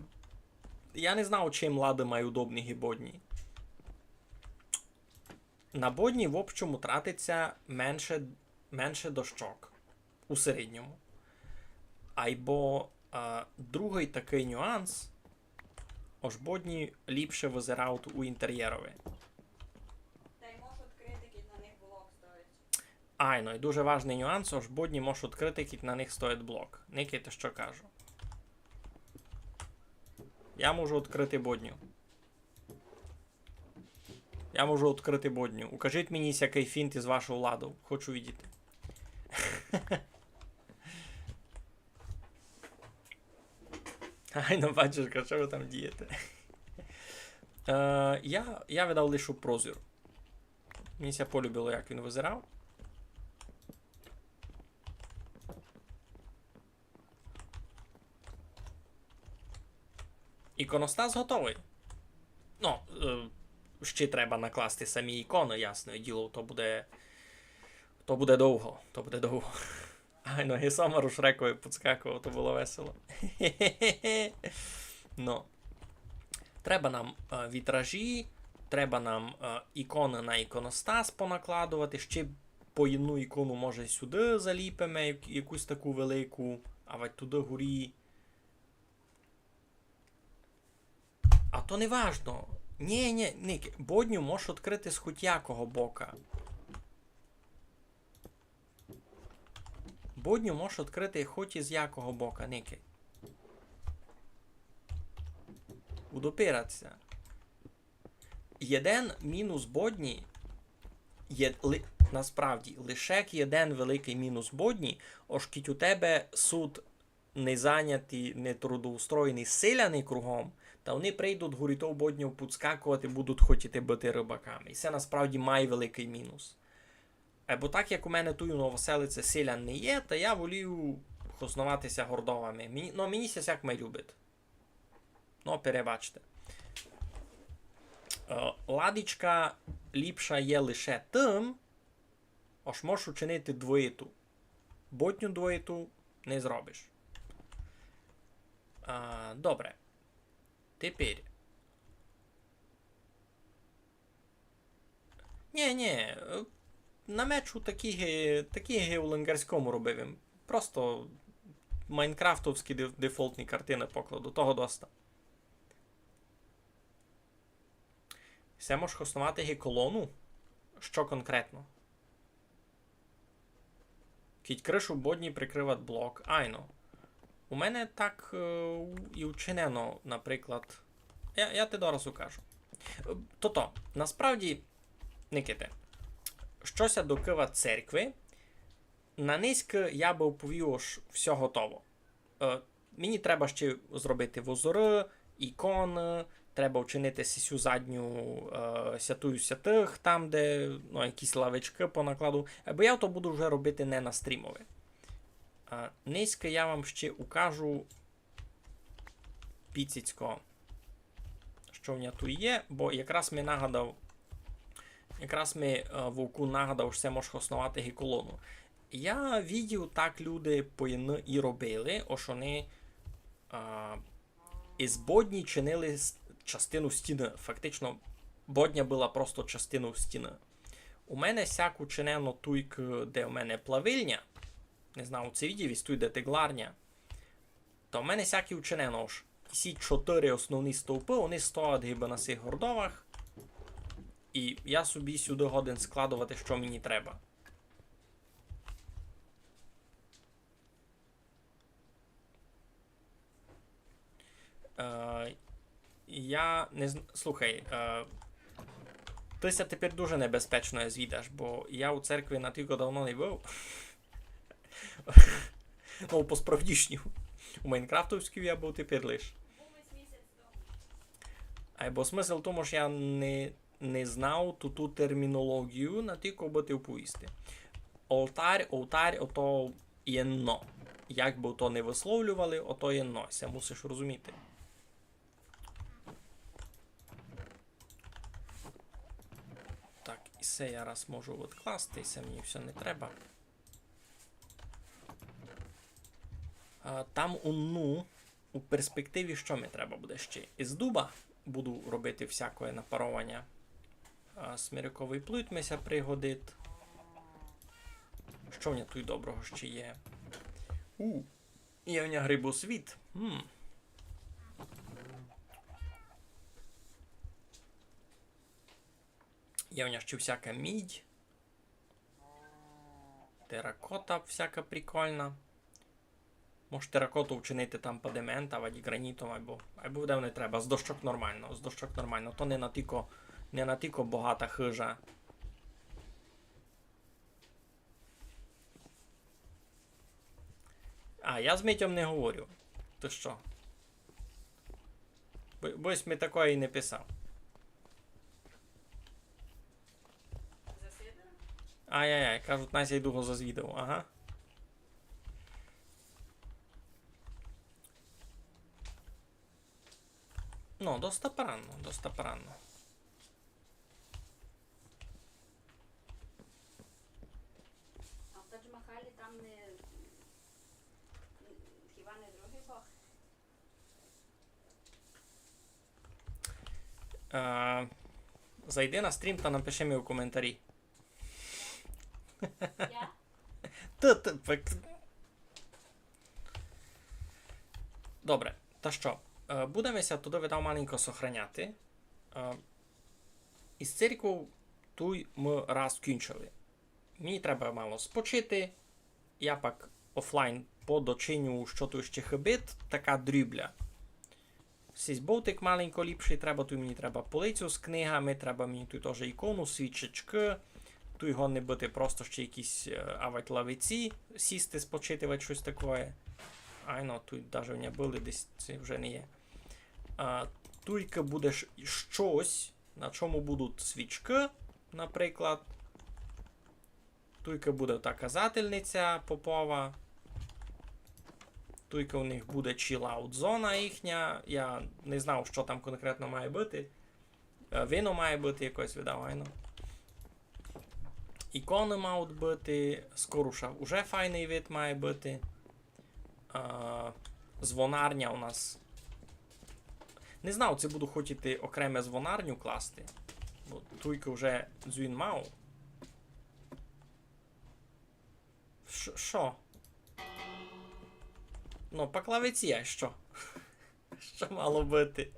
я не знав, чим лады май удобні ги бодні. На бодні, в общому, тратить ся менше, менше дощок у середньому. Айбо, е, другый такый нюанс, ож бодні ліпше вызирають у інтерєрови. Та й можеш відкрити, кидь на них блок стоїть. Айно, і дуже важный нюанс, ож бодні можеш відкрити, кидь на них стоїть блок. Никайте, што кажу. Я можу відкрити бодню. Я можу відкрити бодню. Укажіть мені сякый фінт із вашов ладов. Хочу видіти. Айно, бачиш, што вы там дієте. Е, я, я видав лишу прозір. Мені ся полюбило, як він визирав. Іконостас готовый. Ну, е, ще треба накласти самі іконы, ясне діло, то буде, то буде довго, то буде довго. Ай, ну, ги сама у Шрекови підскакував, то было весело. Ну. Треба нам, е, вітражі, треба нам, е, іконы на іконостас понакладовати. Ще по одну ікону, може, сюды заліпиме, як-, якусь таку велику, авадь туды горі. А то не важно. Нї, нї, Ник, бодню можеш відкрыти з хоть якого бока. Бодню можеш відкрыти хоть із якого бока, Нике. Удопираться. Єден мінус бодні є ли-, насправді, лише єден великый мінус бодні, ож кідь у тебе сут незаняті, нетрудоустроєні селяни кругом, та они прийдуть горі тов бодньов підскаковати, будуть хотіти быти рыбаками. І се насправді май великый мінус. Айбо так, як у мене туй у Новоселиці селян не є, та я волію хосновати ся гордовами. Мені, ну, мені ся сяк май любить. Ну, перебачте. Е, ладичка ліпша є лише тым, ож можеш учинити двоїту. Бодню двоїту не зробиш. А, добре. Тепер. Нї, нї, е, на мечу такі ги, такі ги у Лингарському робив им. Просто майнкрафтовські деф-, дефолтні картины покладу, того доста. Се мож хосновати ги колону? Што конкретно? Кідь крышу бодні прикрыват блок. Айно. У мене так, е, і учинено, наприклад. Я, я ти дораз укажу. Е, тото, насправді, Никите, што ся докыва церкви, на нынька я бы повів, ож всьо готово. Е, мені треба ще зробити возоры, іконы, треба вчинити сесю задню, е, святую святых, там, де, ну, якісь лавичкы понакладу. Е, бо я то буду вже робити не на стрімови. Е, нынька я вам ще укажу піціцько, што в мене туй є, бо якраз ми нагадав, якраз ми, е, Вовку нагадав, што се мож хосновати ги колону. Я видів, так люди поєдны і робили, ож они, а, із бодні чинили с-, частину стіны. Фактично, бодня была просто частинов стіны. У мене сяк учинено туйк, де в мене плавильня. Не знаю, ци видів, ись туй, де тегларня. Та в мене сяк і учинено, ож сі чотыри основні стовпы, они стоять гибы на сих гордовах. І я собі сюды годен складовати, што мені треба. Е, я не зн-, слухай, е, ты ся тепер дуже небезпечно звідаш, бо я у церкви натілько давно не быв. Ну, по-справдішньому. У майнкрафтовській я быв тепер лиш. Айбо смысл в тому, што я не, не знав ту, ту термінологію, на тілько бы ти оповісти. Олтарь, олтарь, ото єдно. Як бы то не высловлювали, ото єдно. Се мусиш розуміти. Так, і се я раз можу відкласти, і се мені всьо не треба. А, там у, ну, у перспективі што ми треба буде ще? Із дуба буду робити всякоє напарованя. А, сміриковый плут ми ся пригодить. Што в мене туй доброго ще є? У, є в мене грибосвіт. М. Є в мене ще всяка мідь. Теракота всяка прикольна. Мож теракоту вчинити там падементом, авадь гранітом, айбо, айбо де не треба. З дощок нормално, з дощок нормално. То не натілько, не натілько богата хыжа. А, я з Митьом не говорю. Ты што? Бо, бо сь ми такоє і не писав. Ай-яй-яй, кажуть, Настя, йду го зазвідав, ага. Ну, доста парадно, доста парадно. А в Тадж-Махалі там не, хіба не другый бог? Е, зайди на стрім та напиши ми у коментарі. Я? Та, та, пак. Добре, та што? Е, будеме ся туды, видав, маленько сохраняти. Е, из церквов туй мы раз кінчили. Мені треба мало спочити. Я пак офлайн подочиню, што туй ще хыбить, така дрібля. Сись бовтик маленько ліпшый треба, туй мені треба полицю з книгами, треба мені туй тоже ікону, свічечкы. Туй годні быти просто ще якісь, е, авать лавиці, сісти, спочити, вать штось такоє. Айно, туй даже в ня были десь, се вже не є. А, туйка буде ш-, штось, на чому будуть свічкы, наприклад. Туйка буде та казательниця попова. Туйка у них буде чілаут зона їхня. Я не знав, што там конкретно має быти. Е, вино має быти якоєсь, видав, айно. Іконы мають быти. Скоруша уже файный вид має быти. А, звонарня у нас. Не знав, ци буду хотіти окреме звонарню класти. Бо туйка вже дзвін мав. Ш-, што? Ну, пак лавиці, а што? Што мало быти?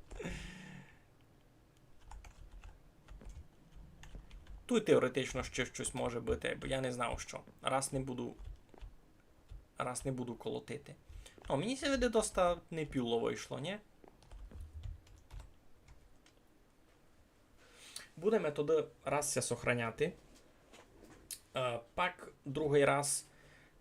Туй теоретично ще штось може быти, бо я не знав што. Раз не буду, раз не буду колотити. Ну, мені ся видить, доста не пюло вышло, нї? Будеме тогды раз ся сохраняти. Е, пак другый раз,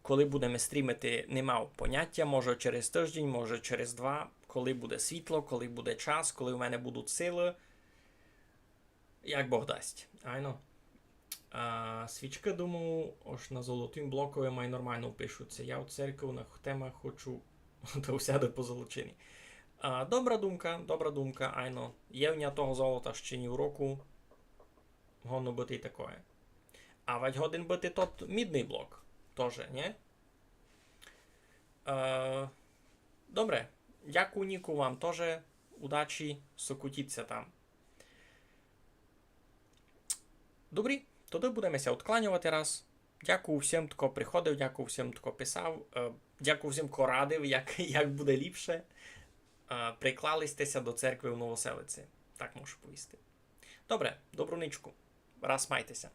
коли будеме стрімити, не мав понятя, може через тыждень, може через два, коли буде світло, коли буде час, коли в мене будуть силы. Як Бог дасть. Айно. А, свічкы, думаю, ож на золотім блокови май нормално впишуть ся. Я в церкву на хтема хочу, та всяды позолочені. А, добра думка, добра думка, айно. Є в ня того золота ще ні в року. Годно быти й такоє. А вадь годен быти тот мідный блок. Тоже, нї? Е, добре. Дякую, Ніку, вам тоже. Удачі, сокотіть ся там. Добрі, тогды будеме ся одкланьовати раз. Дякую всім, хто приходив, дякую всім, хто писав, е, дякую всім, хто радив, як, як буде ліпше. Е, приклали сьте ся до церкви в Новоселиці, так можу повісти. Добре, добру нічку. Раз майте ся.